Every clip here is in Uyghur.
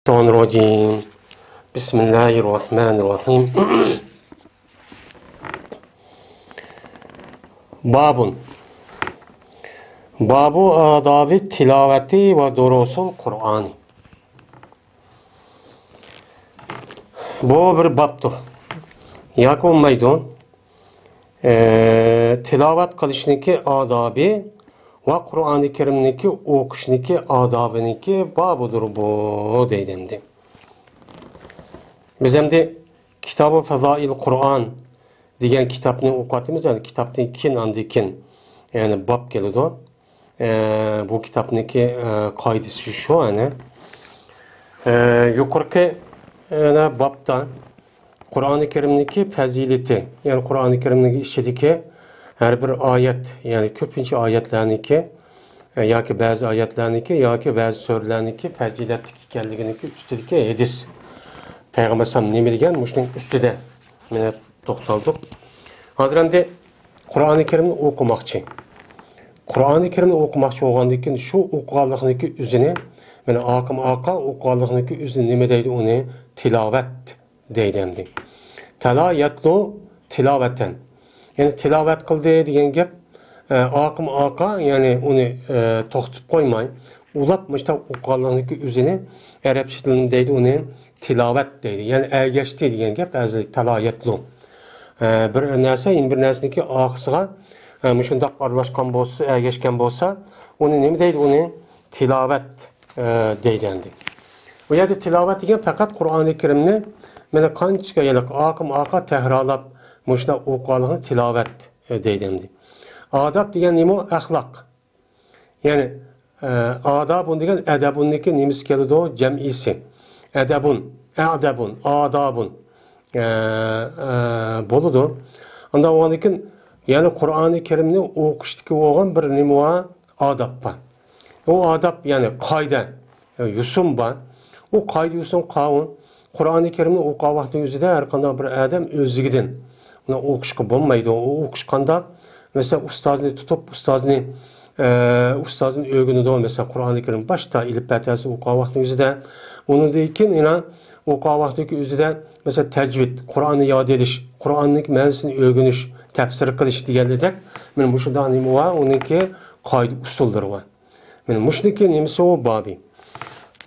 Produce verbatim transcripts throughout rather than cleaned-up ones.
الشيطان الرجيم. بسم الله الرحمن الرحيم. باب. باب آداب التلاوة ودروس القرآن. بۇ بىر بابتۇر. ياكى بولمايدۇ. ئە، تىلاۋەت قىلىشنىكى ئادابى ۋە قۇرئانى كەرىمنىكى ئوقۇشنىكى ئادابىنىكى بابىدۇر بۇ، دەيدۇ ئەمدى. بىز ئەمدى كىتابى فەزائىل قۇرئان دېگەن كىتابنى ئوقۇۋاتىمىز. يەنى كىتابتىن كېيىن، ئاندىن كېيىن، يەنى باب كېلىدۇ. ئە، بۇ كىتابنىكى، ئە، قائىدىسى شۇ، يەنى. ئە، يۇقىرىقى، يەنە بابتا قۇرئانى كەرىمنىكى پەزىلىتى، يەنى قۇرئانى كەرىمنىڭ ئىچىدىكى ھەر بىر ئايەت، يەنى كۆپىنچە ئايەتلەرنىكى، ئە، ياكى بەزى ئايەتلەرنىكى، ياكى بەزى سۈرىلەرنىكى پەزىلەتلىك ئىكەنلىكىنىڭكى ئۈستىدىكى ھەدىس. پەيغەمبەر ئەلەيھىسسالام نېمە دېگەن؟ مۇشۇنىڭ ئۈستىدە مانا توختالدۇق. ھازىر ئەمدى قۇرئانى كەرىمنى ئوقۇماقچى. قۇرئانى كەرىمنى ئوقۇماقچى بولغاندىن كېيىن شۇ ئوقۇغانلىقنىڭكى ئۆزىنى، مانا ئاقىم ئاقا ئوقۇغانلىقنىڭكى ئۆزىنى نېمە دەيدۇ؟ ئۇنى تىلاۋەت دەيدۇ ئەمدى. تالا يەتلۇ تىلاۋەتەن. يەنى تىلاۋەت قىلدى دېگەن گەپ، ئە، ئاقىم ئاقا، يەنى ئۇنى، ئە، توختىتىپ قويماي، ئۇلاپ مۇشۇنداق ئوقۇغانلىقنىڭكى ئۆزىنى ئەرەبچە تىلىدا دەيدۇ، ئۇنى تىلاۋەت دەيدۇ. يەنى ئەگەشتى دېگەن گەپ، ئەزلىك تالا يەتلۇ. ئە، بىر نەرسە يەنە بىر نەرسىنىڭكى ئارقىسىغا، ئە، مۇشۇنداق ئارىلاشقان بولسا، ئەگەشكەن بولسا، ئۇنى نېمە دەيدۇ؟ ئۇنى تىلاۋەت، ئە، دەيدۇ ئەمدى. ئۇ يەردە تىلاۋەت دېگەن پەقەت قۇرئانى كەرىمنى مانا قانچە يىللىق ئاقىم ئارقا تەكرارلاپ مۇشۇنداق ئوقۇغانلىقىنى تىلاۋەت، ئە، دەيدۇ ئەمدى. ئاداب دېگەن نېمە؟ ئەخلاق. يەنى، ئە، ئادابۇن دېگەن ئەدەبۇننىڭكى نېمىسى كېلىدۇ؟ جەمئىسى. ئەدەبۇن، ئەدەبۇن، ئادابۇن. ئە، ئە، بولىدۇ. ئاندىن بولغاندىن كېيىن، يەنى قۇرئانى كەرىمنى ئوقۇشتىكى بولغان بىر نېمە بار؟ ئاداب بار. ئۇ ئاداب، يەنى قائىدە، يوسۇن بار. ئۇ قائىدە، يوسۇن، قانۇن. قۇرئانى كەرىمنى ئوقۇغان ۋاقتىنىڭ ئۆزىدە ھەر قانداق بىر ئادەم ئۆزلۈكىدىن ئۇنى ئوقۇشقا بولمايدۇ. ئۇ ئوقۇش قانداق؟ مەسىلەن، ئۇستازنى تۇتۇپ، ئۇستازنى، ئە، ئۇستازدىن ئۆگىنىدۇ. مەسىلەن، قۇرئانى كەرىم باشتا ئېلىپبە تەسىنى ئوقۇغان ۋاقتىنىڭ ئۆزىدە، ئۇنىڭدىن كېيىن يەنە ئوقۇغان ۋاقتىنىڭ ئۆزىدە، مەسىلەن، تەجۋىد، قۇرئاننى ياد ئېلىش، قۇرئاننىڭ مەنىسىنى ئۆگىنىش، تەپسىر قىلىش دېگەنلىرىدەك، مانا مۇشۇنداق نېمە بار، ئۇنىڭكى قائىدە ئۇسۇللىرى بار. مانا مۇشۇنىڭكى نېمىسى ئۇ بابى.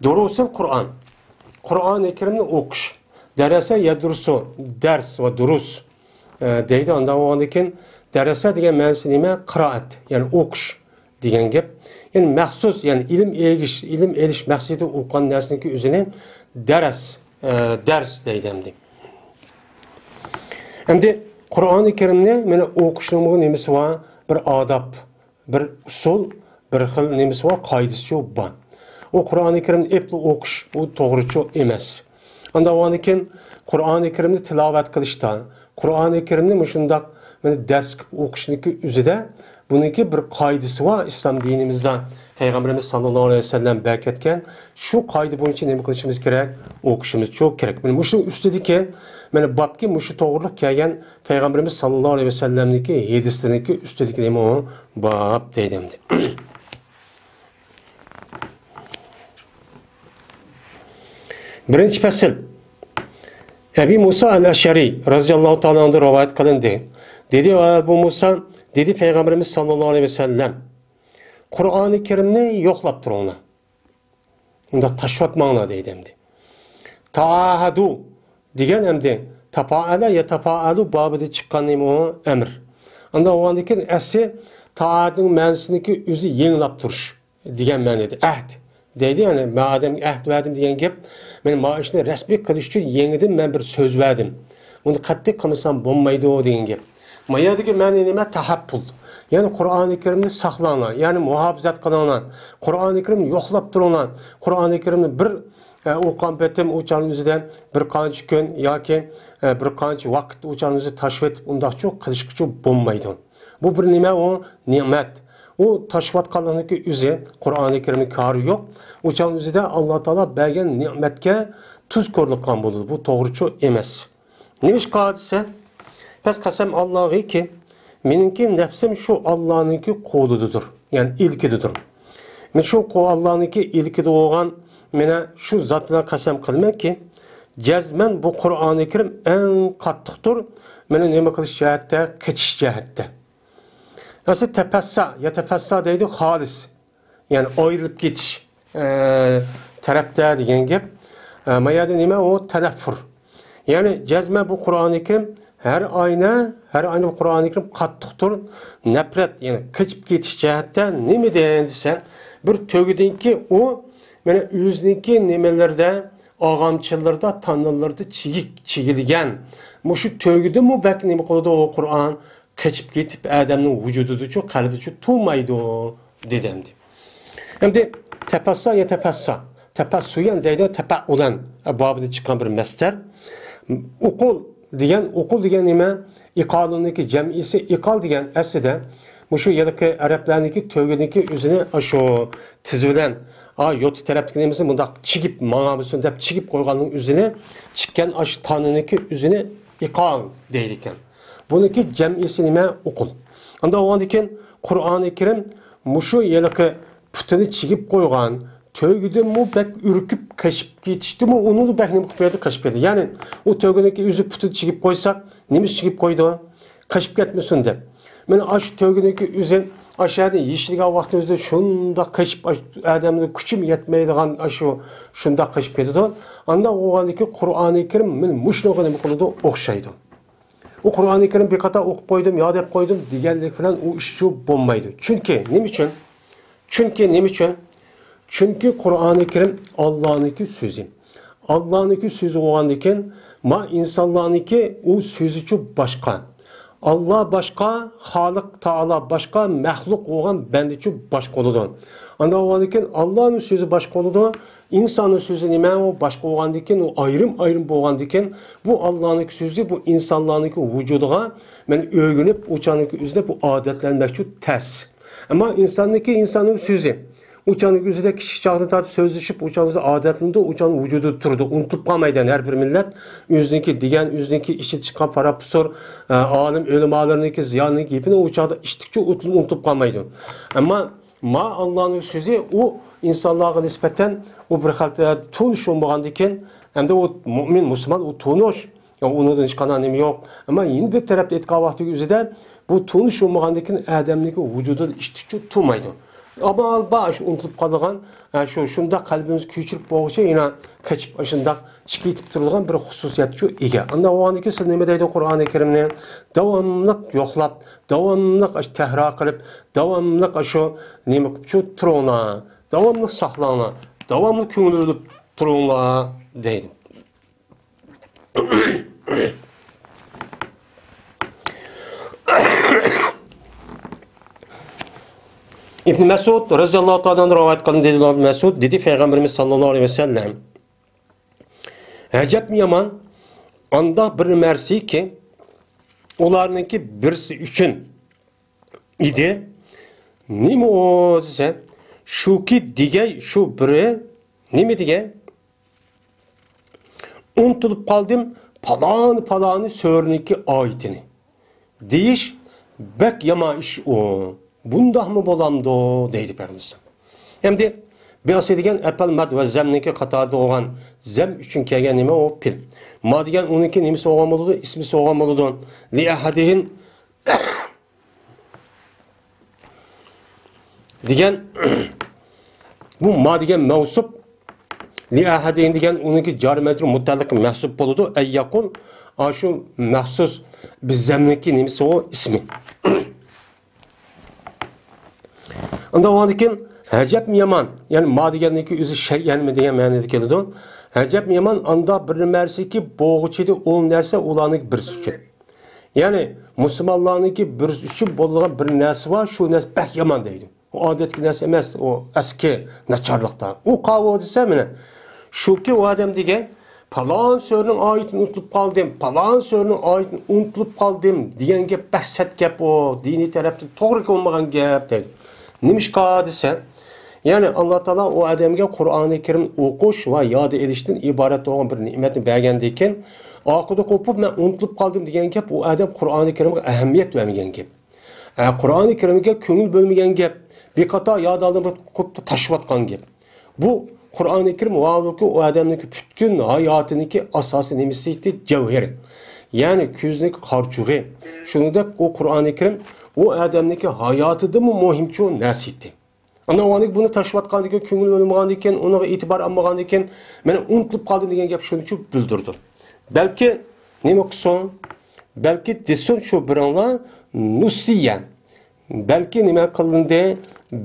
دۇرۇسۇل قۇرئان. قۇرئانى كەرىمنى ئوقۇش. دەرەسە يەدرۇسۇ، دەرس ۋە دۇرۇس، ئە، دەيدۇ. ئانداق بولغاندىن كېيىن دەرەسە دېگەن مەنىسى نېمە؟ قىرائەت، يەنى ئوقۇش دېگەن گەپ. يەنى مەخسۇس، يەنى ئىلىم ئېگىش، ئىلىم ئېلىش مەقسىتىدە ئوقۇغان نەرسىنىڭكى ئۆزىنى دەرەس، ئە، دەرس دەيدۇ ئەمدى. ئەمدى قۇرئانى كەرىمنى مانا ئوقۇشنىڭمۇ نېمىسى بار؟ بىر ئاداب. بىر ئۇسۇل، بىر خىل نېمىسى بار، قائىدىسىچۇ بار. ئۇ قۇرئانى كەرىمنى ئېپلا ئوقۇش، ئۇ توغرىچۇ ئەمەس. ئاندىن ئۇنىڭدىن كېيىن قۇرئانى كەرىمنى تىلاۋەت قىلىشتا، قۇرئانى كەرىمنى مۇشۇنداق مانا دەرس قىلىپ ئوقۇشنىڭكى ئۆزىدە بۇنىڭكى بىر قائىدىسى بار ئىسلام دىنىمىزدا. پەيغەمبىرىمىز ساللاللاھۇ ئەلەيھى ۋەسەللەم بەركەتكەن شۇ قائىدە بويىچە نېمە قىلىشىمىز كېرەك؟ ئوقۇشىمىزچۇ كېرەك. مانا مۇشۇ ئۈستىدىكى، مانا بابكى مۇشۇ توغرىلىق كەلگەن پەيغەمبىرىمىز ساللاللاھۇ ئەلەيھى ۋەسەللەمنىڭكى ھەدىسلىرىنىڭكى ئۈستىدىكى نېمە ئۇ؟ باب دەيدۇ ئەمدى. بىرىنچى پەسىل. ئەبى مۇسا ئەل ئەشئەرى رەزىياللاھۇ تائالا ئەنھۇدىن رىۋايەت قىلىندى. دېدى، ئەبۇ مۇسا، دېدى پەيغەمبىرىمىز ساللاللاھۇ ئەلەيھى ۋەسەللەم، قۇرئانى كەرىمنى يوقلاپ تۇرۇڭلار. ئۇنداق تاشلىۋەتمەڭلار دەيدۇ ئەمدى. تائاھەدۇ دېگەن ئەمدى تاپائەلە يەتەپائەلۇ بابىدا چىققان نېمە ئۇ؟ ئەمر. ئاندىن بولغاندىن كېيىن ئەسلى تائاھەدنىڭ مەنىسىنىڭكى ئۆزى يېڭىلاپ تۇرۇش دېگەن مەنىدە. ئەھد دەيدۇ، يەنى مەن ئادەمگە ئەھد بەردىم دېگەن گەپ، مەن مانا ئىشنى رەسمىي قىلىش ئۈچۈن يېڭىدىن مەن بىر سۆز بەردىم. ئۇنى قەتئىي قىلمىسام بولمايدۇ دېگەن گەپ. ما يەردىكى مەنە نېمە؟ تەھەپپۇز. يەنى قۇرئانى كەرىمنى ساقلاڭلار، يەنى مۇھاپىزەت قىلىڭلار. قۇرئانى كەرىمنى يوقلاپ تۇرۇڭلار. قۇرئانى كەرىمنى بىر، ئە، ئوقۇغان پېتىم ئۇ چاغنىڭ ئۆزىدە بىر قانچە كۈن ياكى، ئە، بىر قانچە ۋاقىت ئۇ چاغنىڭ ئۆزىدە تاشلىۋېتىپ ئۇنداقچۇ قىلىشقىچۇ بولمايدۇ. بۇ بىر نېمە ئۇ؟ نېمەت. ئۇ تاشلىۋاتقانلىقنىڭكى ئۆزى قۇرئانى كەرىمنىڭ كارى يوق. ئۇ چاغنىڭ ئۆزىدە ئاللا تائالا بەرگەن نېمەتكە تۇزكورلۇق قىلغان بولىدۇ. بۇ توغرىچۇ ئەمەس. نېمىشقا دېسە، پەس قەسەم ئاللاغىكى، مېنىڭكى نەپسىم شۇ ئاللانىڭكى قولىدىدۇر، يەنى ئىلكىدىدۇر. مەن شۇ قو-، ئاللانىڭكى ئىلكىدە بولغان مانا شۇ زات بىلەن قەسەم قىلىمەنكى، جەزمەن بۇ قۇرئانى كەرىم ئەڭ قاتتىقتۇر، مانا نېمە قىلىش جەھەتتە، قېچىش جەھەتتە. ئەسلى تەپەسسا، يەتەپەسسا دەيدۇ، خالىس. يەنى ئايرىلىپ كېتىش، ئە، تەرەپتە دېگەن گەپ. ئە، ما يەردە نېمە ئۇ؟ تەنەففۇر. يەنى جەزمەن بۇ قۇرئانى كەرىم ھەر ئاينى، ھەر ئاينى بۇ قۇرئانى كەرىم قاتتىقتۇر، نەپرەت، يەنى قېچىپ كېتىش جەھەتتە. نېمىدىن دېسەڭ، بىر تۆگىدىنكى ئۇ، مانا ئۆزىنىڭكى نېمىلىرىدە، ئاغامچىلىرىدا، تانىلىرىدا چىگىك، چىگىلگەن. مۇشۇ تۆگىدىمۇ بەك نېمە قىلىدۇ ئۇ قۇرئان؟ قېچىپ كېتىپ، ئادەمنىڭ ۋۇجۇدىدىچۇ، قەلبىدىچۇ تۇرمايدۇ، دېدى ئەمدى. ئەمدى تەپەسسا يا تەپەسسا، تەپەسسۇيەن دەيدۇ، تەپەئۇلەن بابىدىن چىققان بىر مەسدەر. ئوقۇل دېگەن، ئوقۇل دېگەن نېمە؟ ئىقالۇنىڭكى جەمئىسى ئىقال دېگەن ئەسلىدە مۇشۇ ھېلىقى ئەرەبلەرنىڭكى تۆگىنىڭكى ئۆزىنى ئاشۇ تىزى بىلەن، ئا، يوتا تەرەپتىكى نېمىسى مۇنداق چىگىپ ماڭالمىسۇن دەپ چىگىپ قويغاننىڭ ئۆزىنى، چىككەن ئاشۇ تانىنىڭكى ئۆزىنى ئىقال دەيدىكەن. بۇنىڭكى جەمئىسى نېمە؟ ئوقۇل. ئانداق بولغاندىكىن قۇرئانى كەرىم مۇشۇ ھېلىقى پۇتىنى چىگىپ قويغان تۆگىدىنمۇ بەك ئۈركۈپ قېچىپ كېتىشتىمۇ، ئۇنىڭدا بەك نېمە قىلىپ قويدى، قېچىپ كەتتى. يەنى ئۇ تۆگىنىڭكى ئۆزى پۇتىنى چىگىپ قويسا، نېمىشقا چىگىپ قويدى؟ قېچىپ كەتمىسۇن دەپ. مانا ئاشۇ تۆگىنىڭكى ئۆزى ئاشۇ يەردىن يېشىلگەن ۋاقتىنىڭ ئۆزىدە شۇنداق قېچىپ، ئاش-، ئادەمنىڭ كۈچىمۇ يەتمەيدىغان ئاشۇ شۇنداق قېچىپ كېتىدۇ. ئانداق بولغاندىكىن قۇرئانى كەرىم مانا مۇشۇنىڭغا نېمە قىلىدۇ؟ ئوخشايدۇ. ئۇ قۇرئانى كەرىم بىر قاتار ئوقۇپ قويدۇم، يا دەپ قويدۇم دېگەنلىك بىلەن ئۇ ئىشچۇ بولمايدۇ. چۈنكى نېمە ئۈچۈن؟ چۈنكى نېمە ئۈچۈن؟ چۈنكى قۇرئانى كەرىم ئاللانىڭكى سۆزى. ئاللانىڭكى سۆزى بولغاندىكىن، ما ئىنسانلارنىڭكى ئۇ سۆزىچۇ باشقا. ئاللا باشقا، خالىق تائالا باشقا، مەخلۇق بولغان بەندىچۇ باشقا بولىدۇ. ئانداق بولغاندىكىن ئاللانىڭ سۆزى باشقا بولىدۇ، ئىنساننىڭ سۆزى نېمە؟ ئۇ باشقا بولغاندىكىن، ئۇ ئايرىم-ئايرىم بولغاندىكىن، بۇ ئاللانىڭكى سۆزى بۇ ئىنسانلارنىڭكى ۋۇجۇدىغا مانا ئۆگىنىپ، ئۇ چاغنىڭكى ئۆزىدە بۇ ئادەتلەنمەكچۇ تەس. ئەمما ئىنساننىڭكى، ئىنساننىڭ سۆزى. ئۇ چاغنىڭ ئۆزىدە كىچىك چاغدىن تارتىپ سۆزلىشىپ، ئۇ چاغنىڭ ئۆزىدە ئادەتلىنىدۇ، ئۇ چاغنىڭ ۋۇجۇدىدا تۇرىدۇ. ئۇنتۇلۇپ قالمايدۇ، يەنى ھەر بىر مىللەت ئۆزىنىڭكى دېگەن، ئۆزىنىڭكى ئىچىدە چىققان پاراپسور، ئە، ئالىم ئۆلىمالىرىنىڭكى زىيانىنىڭ گېپىنى ئۇ چاغدا ئىشتىكچە ئۇنتۇلۇپ، ئۇنتۇلۇپ قالمايدۇ. ئەمما ما ئاللانىڭ سۆزى ئۇ ئىنسانلارغا نىسبەتەن ئۇ بىر خىل تونۇش بولمىغاندىكىن، ئەمدى ئۇ مۇئمىن، مۇسۇلمان ئۇ تونۇش. يا، ئۇنىڭدىن ھېچقانداق نېمە يوق. ئەمما يەنە بىر تەرەپتىن ئېيتقان ۋاقتىدىكى ئۆزىدە بۇ تونۇش بولمىغاندىكىن ئادەمنىڭكى ۋۇجۇدىدا ئىشتىكچۇ تۇرمايدۇ. ئامال بار شۇ ئۇنتۇلۇپ قالىدىغان، ھە، شۇ، شۇنداق قەلبىمىز كۆچۈرۈپ بولغۇچە يەنە قېچىپ، شۇنداق چىقىپ تۇرىدىغان بىر خۇسۇسىيەتكە ئىگە. ئانداق بولغاندىكىن سىز نېمە دەيدۇ قۇرئانى كەرىمنى؟ داۋاملىق يوقلاپ، داۋاملىق ئاشۇ تەھرار قىلىپ، داۋاملىق ئاشۇ نېمە قىلىپ شۇ تۇرۇڭلار، داۋاملىق ساقلاڭلار، داۋاملىق كۆڭۈل بۆلۈپ تۇرۇڭلار دەيدۇ. ئىبن مەسئۇد رەزىياللاھۇ تائالا ئەنھۇ رىۋايەت قىلىندى، دېدى ئىبن مەسئۇد، دېدى پەيغەمبىرىمىز ساللاللاھۇ ئەلەيھى ۋەسەللەم، ئەجەب يامان ئانداق بىر نەرسىكى، ئۇلارنىڭكى بىرسى ئۈچۈن ئىدى. نېمە ئۇ دېسە، شۇكى دېگەي شۇ بىرى، نېمە دېگەي؟ ئۇنتۇلۇپ قالدىم پالانى پالانى سۈرىنىڭكى ئايىتىنى دېيىش بەك يامان ئىش ئۇ. بۇنداقمۇ بولامدۇ؟ دەيدۇ پەيغەمبىرىمىز. ئەمدى بىئسى دېگەن ئەپەل مەد ۋە زەمنىڭكى قاتارىدا بولغان زەم ئۈچۈن كەلگەن نېمە ئۇ پېئىل. ما دېگەن ئۇنىڭكى نېمىسى بولغان بولىدۇ؟ ئىسمىسى بولغان بولىدۇ. لىئەھەدىھىم دېگەن، بۇ ما دېگەن مەۋسۇپ، لىئەھەدىھىم دېگەن ئۇنىڭكى جارى مەجرۇر مۇتەئەللىقى مەھسۇپ بولىدۇ. ئەن يەقۇل، ئاشۇ مەخسۇس بىزەمنىڭكى نېمىسى ئۇ ئىسمى. ئۇنداق بولغاندىكىن، ئەجەبمۇ يامان، يەنى ما دېگەننىڭكى ئۆزى شەيئەنمۇ دېگەن مەنىدە كېلىدۇ. ئەجەبمۇ يامان، ئاندا بىر نەرسىكى بولغۇچىدى ئۇ نەرسە ئۇلارنىڭكى بىرسى ئۈچۈن. يەنى مۇسۇلمانلارنىڭكى بىر ئۈچۈن بولىدىغان بىر نەرسە بار، شۇ نەرسە بەك يامان دەيدۇ. ئۇ ئادەتتىكى نەرسە ئەمەس، ئۇ ئەسكى ناچارلىقتا. ئۇ قاۋۇ دېسە، مانا، شۇكى ئۇ ئادەم دېگەن، پالان سۈرىنىڭ ئايىتىنى ئۇنتۇلۇپ قالدىم، پالان سۈرىنىڭ ئايىتىنى ئۇنتۇلۇپ قالدىم دېگەن گەپ بەك سەت گەپ ئۇ، دىنىي تەرەپتىن توغرا بولمىغان گەپ دەيدۇ. نېمىشقا دېسە، يەنى ئاللا تائالا ئۇ ئادەمگە قۇرئانى كەرىم ئوقۇش ۋە ياد ئېلىشتىن ئىبارەت بولغان بىر نېمەتنى بەرگەندىن كېيىن، ئارقىدا قوپۇپ، مەن ئۇنتۇلۇپ قالدىم دېگەن گەپ، ئۇ ئادەم قۇرئانى كەرىمگە ئەھمىيەت بەرمىگەن گەپ. ئە، قۇرئانى كەرىمگە كۆڭۈل بۆلمىگەن گەپ. بىر قاتار ياد ئالدىن قوپۇپ تاشلىۋاتقان گەپ. بۇ قۇرئانى كەرىم ۋاھالكى ئۇ ئادەمنىڭكى پۈتكۈل ھاياتىنىڭكى ئاساسىي نېمىسى ئىدى؟ جەۋھىرى. يەنى كۆزنىڭكى قارىچۇغى. شۇنىڭدەك ئۇ قۇرئانى كەرىم ئۇ ئادەمنىڭكى ھاياتىدىمۇ مۇھىمچۇ نەرسە ئىدى. ئاندىن ئۇنىڭ بۇنى تاشلىۋاتقاندىن كېيىن، كۆڭۈل بۆلمىغاندىن كېيىن، ئۇنىڭغا ئېتىبار ئالمىغاندىن كېيىن، مەن ئۇنتۇلۇپ قالدىم دېگەن گەپ شۇنى بىلدۈرىدۇ. بەلكى نېمە قىلسۇن؟ بەلكى دېسۇن شۇ بىرىڭلار نۇسىيە. بەلكى نېمە قىلىندى؟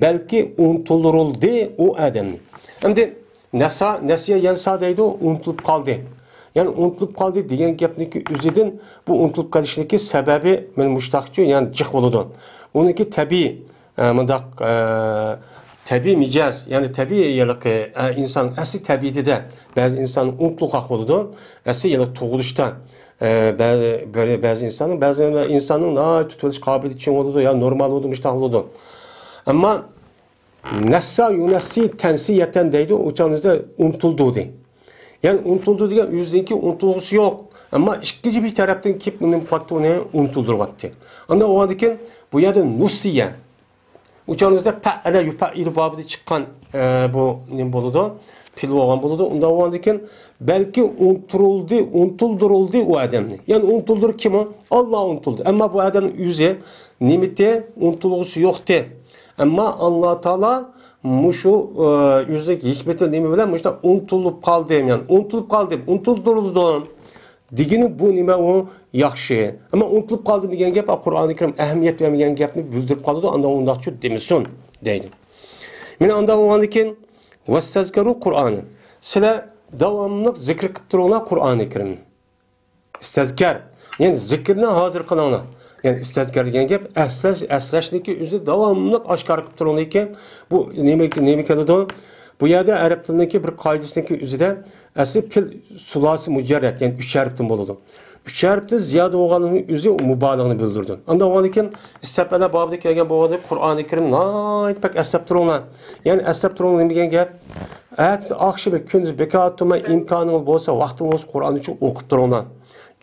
بەلكى ئۇنتۇلدۇرۇلدى ئۇ ئادەمنى. ئەمدى نەسا، نەسىيە يەنسا دەيدۇ، ئۇنتۇلۇپ قالدى. يەنى ئۇنتۇلۇپ قالدى دېگەن گەپنىڭكى ئۆزىدىن بۇ ئۇنتۇلۇپ قېلىشنىڭكى سەۋەبى مەن مۇشتاقچۇ، يەنى جىق بولىدۇ. ئۇنىڭكى تەبىئىي، ئە، مۇنداق، ئە، تەبىئىي مىجەز، يەنى تەبىئىي ھېلىقى، ئە، ئىنسان ئەسلى تەبىئىتىدە بەزى ئىنسان ئۇنتۇلغاق بولىدۇ. ئەسلى ھېلىقى تۇغۇلۇشتا، ئە، بەزى، بەزى ئىنساننىڭ، بەزى ئىنساننىڭ ناھايىتى تۇتۇۋېلىش قابىلىيىتى چىڭ بولىدۇ، يا نورمال بولىدۇ، مۇشتاق بولىدۇ. ئەمما نەسسا يۇنەسسى تەنسىيەتەن دەيدۇ، ئۇ چاغدا ئۇنتۇلدى. يەنى ئۇنتۇلدى دېگەن ئۆزىنىڭكى ئۇنتۇلغۇسى يوق. ئەمما ئىككىنچى بىر تەرەپتىن كېلىپ نېمە قىلىۋاتتى، ئۇنى ئۇنتۇلدۇرۇۋاتتى. ئاندىن ئۇنىڭدىن كېيىن بۇ يەردە نۇسىيە. ئۇ چاغدا پەئەلە يۇپەئىلۇ بابىدا چىققان، ئە، بۇ نېمە بولىدۇ؟ پېئىل بولغان بولىدۇ. ئۇنداق بولغاندىن كېيىن بەلكى ئۇنتۇلدى، ئۇنتۇلدۇرۇلدى ئۇ ئادەمنى. يەنى ئۇنتۇلدۇر كىم ئۇ؟ ئاللا ئۇنتۇلدى. ئەمما بۇ ئادەمنىڭ ئۆزى نېمىتى؟ ئۇنتۇلغۇسى يوقتى. ئەمما ئاللا تائالا مۇشۇ، ئە، ئۆزىنىڭ ھېكمىتى نېمە بىلەن مۇشۇنداق ئۇنتۇلۇپ قالدىم، يەنى ئۇنتۇلۇپ قالدىم، ئۇنتۇلدۇرۇلدىم دېگىنى بۇ نېمە ئۇ؟ ياخشى. ئەمما ئۇنتۇلۇپ قالدىم دېگەن گەپ، قۇرئانى كەرىم ئەھمىيەت بەرمىگەن گەپنى بىلدۈرۈپ قالىدۇ، ئاندىن ئۇنداقچۇ دېمىسۇن دەيدۇ. مانا ئانداق بولغاندىن كېيىن، ۋەستەزكەرۇل قۇرئانى. سىلەر داۋاملىق زىكىر قىلىپ تۇرۇڭلار قۇرئانى كەرىمنى. ئىستەزكەر، يەنى زىكىرنى ھازىر قىلىڭلار. يەنى ئىستەزكەر دېگەن گەپ ئەسلەش، ئەسلەشنىكى ئۆزى داۋاملىق ئاشكارا قىلىپ تۇرۇڭلىكىن. بۇ نېمە، نېمە كېلىدۇ؟ بۇ يەردە ئەرەب تىلىنىڭكى بىر قائىدىسىنىڭكى ئۆزىدە ئەسلى پېئىل سۇلاسى مۇجەررەت، يەنى ئۈچ ھەرپتىن بولىدۇ. ئۈچ ھەرپتىن زىيادە بولغاننىڭ ئۆزى مۇبالىغىنى بىلدۈرىدۇ. ئاندىن بولغاندىن كېيىن ئىستەپئەلە بابىدا كەلگەن بولغاندىن قۇرئانى كەرىم ناھايىتى بەك ئەسلەپ تۇرۇڭلار. يەنى ئەسلەپ تۇرۇڭلار دېگەن گەپ، ئەتىسى ئاخشىمى كۈندۈز بىكار تۇرماي ئىمكانىڭىز بولسا، ۋاقتىڭىز بولسا قۇرئاننى ئوقۇپ تۇرۇڭلار.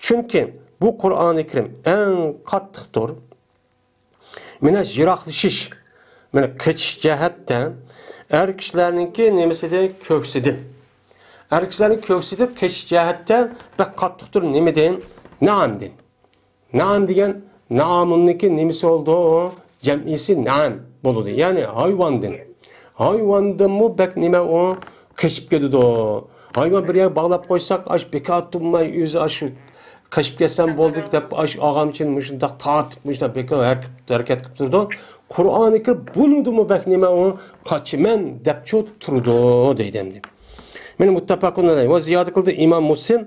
چۈنكى بۇ قۇرئانى كەرىم ئەڭ قاتتىقتۇر. مانا يىراقلىشىش، مانا قېچىش جەھەتتە ئەر كىشىلەرنىڭكى نېمىسىدىن، كۆكسىدىن. ئەر كىشىلەرنىڭ كۆكسىدىن قېچىش جەھەتتە بەك قاتتىقتۇر. نېمىدىن؟ نەئەمدىن. نەئەم دېگەن نەئەمۇننىڭكى نېمىسى بولىدۇ؟ جەمئىسى نەئەم بولىدۇ. يەنى ھايۋاندىن. ھايۋاندىنمۇ بەك نېمە ئۇ؟ قېچىپ كېتىدۇ. ھايۋان بىر يەرگە باغلاپ قويساق، ئاش بىكار تۇرماي ئۆزى ئاش قېچىپ كەتسەم بولدى دەپ، ئاش ئاغامچىنى مۇشۇنداق تارتىپ، مۇشۇنداق بىكار ھەرىكەت، ھەرىكەت قىلىپ تۇرىدۇ. قۇرئانى كەرىم بۇنىڭدىنمۇ بەك نېمە ئۇ؟ قاچىمەن دەپچۇ تۇرىدۇ دەيدۇ ئەمدى. مانا مۇتتەپەقۇن ئەلەيھ. ۋە زىيادە قىلدى ئىمام مۇسلىم،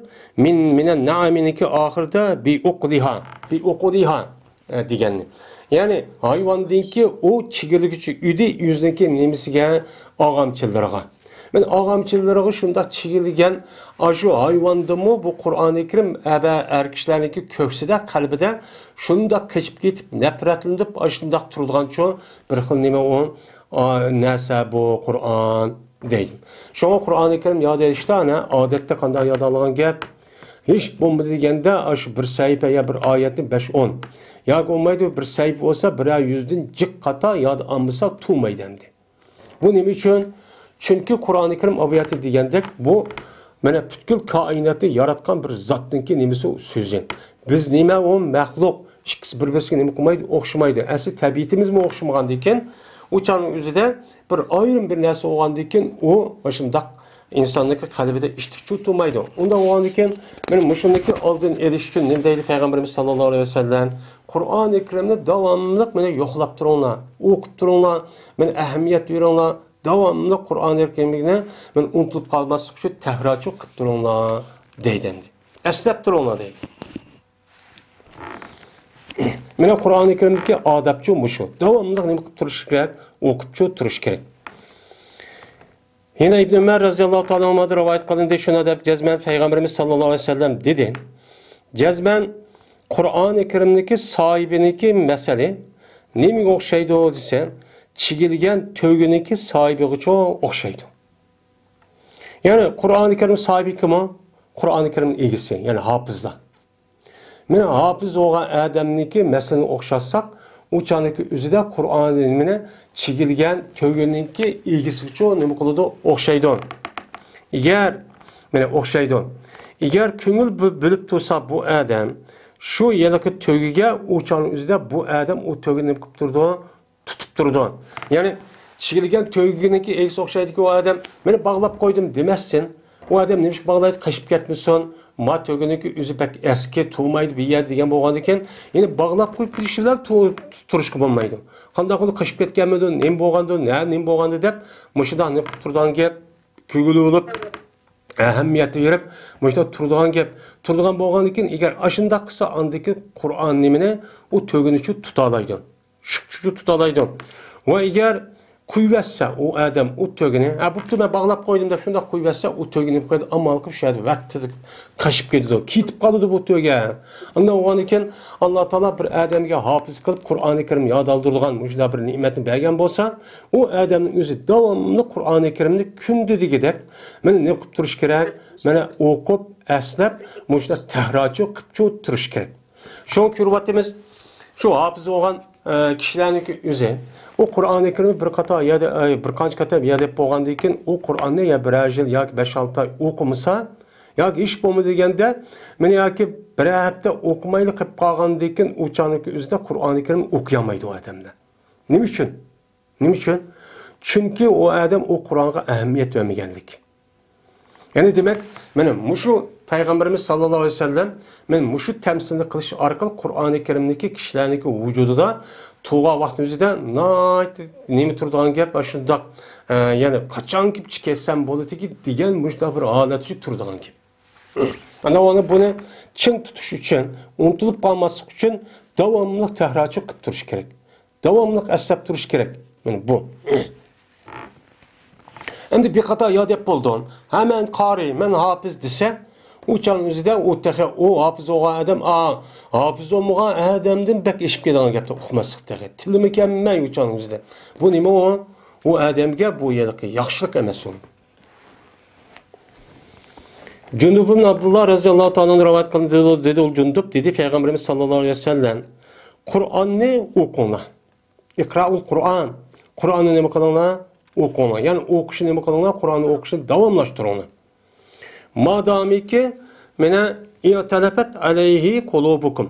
مىن، مىنەن نەئەمىنىڭكى ئاخىرىدا بىئۇقۇلىھا، بىئۇقۇلىھا، ئە، دېگەننى. يەنى ھايۋاندىنكى ئۇ چىگىلىگۈچى ئىدى ئۆزىنىڭكى نېمىسىگە، ئاغامچىلىرىغا. مانا ئاغامچىلىرىغا شۇنداق چىگىلىگەن، ئاشۇ ھايۋاندىمۇ بۇ قۇرئانى كەرىم ئەبە ئەر كىشىلەرنىڭكى كۆكسىدە، قەلبىدە شۇنداق قېچىپ كېتىپ، نەپرەتلىنىپ، ئاشۇنداق تۇرىدىغانچۇ بىر خىل نېمە ئۇ، ئا، نەرسە بۇ قۇرئان. دەيدۇ. شۇڭا قۇرئانى كەرىم ياد ئېلىشتا، ئەنە، ئادەتتە قانداق ياد ئالغان گەپ؟ ھېچ بولمىدى دېگەندە، ئاشۇ بىر سەھىپە يا بىر ئايەتنى بەش، ئون. ياكى بولمايدۇ، بىر سەھىپە بولسا، بىرەر يۈزدىن جىق قاتا ياد ئالمىسا، تۇرمايدۇ ئەمدى. بۇ نېمە ئۈچۈن؟ چۈنكى قۇرئانى كەرىم ئايەتى دېگەندەك، بۇ، مانا، پۈتكۈل كائىناتنى ياراتقان بىر زاتنىڭكى نېمىسى، سۆزى. بىز نېمە، ئۇ مەخلۇق، ئىككىسى بىر-بىرسىگە نېمە قىلمايدۇ، ئوخشىمايدۇ. ئەسلى تەبىئىتىمىزمۇ ئوخشىمىغاندىكىن، ئۇ چاغنىڭ ئۆزىدە بىر ئايرىم بىر نەرسە بولغاندىكىن، ئۇ مۇشۇنداق ئىنساننىڭكى قەلبىدە ئىتتىك چۇ تۇرمايدۇ. ئۇنداق بولغاندىكىن، مانا مۇشۇنىڭكى ئالدىنى ئېلىش ئۈچۈن نېمە دەيدۇ پەيغەمبىرىمىز ساللاللاھۇ ئەلەيھى ۋەسەللەم؟ قۇرئانى كەرىمنى داۋاملىق مانا يوقلاپ تۇرۇڭلار، ئوقۇپ تۇرۇڭلار، مانا ئەھمىيەت بېرىڭلار، داۋاملىق قۇرئانى كەرىمنى مانا ئۇنتۇلۇپ قالماسلىق ئۈچۈن تەكرارچۇ قىلىپ تۇرۇڭلار دەيدۇ ئەمدى. ئەسلەپ تۇرۇڭلار دەيدۇ. مانا قۇرئانى كەرىمدىكى ئادەپچۇ مۇشۇ. داۋاملىق نېمە قىلىپ تۇرۇش كېرەك؟ ئوقۇپچۇ تۇرۇش كېرەك. يەنە ئىبن ئۆمەر رەزىياللاھۇ تائالا ئەنھۇدىن رىۋايەت قىلىندى، شۇنداق دەپ جەزمەن پەيغەمبىرىمىز ساللاللاھۇ ئەلەيھى ۋەسەللەم دېدى، جەزمەن قۇرئانى كەرىمدىكى ساھىبىنىڭكى مەسىلى نېمىگە ئوخشايدۇ دېسە، چىگىلگەن تۆگىنىڭكى ساھىبىغىچۇ ئوخشايدۇ. يەنى قۇرئانى كەرىم ساھىبى كىم ئۇ؟ قۇرئانى كەرىمنىڭ ئىگىسى، يەنى ھاپىزلار. مانا ھاپىز بولغان ئادەمنىڭكى مەسىلىنى ئوخشاتساق، ئۇ چاغنىڭكى ئۆزىدە قۇرئانى نېمىنى چىگىلگەن تۆگىنىڭكى ئىگىسىگىچۇ نېمە قىلىدۇ؟ ئوخشايدۇ. ئەگەر، مانا ئوخشايدۇ. ئەگەر كۆڭۈل بۆ-، بۆلۈپ تۇرسا بۇ ئادەم، شۇ ھېلىقى تۆگىگە ئۇ چاغنىڭ ئۆزىدە بۇ ئادەم ئۇ تۆگىنى نېمە قىلىپ تۇرىدۇ؟ تۇتۇپ تۇرىدۇ. يەنى چىگىلگەن تۆگىنىڭكى ئىگىسى ئوخشايدىكى ئۇ ئادەم، مېنى باغلاپ قويدۇم دېمەسسىن. ئۇ ئادەم نېمىشقا باغلايدۇ؟ قېچىپ كەتمىسۇن. ما تۆگىنىڭكى ئۆزى بەك ئەسكى، تۇرمايدۇ بىر يەردە دېگەن بولغاندىكىن، يەنى باغلاپ قويۇپ تۇرۇشى بىلەن تۇ-، تۇرۇشقا بولمايدۇ. قانداق بولدى، قېچىپ كەتكەنمىدۇ، نېمە بولغاندۇ، نە، نېمە بولغاندۇ دەپ، مۇشۇنداق نېمە قىلىپ تۇرىدىغان گەپ. كۆڭۈل بۆلۈپ، ئەھمىيەت بېرىپ، مۇشۇنداق تۇرىدىغان گەپ. تۇرىدىغان بولغاندىكىن، ئەگەر ئاشۇنداق قىلسا، ئاندىكىن قۇرئان نېمىنى، ئۇ تۆگىنى شۇ تۇتالايدۇ. شۇ، شۇ تۇتالايدۇ. ۋە ئەگەر قويۇۋەتسە ئۇ ئادەم ئۇ تۆگىنى، ھە، بوپتۇ، مەن باغلاپ قويدۇم دەپ شۇنداق قويۇۋەتسە، ئۇ تۆگىنى قويىدۇ، ئامال قىلىپ شۇ يەردە ۋەتتىدە قېچىپ كېتىدۇ. كېتىپ قالىدۇ بۇ تۆگە. ئۇنداق بولغاندىكىن، ئاللا تائالا بىر ئادەمگە ھاپىز قىلىپ، قۇرئانى كەرىم يادالدۇرىدىغان مۇشۇنداق بىر نېمەتنى بەرگەن بولسا، ئۇ ئادەمنىڭ ئۆزى داۋاملىق قۇرئانى كەرىمنى كۈندە دېگۈدەك، مانا نېمە قىلىپ تۇرۇش كېرەك؟ مانا ئوقۇپ، ئەسلەپ، مۇشۇنداق تەھراچۇ قىپچۇ تۇرۇش كېرەك. شۇڭا كۆرۈۋاتىمىز، شۇ ھاپىز بولغان، ئە، كىشىلەرنىڭكى ئۆزى، ئۇ قۇرئانى كەرىمنى بىر قاتار يا، ئە، بىر قانچە قېتىم يادلاپ بولغاندىن كېيىن، ئۇ قۇرئاننى يا بىرەر يىل ياكى بەش-ئالتە ئاي ئوقۇمىسا، ياكى ھېچ بولمىدى دېگەندە، مانا ياكى بىرەر ھەپتە ئوقۇمايلا قېلىپ قالغاندىن كېيىن، ئۇ چاغنىڭكى ئۆزىدە قۇرئانى كەرىم ئوقۇيالمايدۇ ئۇ ئادەملەر. نېمە ئۈچۈن؟ نېمە ئۈچۈن؟ چۈنكى ئۇ ئادەم ئۇ قۇرئانغا ئەھمىيەت بەرمىگەنلىك. يەنى دېمەك، مانا مۇشۇ پەيغەمبىرىمىز ساللاللاھۇ ئەلەيھى ۋەسەللەم، مانا مۇشۇ تەمسىلنى قىلىش ئارقىلىق قۇرئانى كەرىمدىكى كىشىلەرنىڭكى ۋۇجۇدىدا تۇرغان ۋاقتىنىڭ ئۆزىدە ناھايىتى نېمە تۇرىدىغان گەپ، ئاشۇنداق، ئە، يەنى قاچان كېلىپ چىقىپ كەتسەم بولىدىكى دېگەن مۇشۇنداق بىر ھالەتتە تۇرىدىغان گەپ. ئانا ئۇنى بۇنى چىڭ تۇتۇش ئۈچۈن، ئۇنتۇلۇپ قالماسلىق ئۈچۈن داۋاملىق تەھراچۇ قىلىپ تۇرۇش كېرەك. داۋاملىق ئەسلەپ تۇرۇش كېرەك. مانا بۇ. ئەمدى بىر قاتار يا دەپ بولدى. ھە، مەن قارى، مەن ھاپىز دېسە، ئۇ چاغنىڭ ئۆزىدە ئۇ تېخى ئۇ ھاپىز بولغان ئادەم، ئا، ھاپىز بولمىغان ئادەمدىن بەك ئېشىپ كېتىدىغان گەپتە ئۇقماسلىق تېخى. تىلىمۇ كەلمەي ئۇ چاغنىڭ ئۆزىدە. بۇ نېمە ئۇ؟ ئۇ ئادەمگە بۇ ھېلىقى ياخشىلىق ئەمەس ئۇ. جۇندۇب ئىبن ئابدۇللا رەزىياللاھۇ تائالا ئەنھۇ رىۋايەت قىلدى، دېدى، دېدى ئۇ جۇندۇب، دېدى پەيغەمبىرىمىز ساللاللاھۇ ئەلەيھى ۋەسەللەم، قۇرئاننى ئوقۇڭلار. ئىقرائۇل قۇرئان. قۇرئاننى نېمە قىلىڭلار؟ ئوقۇڭلار. يەنى ئوقۇشنى نېمە قىلىڭلار؟ قۇرئاننى ئوقۇشنى داۋاملاشتۇرۇڭلار. مادامىكى، مانا، ئىئتەلەفەت ئەلەيھى قۇلۇبۇكۇم.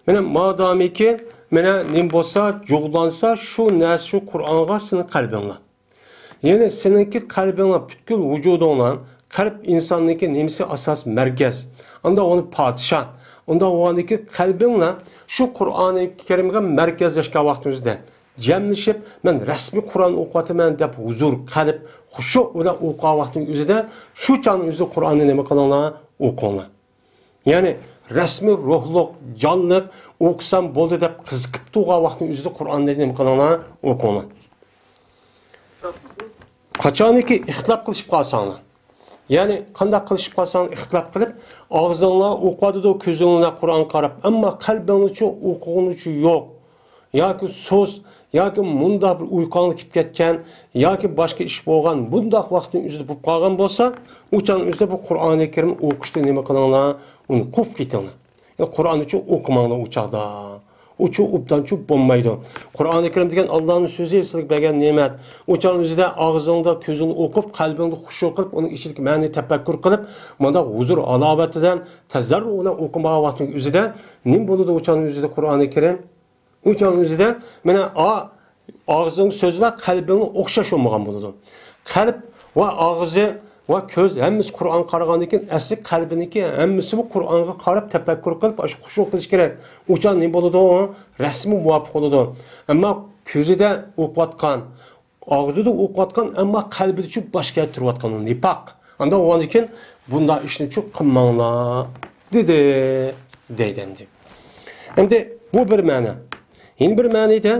مانا، مادامىكى، مانا، نېمە بولسا، جۇغلانسا، شۇ نەرسە، شۇ قۇرئانغا سېنىڭ قەلبىڭلار. يەنى سېنىڭكى قەلبىڭلار، پۈتكۈل ۋۇجۇدۇڭلار، قەلب ئىنساننىڭكى نېمىسى ئاساس مەركەز، ئۇنداق بولغاندا پادىشاھ، ئۇنداق بولغاندىكى قەلبىڭلار شۇ قۇرئانى كەرىمگە مەركەزلەشكەن ۋاقتىمىزدا جەملىشىپ، مەن رەسمىي قۇرئان ئوقۇۋاتىمەن دەپ ھۇزۇر، قەلب، خۇشۇ بىلەن ئوقۇغان ۋاقتىنىڭ ئۆزىدە شۇ چاغنىڭ ئۆزىدە قۇرئاننى نېمە قىلىڭلار؟ ئوقۇڭلار. يەنى رەسمىي روھلۇق، جانلىق ئوقۇسام بولدى دەپ قىزىقىپ تۇرغان ۋاقىتنىڭ ئۆزىدە قۇرئاننى نېمە قىلىڭلار؟ ئوقۇڭلار. قاچانكى ئىختىلاپ قىلىشىپ قالساڭلار، يەنى قانداق قىلىشىپ قالساڭلار، ئىختىلاپ قىلىپ، ئاغزىڭلار ئوقۇۋاتىدۇ، كۆزۈڭلار قۇرئانغا قاراپ، ئەمما قەلبىڭلارچۇ ئوقۇغىنىچۇ يوق. ياكى سۇس، ياكى مۇنداق بىر ئۇيقۇڭلار كېلىپ كەتكەن، ياكى باشقا ئىش بولغان، بۇنداق ۋاقىتنىڭ ئۆزىدە بولۇپ قالغان بولسا، ئۇ چاغنىڭ ئۆزىدە بۇ قۇرئانى كەرىم ئوقۇشنى نېمە قىلىڭلار؟ ئۇنى قويۇپ كېتىڭلار. يا قۇرئاننىچۇ ئوقۇماڭلار ئۇ چاغدا. ئۇچۇ ئوبدانچۇ بولمايدۇ. قۇرئانى كەرىم دېگەن ئاللانىڭ سۆزى، سىلەرگە بەرگەن نېمەت. ئۇ چاغنىڭ ئۆزىدە ئاغزىڭدا، كۆزۈڭدە ئوقۇپ، قەلبىڭدە خۇشۇ قىلىپ، ئۇنىڭ ئىچىدىكى مەنىنى تەپەككۇر قىلىپ، مۇنداق ھۇزۇر ھالاۋىتى بىلەن، تەزەررۇ بىلەن ئوقۇمىغان ۋاقتىنىڭ ئۆزىدە نېمە بولىدۇ ئۇ چاغنىڭ ئۆزىدە قۇرئانى كەرىم؟ ئۇ چاغنىڭ ئۆزىدە، مانا، ئا-، ئاغزىنىڭ سۆزى ۋە قەلبىنىڭ ئوخشاش بولمىغان بولىدۇ. قەلب ۋە ئاغزى ۋە كۆز ھەممىسى قۇرئان قارىغاندىن كېيىن، ئەسلى قەلبىنىڭكى ھەممىسىمۇ قۇرئانغا قاراپ تەپەككۇر قىلىپ، ئاشۇ خۇشۇ قىلىش كېرەك. ئۇ چاغ نېمە بولىدۇ؟ رەسمىي مۇۋاپىق بولىدۇ. ئەمما كۆزىدە ئوقۇۋاتقان، ئاغزىدا ئوقۇۋاتقان، ئەمما قەلبىدىچۇ باشقا يەردە تۇرۇۋاتقان نىپاق. ئانداق بولغاندىن كېيىن بۇنداق ئىشنىچۇ قىلماڭلار، دېدى، دەيدۇ ئەمدى. ئەمدى بۇ بىر مەنە. يەنە بىر مەنىدە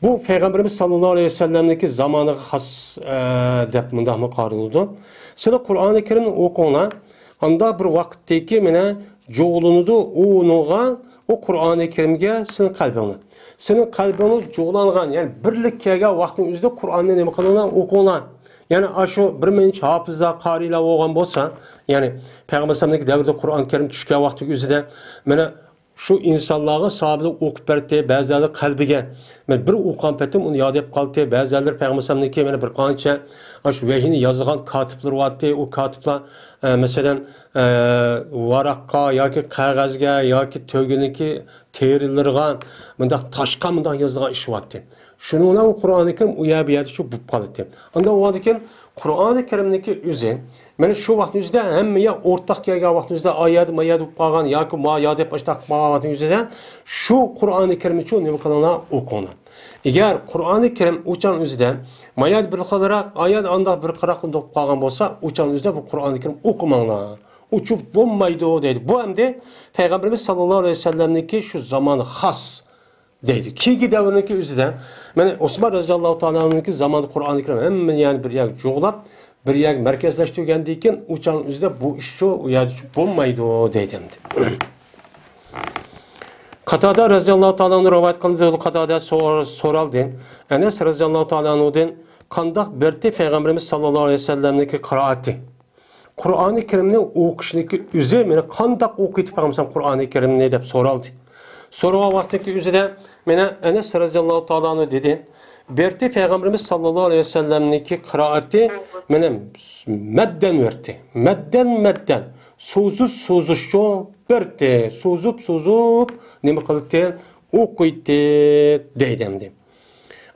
بۇ پەيغەمبىرىمىز ساللاللاھۇ ئەلەيھى ۋەسەللەمنىڭكى زامانىغا خاس، ئە، دەپ مۇنداقمۇ قارىلىدۇ. سىلەر قۇرئانى كەرىمنى ئوقۇڭلار. ئانداق بىر ۋاقىتتىكى مانا جۇغلىنىدۇ ئۇنىڭغا، ئۇ قۇرئانى كەرىمگە سېنىڭ قەلبىڭنى. سېنىڭ قەلبىڭنى جۇغلانغان، يەنى بىرلىك كەلگەن ۋاقىتنىڭ ئۆزىدە قۇرئاننى نېمە قىلىڭلار؟ ئوقۇڭلار. يەنى ئاشۇ بىر مۇنچە ھاپىزلار، قارىيلار بولغان بولسا، يەنى پەيغەمبەر ئەلەيھىسسالامنىڭكى دەۋرىدە قۇرئان كەرىم چۈشكەن ۋاقتىنىڭ ئۆزىدە، مانا شۇ ئىنسانلارغا ساھابىلەر ئوقۇپ بەردى، بەزىلەر قەلبىگە. مەن بىر ئوقۇغان پېتىم ئۇنى ياد ئېلىپ قالدى. بەزىلەر پەيغەمبەر ئەلەيھىسسالامنىڭكى مانا بىر قانچە ئاشۇ ۋەھىينى يازغان كاتىپلىرى بارتى. ئۇ كاتىپلار، ئە، مەسىلەن، ئە، ۋاراققا ياكى قەغەزگە ياكى تۆگىنىڭكى تېرىلىرىغا مۇنداق تاشقا مۇنداق يازىدىغان ئىش بارتى. شۇنىڭ بىلەن ئۇ قۇرئانى كەرىم ئۇ يەر بۇ يەردە شۇ بولۇپ قالاتتى. ئاندىن ئۇ بولغاندىن كېيىن قۇرئانى كەرىمنىڭكى ئۆزى، مانا شۇ ۋاقىتنىڭ ئۆزىدە ھەممە يەر ئورتاق كەلگەن ۋاقىتنىڭ ئۆزىدە ئايەت، مايەت بولۇپ قالغان ياكى ما يا دەپ ئاشتاق قالغان ۋاقىتنىڭ ئۆزىدە شۇ قۇرئانى كەرىمنى شۇ نېمە قىلىڭلار، ئوقۇڭلار. ئەگەر قۇرئانى كەرىم ئۇ چاغنىڭ ئۆزىدە مايەت بىر خىلراق، ئايەت ئانداق بىر قىراق بولۇپ قالغان بولسا، ئۇ چاغنىڭ ئۆزىدە بۇ قۇرئانى كەرىم ئوقۇماڭلار. ئۇچۇپ بولمايدۇ دەيدۇ. بۇ ئەمدى پەيغەمبىرىمىز ساللاللاھۇ ئەلەيھى ۋەسەللەمنىڭكى شۇ زامانى خاس دەيدۇ. كېيىنكى دەۋرنىڭكى ئۆزىدە، مانا ئوسمان رەزىياللاھۇ تائالا ئەنھۇنىڭكى زامانىدا قۇرئانى كەرىم ھەممە يەرنى بىر يەرگە جۇغلاپ، بىر يەرگە مەركەزلەشتۈرگەندىن كېيىن، ئۇ چاغنىڭ ئۆزىدە بۇ ئىش شۇ، ئۇ يەردە شۇ بولمايدۇ دەيدۇ ئەمدى. قاتادە رەزىياللاھۇ تائالا ئەنھۇ رىۋايەت قىلىندى. قاتادە سور-، سورالدى. ئەنەس رەزىياللاھۇ تائالا ئەنھۇدىن قانداق بەردى پەيغەمبىرىمىز ساللاللاھۇ ئەلەيھى ۋەسەللەمنىڭكى قىرائىتى؟ قۇرئانى كەرىمنى ئوقۇشنىڭكى ئۆزى، مانا قانداق ئوقۇيتتى پەيغەمبەر قۇرئانى كەرىمنى دەپ سورالدى. سورىغان ۋاقتىدىكى ئۆزىدە مانا ئەنەس رەزىياللاھۇ تائالا ئەنھۇ دېدى، بەردى پەيغەمبىرىمىز ساللاللاھۇ ئەلەيھى ۋەسەللەمنىڭكى قىرائىتى، مانا مەددەن بەردى. مەددەن، مەددەن. سوزۇش، سوزۇشچۇ بەردى. سوزۇپ، سوزۇپ نېمە قىلدى؟ ئوقۇيتتى دەيدۇ ئەمدى.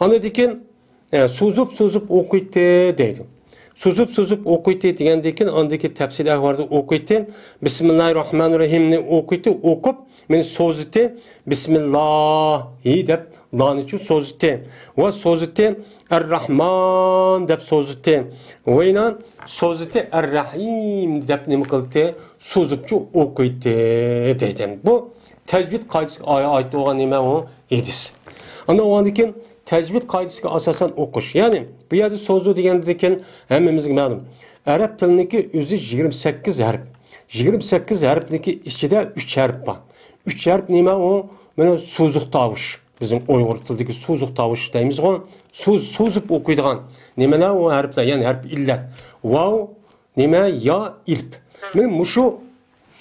ئاندىن كېيىن، ئە، سوزۇپ، سوزۇپ ئوقۇيتتى دەيدۇ. سوزۇپ، سوزۇپ ئوقۇيتتى دېگەندىن كېيىن، ئاندىكى تەپسىلىي ئەھۋالدا ئوقۇيتتى. بىسمىللاھىر راھمانىر راھىمنى ئوقۇيتتى، ئوقۇپ، مېنى سوزىتتى. بىسمىللاھى دەپ، لانىچۇ سوزىتتى. ۋە سوزىتتى، ئەر راھمان دەپ سوزىتتى. ۋە يەنە سوزىتتى، ئەر راھىم دەپ نېمە قىلدى؟ سوزۇپچۇ ئوقۇيتتى دەيدۇ. بۇ تەجۋىد قائىدىسىگە ئائىت بولغان نېمە ئۇ؟ ھەدىس. ئاندىن ئۇنىڭدىن كېيىن تەجۋىد قائىدىسىگە ئاساسەن ئوقۇش. يەنى بۇ يەردە سوزۇ دېگەندىن كېيىن ھەممىمىزگە مەلۇم. ئەرەب تىلىنىڭكى ئۆزى يىگىرمە سەككىز ھەرپ. يىگىرمە سەككىز ھەرپنىڭكى ئىچىدە ئۈچ ھەرپ بار. ئۈچ ھەرپ نېمە ئۇ؟ مانا سوزۇق تاۋۇش. بىزنىڭ ئۇيغۇر تىلىدىكى سوزۇق تاۋۇش دەيمىزغۇ. سوز-، سوزۇپ ئوقۇيدىغان نېمىلەر ئۇ ھەرپلەر؟ يەنى ھەرپ ئىللەت. ۋاۋ، نېمە؟ يا، ئېلىپ. مانا مۇشۇ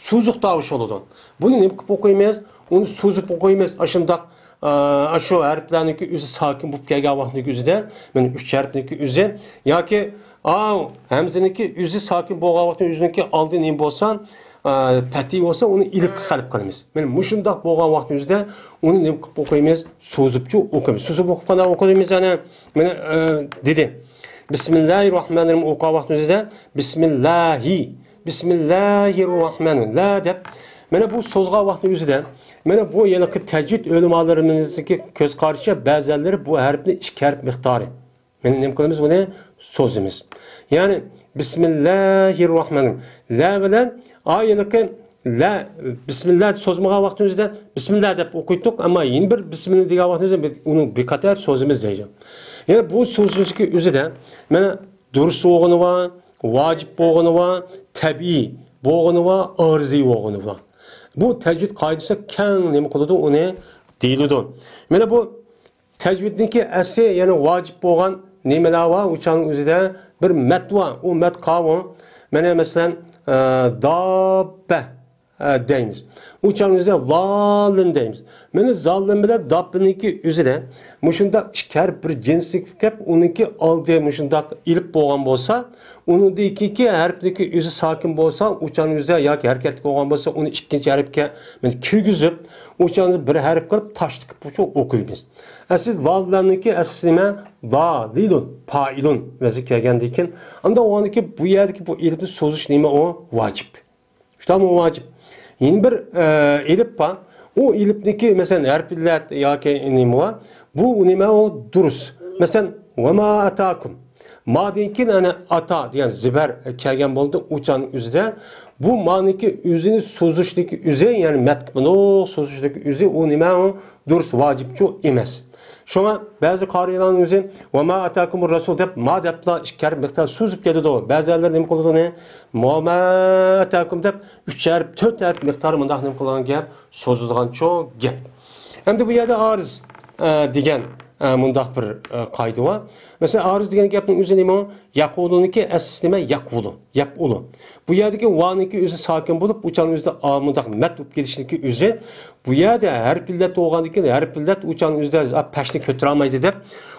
سوزۇق تاۋۇش بولىدۇ. بۇنى نېمە قىلىپ ئوقۇيمىز؟ ئۇنى سوزۇپ ئوقۇيمىز. ئاشۇنداق، ئا، شۇ ھەرپلەرنىڭكى ئۆزى ساكىن بولۇپ كەلگەن ۋاقىتنىڭكى ئۆزىدە، مانا ئۈچ ھەرپنىڭكى ئۆزى ياكى، ئاۋ، ھەمزىنىڭكى ئۆزى ساكىن بولغان ۋاقىتنىڭ ئۆزىنىڭكى ئالدى نېمە بولسا، ئا، پەتھىي بولسا، ئۇنى ئېلىپقا قەلب قىلىمىز. مانا مۇشۇنداق بولغان ۋاقىتنىڭ ئۆزىدە ئۇنى نېمە قىلىپ ئوقۇيمىز؟ سوزۇپچۇ ئوقۇيمىز. سوزۇپ ئوقۇپ قانداق ئوقۇيمىز؟ يەنى مانا، ئا، دېدى. بىسمىللاھىر راھمانىر راھىم ئوقۇغان ۋاقتىمىزدا بىسمىللاھى، بىسمىللاھىر راھمانىر لا دەپ، مانا بۇ سوزغان ۋاقتىنىڭ ئۆزىدە، مانا بۇ ھېلىقى تەجۋىد ئۆلىمالىرىمىزنىڭكى كۆز قارىشىچە بەزىلەر بۇ ھەرپنى ئىككى ھەرپ مىقدارى. مانا نېمە قىلىمىز بۇنى؟ سوزىمىز. يەنى بىسمىللاھىر راھمانىر راھىم. لا بىلەن ئا ھېلىقى لا، بىسمىللا سوزمىغان ۋاقتىمىزدا بىسمىللا دەپ ئوقۇيتتۇق، ئەمما يەنە بىر بىسمىللا دېگەن ۋاقتىمىزدا بىز ئۇنى بىر قاتار سوزىمىز دەيدۇ. يەنى بۇ سوزۇشنىڭكى ئۆزىدە مانا دۇرۇس بولغىنى بار، ۋاجىپ بولغىنى بار، تەبىئىي بولغىنى بار، ئارىزىي بولغىنى بار. بۇ تەجۋىد قائىدىسى كەڭ نېمە قىلىدۇ، ئۇنى دېيىلىدۇ. مانا بۇ تەجۋىدنىڭكى ئەسلى، يەنى ۋاجىپ بولغان نېمىلەر بار؟ ئۇ چاغنىڭ ئۆزىدە بىر مەت بار. ئۇ مەت قاۋۇ. مانا مەسىلەن، ئە، داببە، ئە، دەيمىز. ئۇ چاغنىڭ ئۆزىدە لالىن دەيمىز. مانا زالىن بىلەن داببىنىڭكى ئۆزىدە مۇشۇنداق ئىككى ھەرپ بىر جىنسلىك كەپ، ئۇنىڭكى ئالدى مۇشۇنداق ئېلىپ بولغان بولسا، ئۇنىڭدىكى ھەرپنىڭكى ئۆزى ساكىن بولسا، ئۇ چاغنىڭ ئۆزىدە ياكى ھەرىكەتلىك بولغان بولسا، ئۇنى ئىككىنچى ھەرپكە مانا كىرگۈزۈپ، ئۇ چاغنى بىر ھەرپ قىلىپ تاشلىقىپ ئوقۇيمىز. ئەسلى لالىلەرنىڭكى ئەسلى نېمە؟ لالىلۇن، پائىلۇن ۋەزنى كەلگەندىن كېيىن، ئاندا ئۇنىڭدىكى بۇ يەردىكى بۇ ئېلىپنى سوزۇش نېمە ئۇ؟ ۋاجىپ. شۇنداقمۇ ۋاجىپ؟ يەنە بىر، ئە، ئېلىپ بار. ئۇ ئېلىپنىكى، مەسىلەن، ھەرپىللەت ياكى نېمە بار؟ بۇ نېمە ئۇ؟ دۇرۇس. مەسىلەن، ۋەما ئاتاكۇم. مادىن كېيىن ئەنە ئاتا دېگەن زىبەر كەلگەن بولدى ئۇ چاغنىڭ ئۆزىدە. بۇ مانىكى ئۆزىنى سوزۇشنىكى ئۆزى، يەنى مەتكە بۇنداق سوزۇشنىكى ئۆزى ئۇ نېمە ئۇ؟ دۇرۇس، ۋاجىپچۇ ئەمەس. شۇڭا بەزى قارىيلارنىڭ ئۆزى ۋەما ئاتاكۇمۇر رەسۇل دەپ ما دەپلا ئىككى ھەرپ مىقدار سوزۇپ كېتىدۇ. بەزىلەر نېمە قىلىدۇ ئۇنى؟ ۋەما ئاتاكۇم دەپ ئۈچ ھەرپ، تۆت ھەرپ مىقدارى مۇنداق نېمە قىلغان گەپ؟ سوزۇلغانچۇ گەپ. ئەمدى بۇ يەردە ئارىز، ئە، دېگەن ئە، مۇنداق بىر، ئە، قائىدە بار. مەسىلەن، ئارىز دېگەن گەپنىڭ ئۆزى نېمە؟ يەقۇلۇنىڭكى ئەسلىسى نېمە؟ يەقۇلۇ، يەپئۇلۇ. بۇ يەردىكى ۋانىڭكى ئۆزى ساكىن بولۇپ، ئۇ چاغنىڭ ئۆزىدە ئا، مۇنداق مەت بولۇپ كېلىشنىڭكى ئۆزى، بۇ يەردە ھەرپ ئىللەت بولغاندىن كېيىن، ھەرپ ئىللەت ئۇ چاغنىڭ ئۆزىدە، ئا، پەشنى كۆتۈرەلمەيدۇ دەپ،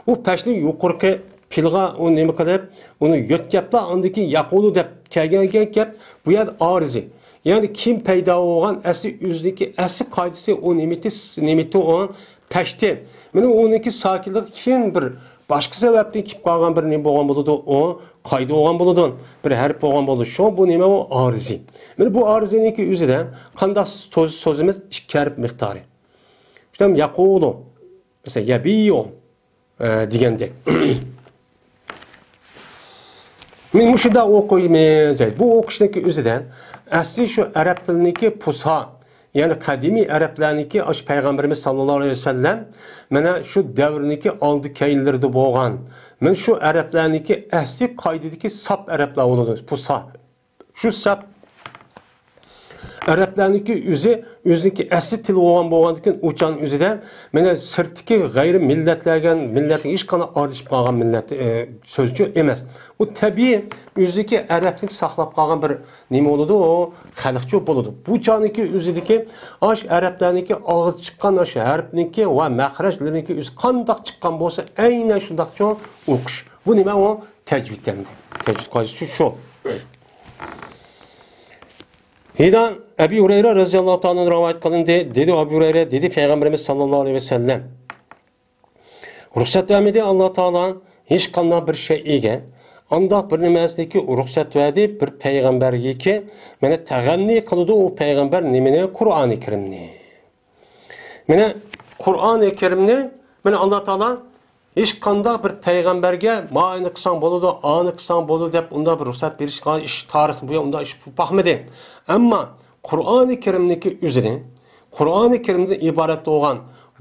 ئۇ پەشنى يۇقىرىقى پىلغا ئۇ نېمە قىلىپ، ئۇنى يۆتكەپلا، ئاندىن كېيىن يەقۇلۇ دەپ كەلگەن گەپ، بۇ يەردە ئارىزى. يەنى كېيىن پەيدا بولغان ئەسلى ئۆزىنىڭكى ئەسلى قائىدىسى ئۇ نېمىتى، نېمىتى ئۇ پەشتى. مانا ئۇنىڭكى ساكىنلىقى كېيىن بىر باشقا سەۋەبتىن كېلىپ قالغان بىر نېمە بولغان بولىدۇ، ئۇ قائىدە بولغان بولىدۇ، بىر ھەرپ بولغان بولىدۇ. شۇ بۇ نېمە ئۇ ئارىزى. مانا بۇ ئارىزىنىڭكى ئۆزىدە قانداق سۆز، سۆزىمىز ئىككى ھەرپ مىقدارى. شۇنداق يەقۇلۇ، مەسىلەن، يەبىئۇ، ئە، دېگەندەك. مانا مۇشۇنداق ئوقۇيمىز. بۇ ئوقۇشنىڭكى ئۆزىدە ئەسلى شۇ ئەرەب تىلىنىڭكى پۇسا، يەنى قەدىمىي ئەرەبلەرنىڭكى، ئاشۇ پەيغەمبىرىمىز ساللاللاھۇ ئەلەيھى ۋەسەللەم مانا شۇ دەۋرنىڭكى ئالدى كەينىلىرىدە بولغان، مانا شۇ ئەرەبلەرنىڭكى ئەسلى قائىدىدىكى ساپ ئەرەبلەر بولىدۇ، پۇسا. شۇ سەپ ئەرەبلەرنىڭكى ئۆزى، ئۆزىنىڭكى ئەسلى تىلى بولغان بولغاندىكىن، ئۇ چاغنىڭ ئۆزىدە مانا سىرتتىكى غەيرىي مىللەتلەرگە، مىللەتكە ھېچقانداق ئارىلىشىپ قالغان مىللەت، ئە، سۆزچۇ ئەمەس. ئۇ تەبىئىي ئۆزىدىكى ئەرەبلىك ساقلاپ قالغان بىر نېمە بولىدۇ، ئۇ خەلقچۇ بولىدۇ. بۇ چاغنىڭكى ئۆزىدىكى ئاش ئەرەبلەرنىڭكى ئاغزى چىققان ئاش ھەرپنىڭكى ۋە مەخرەجلىرىنىڭكى ئۆزى قانداق چىققان بولسا، ئەينەن شۇنداقچۇ ئوقۇش. بۇ نېمە ئۇ؟ تەجۋىد ئەمدى. تەجۋىد قائىدىسى شۇ. ھىدان ئەبى ھۇرەيرە رەزىياللاھۇ تائالا ئەنھۇ رىۋايەت قىلىندى. دېدى ئەبۇ ھۇرەيرە، دېدى پەيغەمبىرىمىز ساللاللاھۇ ئەلەيھى ۋەسەللەم، رۇخسەت بەرمىدى ئاللا تائالا ھېچقانداق بىر شەيئىگە، ئانداق بىر نېمەسىنىكى رۇخسەت بەردى بىر پەيغەمبەرگىكى، مانا تەغەننى قىلىدۇ ئۇ پەيغەمبەر نېمىنى؟ قۇرئانى كەرىمنى. مانا قۇرئانى كەرىمنى، مانا ئاللا تائالا ھېچقانداق بىر پەيغەمبەرگە ماۋۇنى قىلساڭ بولىدۇ، ئانى قىلساڭ بولىدۇ دەپ ئۇنداق بىر رۇخسەت بېرىشكە ئىش، تارىختىن بۇيان ئۇنداق ئىش باقمىدى. ئەمما قۇرئانى كەرىمنىڭكى ئۆزىنى، قۇرئانى كەرىمدىن ئىبارەت بولغان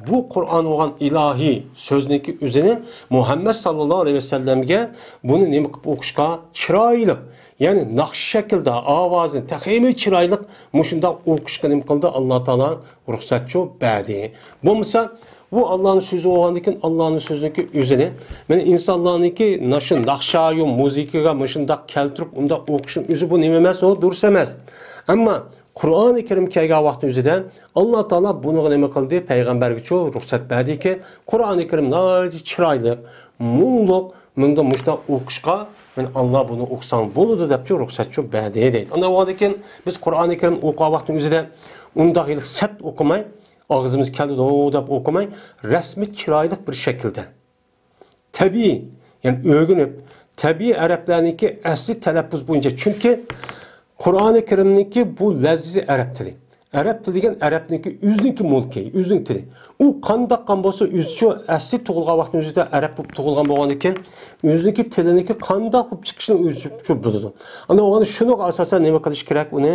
بۇ قۇرئان بولغان ئىلاھىي سۆزنىڭكى ئۆزىنى مۇھەممەد ساللاللاھۇ ئەلەيھى ۋەسەللەمگە بۇنى نېمە قىلىپ ئوقۇشقا چىرايلىق، يەنى ناخشا شەكلىدە ئاۋازىنى تېخىمۇ چىرايلىق مۇشۇنداق ئوقۇشقا نېمە قىلدى؟ ئاللا تائالا رۇخسەتچۇ بەردى. بولمىسا، بۇ ئاللانىڭ سۆزى بولغاندىكىن، ئاللانىڭ سۆزىنىڭكى ئۆزىنى، مانا ئىنسانلارنىڭكى ناشۇ ناخشايۇ مۇزىكىغا مۇشۇنداق كەلتۈرۈپ، ئۇنداق ئوقۇشنىڭ ئۆزى بۇ نېمە ئەمەس، ئۇ دۇرۇس ئەمەس. ئەمما قۇرئانى كەرىم كەلگەن ۋاقىتنىڭ ئۆزىدە ئاللا تائالا بۇنىڭغا نېمە قىلدى؟ پەيغەمبەرگىچۇ رۇخسەت بەردىكى، قۇرئانى كەرىم ناھايىتى چىرايلىق، مۇڭلۇق، مۇندا مۇشۇنداق ئوقۇشقا، مانا ئاللا بۇنى ئوقۇساڭ بولىدۇ دەپچۇ رۇخسەتچۇ بەردى دەيدۇ. ئانداق بولغاندىكىن بىز قۇرئانى كەرىم ئوقۇغان ۋاقىتنىڭ ئۆزىدە ئۇنداق ھېلى سەت ئوقۇماي، ئاغزىمىز كەلدى دەپ ئوقۇماي، رەسمىي چىرايلىق بىر شەكىلدە، تەبىئىي، يەنى ئۆگىنىپ، تەبىئىي ئەرەبلەرنىڭكى ئەسلى تەلەپپۇز بويىچە. چۈنكى قۇرئانى كەرىمنىڭكى بۇ لەۋزى ئەرەب تىلى. ئەرەب تىلى دېگەن ئەرەبنىڭكى ئۆزىنىڭكى مۇلكى، ئۆزىنىڭ تىلى. ئۇ قانداق قان بولسا، ئۆزىچۇ ئەسلى تۇغۇلغان ۋاقتىنىڭ ئۆزىدە ئەرەب بولۇپ تۇغۇلغان بولغاندىكىن، ئۆزىنىڭكى تىلىنىڭكى قانداق بولۇپ چىقىشىنى ئۆزىچۇ بىلىدۇ. ئاندىن شۇنىڭغا ئاساسەن نېمە قىلىش كېرەك؟ ئۇنى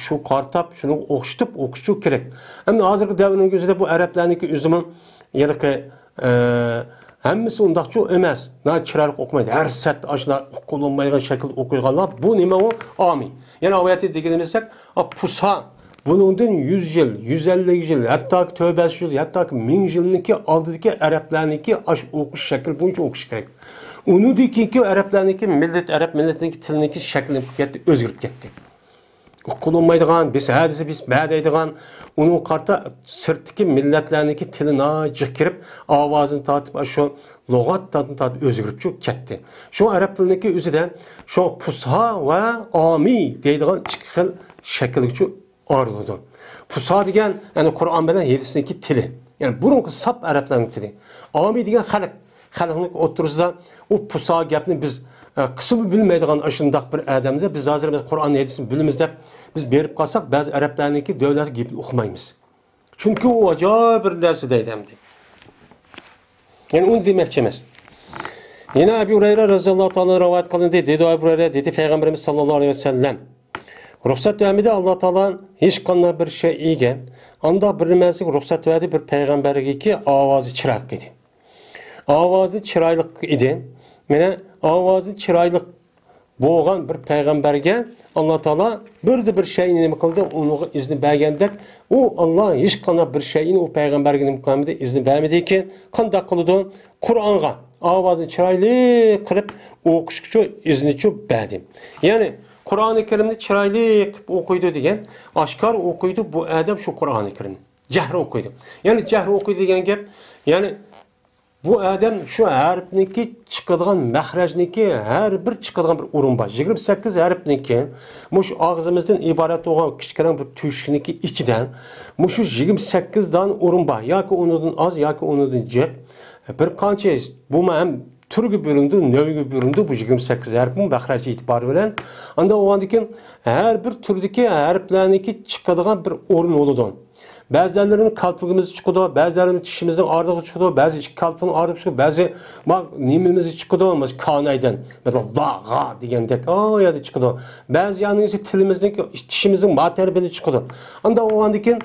شۇ قارىتىپ، شۇنىڭغا ئوخشىتىپ ئوقۇشچۇ كېرەك. ئەمدى ھازىرقى دەۋرنىڭ ئۆزىدە بۇ ئەرەبلەرنىڭكى ئۆزىمۇ ھېلىقى، ئە، ھەممىسى ئۇنداقچۇ ئەمەس. ناھايىتى چىرايلىق ئوقۇمايدۇ. ھەر سەت ئاشۇنداق ئۇقۇلۇنمايدىغان شەكىلدە ئوقۇيدىغانلار، بۇ نېمە ئۇ؟ ئامىي. يەنە ئاۋايەتتە دېگىنىمىزدەك، ئا، پۇسا، بۇنىڭدىن يۈز يىل، يۈز ئەللىك يىل، ھەتتاكى تۆت يۈز يىل، ھەتتاكى مىڭ يىلنىڭكى ئالدىدىكى ئەرەبلەرنىڭكى ئاشۇ ئوقۇش شەكلى بويىچە ئوقۇش كېرەك. ئۇنىڭدىن كېيىنكى ئەرەبلەرنىڭكى مىللەت، ئەرەب مىللىتىنىڭكى تىلىنىڭكى شەكلى نېمە قىلىپ كەتتى؟ ئۆزگىرىپ كەتتى. ئۇقۇلۇنمايدىغان، بىز ھە دېسە بىز بە دەيدىغان، ئۇنىڭغا قارىتا سىرتتىكى مىللەتلەرنىڭكى تىلى ناھايىتى جىق كىرىپ، ئاۋازىنى تارتىپ، ئاشۇ لۇغەتتىن تارتىپ ئۆزگىرىپچۇ كەتتى. شۇ ئەرەب تىلىنىڭكى ئۆزىدە شۇ پۇسھا ۋە ئامىي دەيدىغان ئىككى خىل شەكىلگىچۇ ئايرىلىدۇ. پۇسھا دېگەن، يەنى قۇرئان بىلەن ھەدىسنىڭكى تىلى. يەنى بۇرۇنقى ساپ ئەرەبلەرنىڭ تىلى. ئامىي دېگەن خەلق. خەلقنىڭ ئوتتۇرىسىدا ئۇ پۇسا گەپنى بىز، ئە، قىسمى بىلمەيدىغان ئاشۇنداق بىر ئادەمدە بىز ھازىر بىز قۇرئان ھەدىسنى بىلىمىز دەپ بىز بېرىپ قالساق، بەزى ئەرەبلەرنىڭكى دۆلەت گېپىنى ئۇقمايمىز. چۈنكى ئۇ ئاجايىپ بىر نەرسە دەيدۇ ئەمدى. يەنى ئۇنى دېمەكچى ئەمەس. يەنە ئەبۇ ھۇرەيرە رەزىياللاھۇ تائالا رىۋايەت قىلىندى. دېدى ئەبۇ ھۇرەيرە، دېدى پەيغەمبىرىمىز ساللاللاھۇ ئەلەيھى ۋەسەللەم، رۇخسەت بەرمىدى ئاللا تائالا ھېچقانداق بىر شەيئىگە، ئانداق بىر نېمەسىگە رۇخسەت بەردى بىر پەيغەمبەرگىكى ئاۋازى چىرايلىق ئىدى. ئاۋازى چىرايلىق ئىدى. مانا ئاۋازى چىرايلىق بولغان بىر پەيغەمبەرگە ئاللا تائالا بىردە بىر شەيئىنى نېمە قىلدى؟ ئۇنىڭغا ئىزنى بەرگەندەك، ئۇ ئاللا ھېچقانداق بىر شەيئىنى ئۇ پەيغەمبەرگە نېمە قىلمىدى؟ ئىزنى بەرمىدىكى، قانداق قىلىدۇ؟ قۇرئانغا ئاۋازىنى چىرايلىق قىلىپ ئوقۇشقىچۇ ئىزنىچۇ بەردى. يەنى قۇرئانى كەرىمنى چىرايلىق قىلىپ ئوقۇيدۇ دېگەن، ئاشكارا ئوقۇيدۇ بۇ ئادەم شۇ قۇرئانى كەرىمنى. جەھرى ئوقۇيدۇ. يەنى جەھرى ئوقۇيدۇ دېگەن گەپ، يەنى بۇ ئادەم شۇ ھەرپنىڭكى چىقىدىغان مەخرەجنىڭكى ھەر بىر چىقىدىغان بىر ئورۇن بار. يىگىرمە سەككىز ھەرپنىڭكى مۇشۇ ئاغزىمىزدىن ئىبارەت بولغان كىچىككىنە بىر تۆشۈكنىڭكى ئىچىدە مۇشۇ يىگىرمە سەككىز دانە ئورۇن بار. ياكى ئۇنىڭدىن ئاز، ياكى ئۇنىڭدىن جىق. بىر قانچە بۇمۇ ھەم تۈرگە بۆلۈنىدۇ، نەۋگە بۆلۈنىدۇ. بۇ يىگىرمە سەككىز ھەرپمۇ مەخرەج ئېتىبارى بىلەن. ئاندىن ئۇنىڭدىن كېيىن ھەر بىر تۈردىكى ھەرپلەرنىڭكى چىقىدىغان بىر ئورۇن بولىدۇ. بەزىلىرىمىز كالپۇكىمىزدا چىقىدۇ، بەزىلىرىمىز چىشىمىزنىڭ ئارىلىقىدا چىقىدۇ، بەزى ئىككى كالپۇكنىڭ ئارىلىقىدا چىقىدۇ، بەزى ما نېمىمىزدە چىقىدۇ، مۇشۇ كانايدىن. مەسىلەن، لا، غا دېگەندەك، ئا يەردە چىقىدۇ. بەزى يەرنىڭ تىلىمىزنىڭ، چىشىمىزنىڭ ما تەرىپىدە چىقىدۇ. ئاندىن ئۇنىڭدىن كېيىن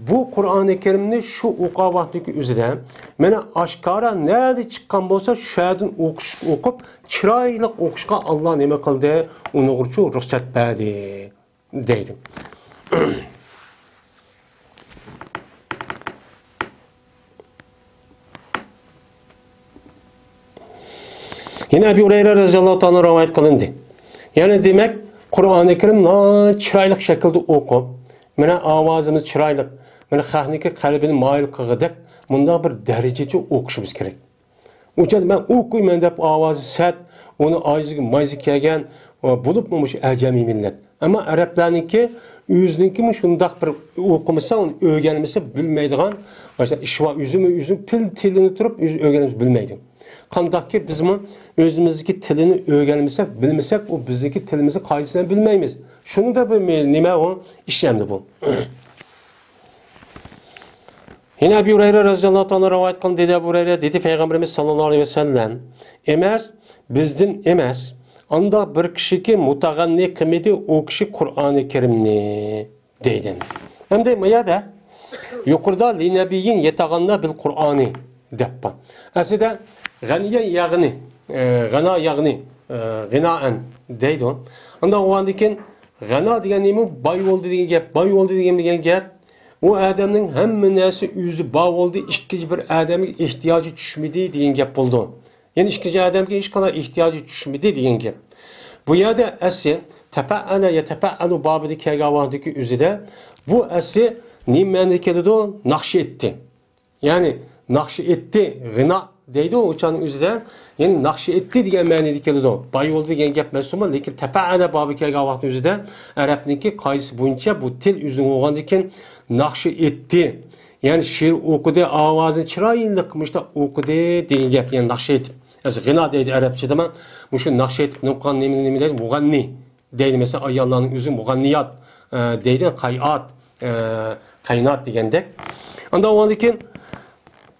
بۇ قۇرئانى كەرىمنى شۇ ئوقۇغان ۋاقتىدىكى ئۆزىدە، مانا ئاشكارا نەدە چىققان بولسا، شۇ يەردىن ئوقۇش، ئوقۇپ، چىرايلىق ئوقۇشقا ئاللا نېمە قىلدى؟ ئۇنىڭغىچۇ رۇخسەت بەردى. دەيدۇ. يەنە ئەبۇ ھۇرەيرە رەزىياللاھۇ تائالا رىۋايەت قىلىندى. يەنى دېمەك، قۇرئانى كەرىم ناھايىتى چىرايلىق شەكىلدە ئوقۇپ، مانا ئاۋازىمىز چىرايلىق، مانا خەقنىڭكى قەلبىنى مايىل قىلغۇدەك مۇنداق بىر دەرىجىچە ئوقۇشىمىز كېرەك. ئۇنچە مەن ئوقۇيمەن دەپ ئاۋازى سەت، ئۇنى ئايزىگە مايزى كەلگەن، بولۇپمۇ مۇشۇ ئەجەمىي مىللەت. ئەمما ئەرەبلەرنىڭكى ئۆزىنىڭكى مۇشۇنداق بىر ئوقۇمىسا، ئۇنى ئۆگەنمىسە بىلمەيدىغان ئىش بار. ئۆزىمۇ ئۆزىنىڭ تىل، تىلىنى تۇرۇپ ئۆزى ئۆگەنمىسە بىلمەيدۇ. قانداقكى بىزمۇ ئۆزىمىزدىكى تىلىنى ئۆگەنمىسەك، بىلمىسەك، ئۇ بىزنىڭكى تىلىمىزنى قايسىسىنى بىلمەيمىز. شۇنىڭدا بىر نېمە ئۇ ئىش ئەمدى بۇ. يەنە ئەبۇ ھۇرەيرە رەزىياللاھۇ تائالا رىۋايەت قىلدى، دېدى ئەبۇ ھۇرەيرە، دېدى پەيغەمبىرىمىز ساللاللاھۇ ئەلەيھى ۋەسەللەم، ئەمەس، بىزدىن ئەمەس، ئانداق بىر كىشىكى مۇتەغەننى قىلمىدى، ئۇ كىشى قۇرئانى كەرىمنى، دەيدۇ. ئەمدى ما يەردە يۇقىرىدا لىنەبىيين يەتەغەننا بىل قۇرئانى دەپ بار. ئەسلىدە غەنىيە يەغنى، ئە، غەنا يەغنى، ئە، غىنائەن دەيدۇ. ئانداق بولغاندىن كېيىن غەنا دېگەن نېمە؟ باي بولدى دېگەن گەپ. باي بولدى دېگەن، دېگەن گەپ، ئۇ ئادەمنىڭ ھەممە نەرسە ئۆزى بار بولدى، ئىككىنچى بىر ئادەمگە ئېھتىياجى چۈشمىدى دېگەن گەپ بولىدۇ. يەنى ئىككىنچى ئادەمگە ھېچقانداق ئېھتىياجى چۈشمىدى دېگەن گەپ. بۇ يەردە ئەسلى تەپەئەلە يەتەپەئەلۇ بابىدا كەلگەن ۋاقتىدىكى ئۆزىدە بۇ ئەسلى نېمە مەنىدە كېلىدۇ؟ ناخشا ئېيتتى. يەنى ناخشا ئېيتتى، غىنا دەيدۇ ئۇ چاغنىڭ ئۆزىدە. يەنى ناخشا ئېيتتى دېگەن مەنىدە كېلىدۇ. باي بولدى دېگەن گەپ ئەمەسمۇ، لېكىن تەپەئەلە بابى كەلگەن ۋاقىتنىڭ ئۆزىدە ئەرەبنىڭكى قايسى بويىچە بۇ تىل ئۆزىنىڭ بولغاندىن كېيىن ناخشا ئېيتتى. يەنى شېئىر ئوقۇدى، ئاۋازىنى چىرايلىق مۇشۇنداق ئوقۇدى دېگەن گەپ، يەنى ناخشا ئېيتىپ. ئەسلى غىنا دەيدۇ ئەرەبچىدىمۇ، مۇشۇ ناخشا ئېيتىپ نېمە قىلغان، نېمىنى، نېمە دەيدۇ؟ مۇغەننى. دەيدۇ، مەسىلەن، ئاياللارنىڭ ئۆزى مۇغەننىيات، ئە، دەيدۇ، قايئات، ئە، قاينات دېگەندەك. ئاندىن ئۇنىڭدىن كېيىن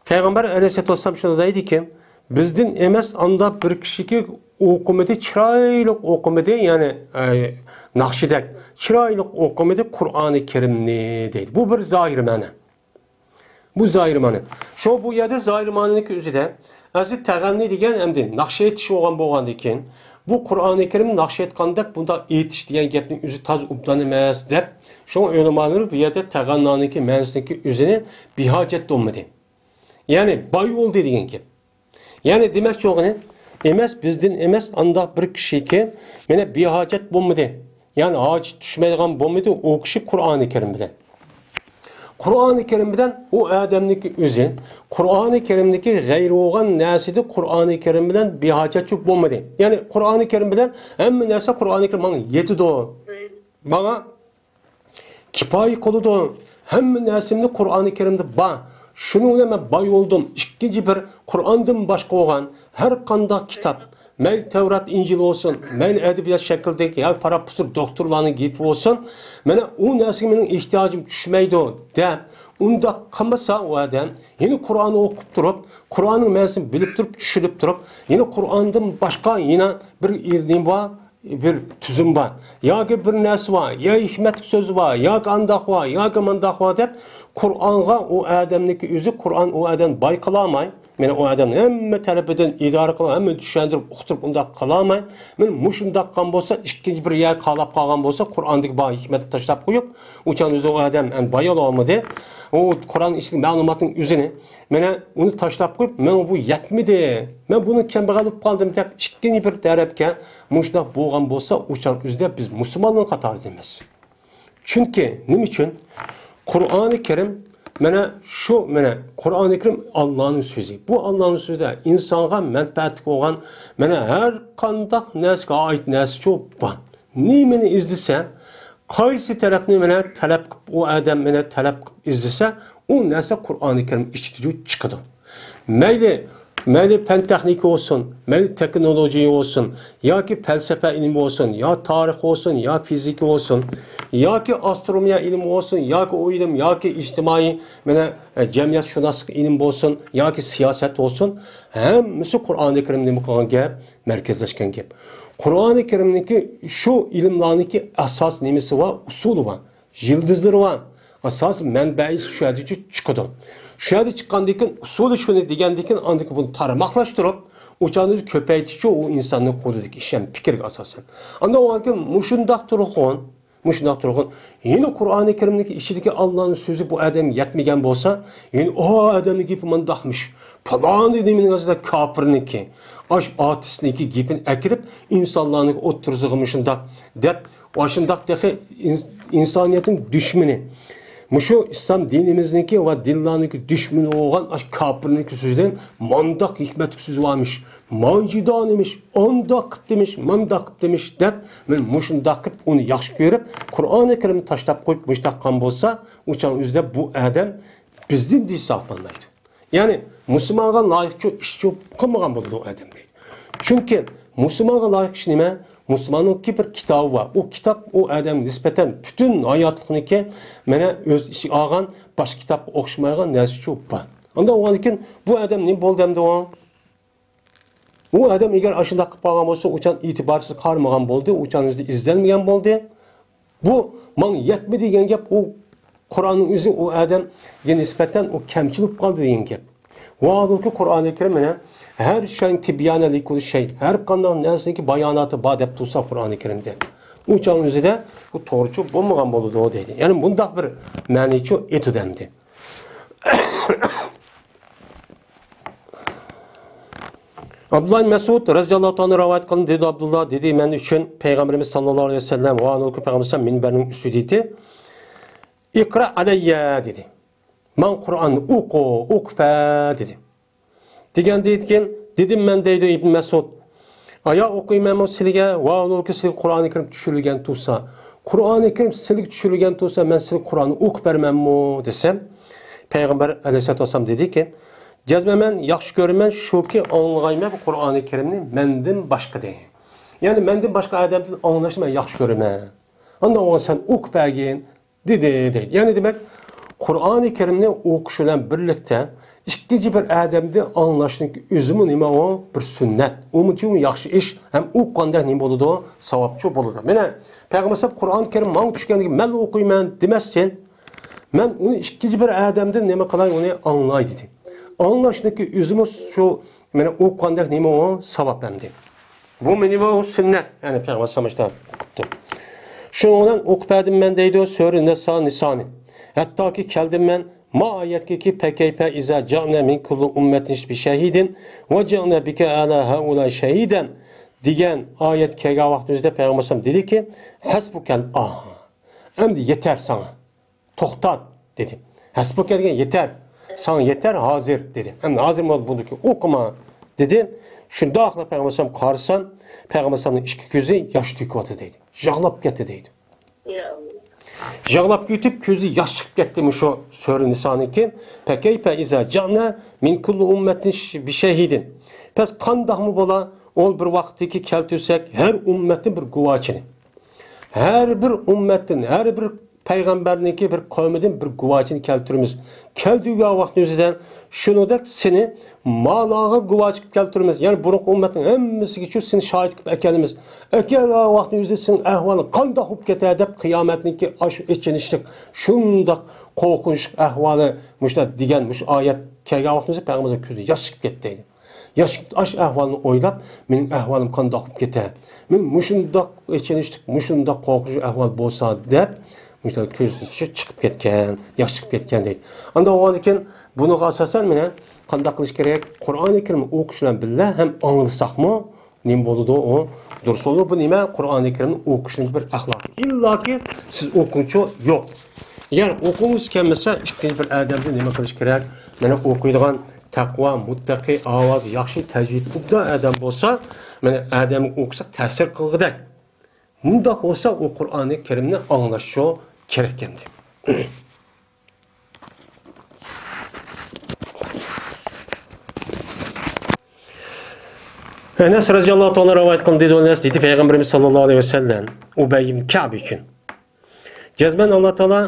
پەيغەمبەر ئەلەيھىسسالاتۇ ۋەسسالام شۇنداق دەيدىكەن، بىزدىن ئەمەس ئانداق بىر كىشىكى ئوقۇمىدى، چىرايلىق ئوقۇمىدى، يەنى، ئە، ناخشىدەك چىرايلىق ئوقۇمىدى قۇرئانى كەرىمنى دەيدۇ. بۇ بىر زاھىر مەنە. بۇ زاھىر مەنە. شۇ بۇ يەردە زاھىر مەنىنىڭكى ئۆزىدە ئەسلى تەغەننى دېگەن ئەمدى ناخشا ئېيتىش بولغان بولغاندىن كېيىن، بۇ قۇرئانى كەرىم ناخشا ئېيتقاندەك بۇنداق ئېيتىش دېگەن گەپنىڭ ئۆزى تازا ئوبدان ئەمەس دەپ، شۇڭا ئۆلىمالىرى بۇ يەردە تەغەننانىڭكى مەنىسىنىڭكى ئۆزىنى بىھاجەت بولمىدى. يەنى باي بولدى دېگەن گەپ. يەنى دېمەكچى بولغىنى، ئەمەس، بىزدىن ئەمەس، ئانداق بىر كىشىكى، مانا، بىھاجەت بولمىدى. يەنى ھاجەت چۈشمەيدىغان بولمىدى ئۇ كىشى قۇرئانى كەرىم بىلەن. قۇرئانى كەرىم بىلەن ئۇ ئادەمنىڭكى ئۆزى، قۇرئانى كەرىمدىكى غەيرى بولغان نەرسىدە قۇرئانى كەرىم بىلەن بىھاجەتچى بولمىدى. يەنى قۇرئانى كەرىم بىلەن ھەممە نەرسە قۇرئانى كەرىم ماڭا يېتىدۇ. ماڭا كىپايە قىلىدۇ. ھەممە نەرسەمنى قۇرئانى كەرىمدە بار. شۇنىڭ بىلەن مەن باي بولدۇم. ئىككىنچى بىر قۇرئاندىن باشقا بولغان ھەر قانداق كىتاب، مەيلى تەۋرات، ئىنجىل بولسۇن، مەيلى ئەدەبىيات شەكلىدىكى يا پروفېسسور، دوكتورلارنىڭ گېپى بولسۇن، مانا ئۇ نەرسىگە مېنىڭ ئېھتىياجىم چۈشمەيدۇ دەپ، ئۇنداق قىلمىسا ئۇ ئادەم، يەنە قۇرئاننى ئوقۇپ تۇرۇپ، قۇرئاننىڭ مەنىسىنى بىلىپ تۇرۇپ، چۈشىنىپ تۇرۇپ، يەنە قۇرئاندىن باشقا يەنە بىر نېمە بار، بىر تۈزۈم بار، ياكى بىر نەرسە بار، يا ھېكمەتلىك سۆز بار، ياكى ئانداق بار، ياكى مانداق بار دەپ، قۇرئانغا ئۇ ئادەمنىڭكى ئۆزى، قۇرئان ئۇ ئادەمنى باي قىلالماي، مانا ئۇ ئادەمنى ھەممە تەرىپىدىن ئىدارە قىلىپ، ھەممىنى چۈشەندۈرۈپ، ئۇقتۇرۇپ، ئۇنداق قىلالماي، مانا مۇشۇنداق قىلغان بولسا، ئىككىنچى بىر يەر قالاپ قالغان بولسا، قۇرئاندىكى بار ھېكمەتنى تاشلاپ قويۇپ، ئۇ چاغدا ئۆزى ئۇ ئادەم ئەمدى بايالالمىدى. ئۇ قۇرئان ئىچىدىكى مەلۇماتنىڭ ئۆزىنى، مانا ئۇنى تاشلاپ قويۇپ، ماڭا بۇ يەتمىدى، مەن بۇنى كەمبەغەل بولۇپ قالدىم دەپ، ئىككىنچى بىر تەرەپكە مۇشۇنداق بولغان بولسا، ئۇ چاغ ئۆزىدە بىز مۇسۇلمانلارنىڭ قاتارىدا ئەمەس. چۈنكى نېمە ئۈچۈن؟ قۇرئانى كەرىم، مانا شۇ، مانا قۇرئانى كەرىم ئاللانىڭ سۆزى. بۇ ئاللانىڭ سۆزىدە ئىنسانغا مەنپەئەتلىك بولغان، مانا ھەر قانداق نەرسىگە ئائىت نەرسىچۇ بار. نېمىنى ئىزدىسە، قايسى تەرەپنى مانا تەلەپ قىلىپ، ئۇ ئادەم مانا تەلەپ قىلىپ ئىزدىسە، ئۇ نەرسە قۇرئانى كەرىم ئىچىدىچۇ چىقىدۇ. مەيلى، مەيلى پەن تېخنىكا بولسۇن، مەيلى تېخنولوگىيە بولسۇن، ياكى پەلسەپە ئىلمى بولسۇن، يا تارىخ بولسۇن، يا فىزىكا بولسۇن، ياكى ئاسترونومىيە ئىلمى بولسۇن، ياكى ئۇ ئىلىم، ياكى ئىجتىمائىي، مانا، ئە، جەمئىيەتشۇناسلىق ئىلمى بولسۇن، ياكى سىياسەت بولسۇن، ھەممىسى قۇرئانى كەرىمدە نېمە قىلغان گەپ؟ مەركەزلەشكەن گەپ. قۇرئانى كەرىمنىڭكى شۇ ئىلىملارنىڭكى ئاساس نېمىسى بار؟ ئۇسۇلى بار. يىلتىزلىرى بار. ئاساسىي مەنبەسى شۇ يەردىچۇ چىقىدۇ. شۇ يەردە چىققاندىن كېيىن، ئۇسۇلى شۇنى دېگەندىن كېيىن، ئاندىن كېيىن بۇنى تارماقلاشتۇرۇپ، ئۇ چاغدا كۆپەيتىشچۇ ئۇ ئىنساننىڭ قولىدىكى ئىش ھەم پىكىرگە ئاساسەن. ئاندىن ئۇنىڭدىن كېيىن مۇشۇنداق تۇرغۇن، مۇشۇنداق تۇرغۇن. يەنە قۇرئانى كەرىمدىكى ئىچىدىكى ئاللانىڭ سۆزى بۇ ئادەمگە يەتمىگەن بولسا، يەنە ئۇ ئادەمنىڭ گېپى مۇنداقمىش، پالانى نېمىنىڭ ئۆزىدە كاپىرنىڭكى، ئاش ئارتىسنىڭكى گېپىنى ئەكىرىپ، ئىنسانلارنىڭ ئوتتۇرىسىغا مۇشۇنداق دەپ، ۋە شۇنداق تېخى ئىن-، ئىنسانىيەتنىڭ دۈشمىنى، مۇشۇ ئىسلام دىنىمىزنىڭكى ۋە دىنلارنىڭكى دۈشمىنى بولغان ئاشۇ كاپىرنىڭكى سۆزىدىن مانداق ھېكمەتلىك سۆز بارمىش، مانجىدانىمىش، ئانداق قىپتىمىش، مانداق قىپتىمىش دەپ، مەن مۇشۇنداق قىلىپ ئۇنى ياخشى كۆرۈپ، قۇرئانى كەرىمنى تاشلاپ قويۇپ، مۇشۇنداق قىلغان بولسا، ئۇ چاغ ئۆزىدە بۇ ئادەم بىزدىن دېسە ئاقلانمايدۇ. يەنى مۇسۇلمانغا لايىقچۇ ئىشچۇ قىلمىغان بولىدۇ ئۇ ئادەم دەيدۇ. چۈنكى مۇسۇلمانغا لايىق ئىش نېمە؟ مۇسۇلماننىڭكى بىر كىتابى بار. ئۇ كىتاب ئۇ ئادەمگە نىسبەتەن پۈتۈن ھاياتلىقنىڭكى مانا ئۆز ئىچىگە ئالغان، باشقا كىتابقا ئوخشىمايدىغان نەرسىچۇ بار. ئانداق بولغاندىن كېيىن بۇ ئادەم نېمە بولدى ئەمدى ئۇ؟ ئۇ ئادەم ئەگەر ئاشۇنداق قىلىپ قالغان بولسا، ئۇ چاغ ئېتىبارسىز قالمىغان بولدى، ئۇ چاغ ئۆزى ئىزدەنمىگەن بولدى. بۇ ماڭا يەتمىدى دېگەن گەپ، ئۇ قۇرئاننىڭ ئۆزى ئۇ ئادەمگە نىسبەتەن ئۇ كەمچىل بولۇپ قالدى دېگەن گەپ. ۋاھالۇكى، قۇرئانى كەرىم مانا ھەر شەيئىن تىبيانەن لىكۇللى شەي، ھەر قانداق نەرسىنىڭكى باياناتى بار دەپ تۇرسا قۇرئانى كەرىمدە، ئۇ چاغ ئۆزىدە بۇ توغرىچۇ بولمىغان بولىدۇ دەيدۇ. يەنى بۇنداق بىر مەنىچۇ ئېتىدۇ ئەمدى. ئابدۇللا ئىبن مەسئۇد رەزىياللاھۇ تائالا رىۋايەت قىلىندى، دېدى ئابدۇللا، دېدى، مەن ئۈچۈن پەيغەمبىرىمىز ساللاللاھۇ ئەلەيھى ۋەسەللەم ۋە ئۇنىڭ پەيغەمبىرىمىز مىنبەرنىڭ ئۈستىدە ئېيتتى، «ئىقرا ئەلەييە» دېدى. «ماڭا قۇرئاننى ئوقۇ، ئوقۇپ بەر» دېدى. دېگەندىن كېيىن، دېدىم مەن، دەيدۇ ئىبن مەسئۇد، ئايا ئوقۇيمەنمۇ سىلىگە؟ ۋە ئۇلاركى سىلىگە قۇرئانى كەرىم چۈشۈرۈلگەن تۇرسا، قۇرئانى كەرىم سىلىگە چۈشۈرۈلگەن تۇرسا، مەن سىلىگە قۇرئاننى ئوقۇپ بەرمەنمۇ دېسەم، پەيغەمبەر ئەلەيھىسسالاتۇ ۋەسسالام دېدىكى، جەزمەن مەن ياخشى كۆرىمەن، شۇكى ئاڭلىغايمەن بۇ قۇرئانى كەرىمنى مەندىن باشقىدىن. يەنى مەندىن باشقا ئادەمدىن ئاڭلاشنى مەن ياخشى كۆرىمەن. ئانداق بولغان سەن ئوقۇپ بەرگىن. دېدى، دەيدۇ. يەنى دېمەك، قۇرئانى كەرىمنى ئوقۇش بىلەن بىرلىكتە ئىككىنچى بىر ئادەمدىن ئاڭلاشنىڭ ئۆزىمۇ نېمە ئۇ؟ بىر سۈننەت. ئۇمۇ ياخشى ئىش ھەم ئوقۇغاندەك نېمە بولىدۇ؟ ساۋابچۇ بولىدۇ. مانا، پەيغەمبەر قۇرئان كەرىم ماڭا چۈشكەندىكىن مەنلا ئوقۇيمەن دېمەسسەن. مەن ئۇنى ئىككىنچى بىر ئادەمدىن نېمە قىلاي، ئۇنى ئاڭلاي دېدى. ئاڭلاشنىڭكى ئۆزىمۇ شۇ، مانا، ئوقۇغاندەك نېمە ئۇ؟ ساۋاب ئەمدى. بۇ مېنى بۇ سۈننەت، يەنى پەيغەمبەر ئەلەيھىسسالام ئىشتە قىپتۇ. شۇنىڭ بىلەن ئوقۇپ بەردىم مەن دەيدۇ، سۈرە نىسا، نىسانى. ھەتتاكى كەلدىم مەن ما ئايەتكىكى، فەكەيفە ئىزا جەئنا مىن كۇللى ئۇممەتىن بىشەھىدىن ۋە جىئنا بىكە ئەلا ھەئۇلاي شەھىدەن دېگەن ئايەت كەلگەن ۋاقتىمىزدا پەيغەمبەر ئەلەيھىسسالام دېدىكى، ھەسبۇكەل ئاھ. ئەمدى يېتەر ساڭا. توختات، دېدى. ھەسبۇكە دېگەن يېتەر. ساڭا يېتەر ھازىر، دېدى. ئەمدى ھازىر بۇنىڭكى ئوقۇما، دېدى. شۇنداقلا پەيغەمبەر ئەلەيھىسسالام قارىسام، پەيغەمبەر ئەلەيھىسسالامنىڭ ئىككى كۆزى ياش تۆكۈۋاتىدۇ، دەيدۇ. يىغلاپ كەتتى، دەيدۇ. يا ئاللا. يىغلاپ كېتىپ، كۆزى ياش چىقىپ كەتتى مۇشۇ سۈرە نىسانىڭكى. فەكەيفە ئىزا جىئنا مىن كۇللى ئۇممەتىن بىشەھىدىن. بەس قانداقمۇ بولا، ئۇ بىر ۋاقىتتىكى كەلتۈرسەك ھەر ئۈممەتتىن بىر گۇۋاچىنى. ھەر بىر ئۈممەتتىن، ھەر بىر پەيغەمبەرنىڭكى بىر قەۋمىدىن بىر گۇۋاچىنى كەلتۈرىمىز. كەلتۈرگەن ۋاقتىمىزدا شۇنىڭدەك سېنى مالاغا گۇۋاچى قىلىپ كەلتۈرىمىز. يەنى بۇرۇنقى ئۈممەتنىڭ ھەممىسىگىچۇ سېنى شاھىت قىلىپ ئەكەلىمىز. ئەكەلگەن ۋاقتىمىزدا سېنىڭ ئەھۋالىڭ قانداق بولۇپ كېتەر دەپ قىيامەتنىڭكى ئاشۇ ئېچىنىشلىق، شۇنداق قورقۇنچلۇق ئەھۋالى مۇشۇنداق دېگەن مۇشۇ ئايەت كەلگەن ۋاقتىمىزدا پەيغەمبەرنىڭ كۆزىدىن ياش چىقىپ كەتتى. ياش ئاش ئەھۋالنى ئويلاپ، مېنىڭ ئەھۋالىم قانداق بولۇپ كېتەر؟ مەن مۇشۇنداق ئېچىنىشلىق، مۇشۇنداق قورقۇنچلۇق ئەھۋال بولسا دەپ، مۇشۇنداق كۆزىدىن چىقىپ كەتكەن، ياش چىقىپ كەتكەن دەيدۇ. ئاندىن بولغاندىكىن بۇنىڭغا ئاساسەن مانا قانداق قىلىش كېرەك؟ قۇرئانى كەرىمنى ئوقۇش بىلەن بىللە ھەم ئاڭلىساقمۇ نېمە بولىدۇ؟ ئۇ دۇرۇس بولىدۇ. بۇ نېمە؟ قۇرئانى كەرىمنى ئوقۇشنىڭ بىر ئەخلاقى. ئىللاكى سىز ئوقۇڭچۇ؟ يوق. يەنى ئوقۇغۇڭىز كەلمىسە، ئىككىنچى بىر ئادەمدىن نېمە قىلىش كېرەك؟ مانا ئوقۇيدىغان تەقۋا، مۇتتەقى، ئاۋازى ياخشى، تەجۋىدى ئوبدان ئادەم بولسا، مانا ئادەمگە ئوقۇساق تەسىر قىلغۇدەك. مۇنداق بولسا ئۇ قۇرئانى كەرىمنى ئاڭلاشچۇ كېرەك ئەمدى. ئەنەس رەزىياللاھۇ تائالا رىۋايەت قىلدى، دېدى، دېدى پەيغەمبىرىمىز ساللاللاھۇ ئەلەيھى ۋەسەللەم ئۇبەي ئىبن كەئب ئۈچۈن. جەزمەن ئاللا تائالا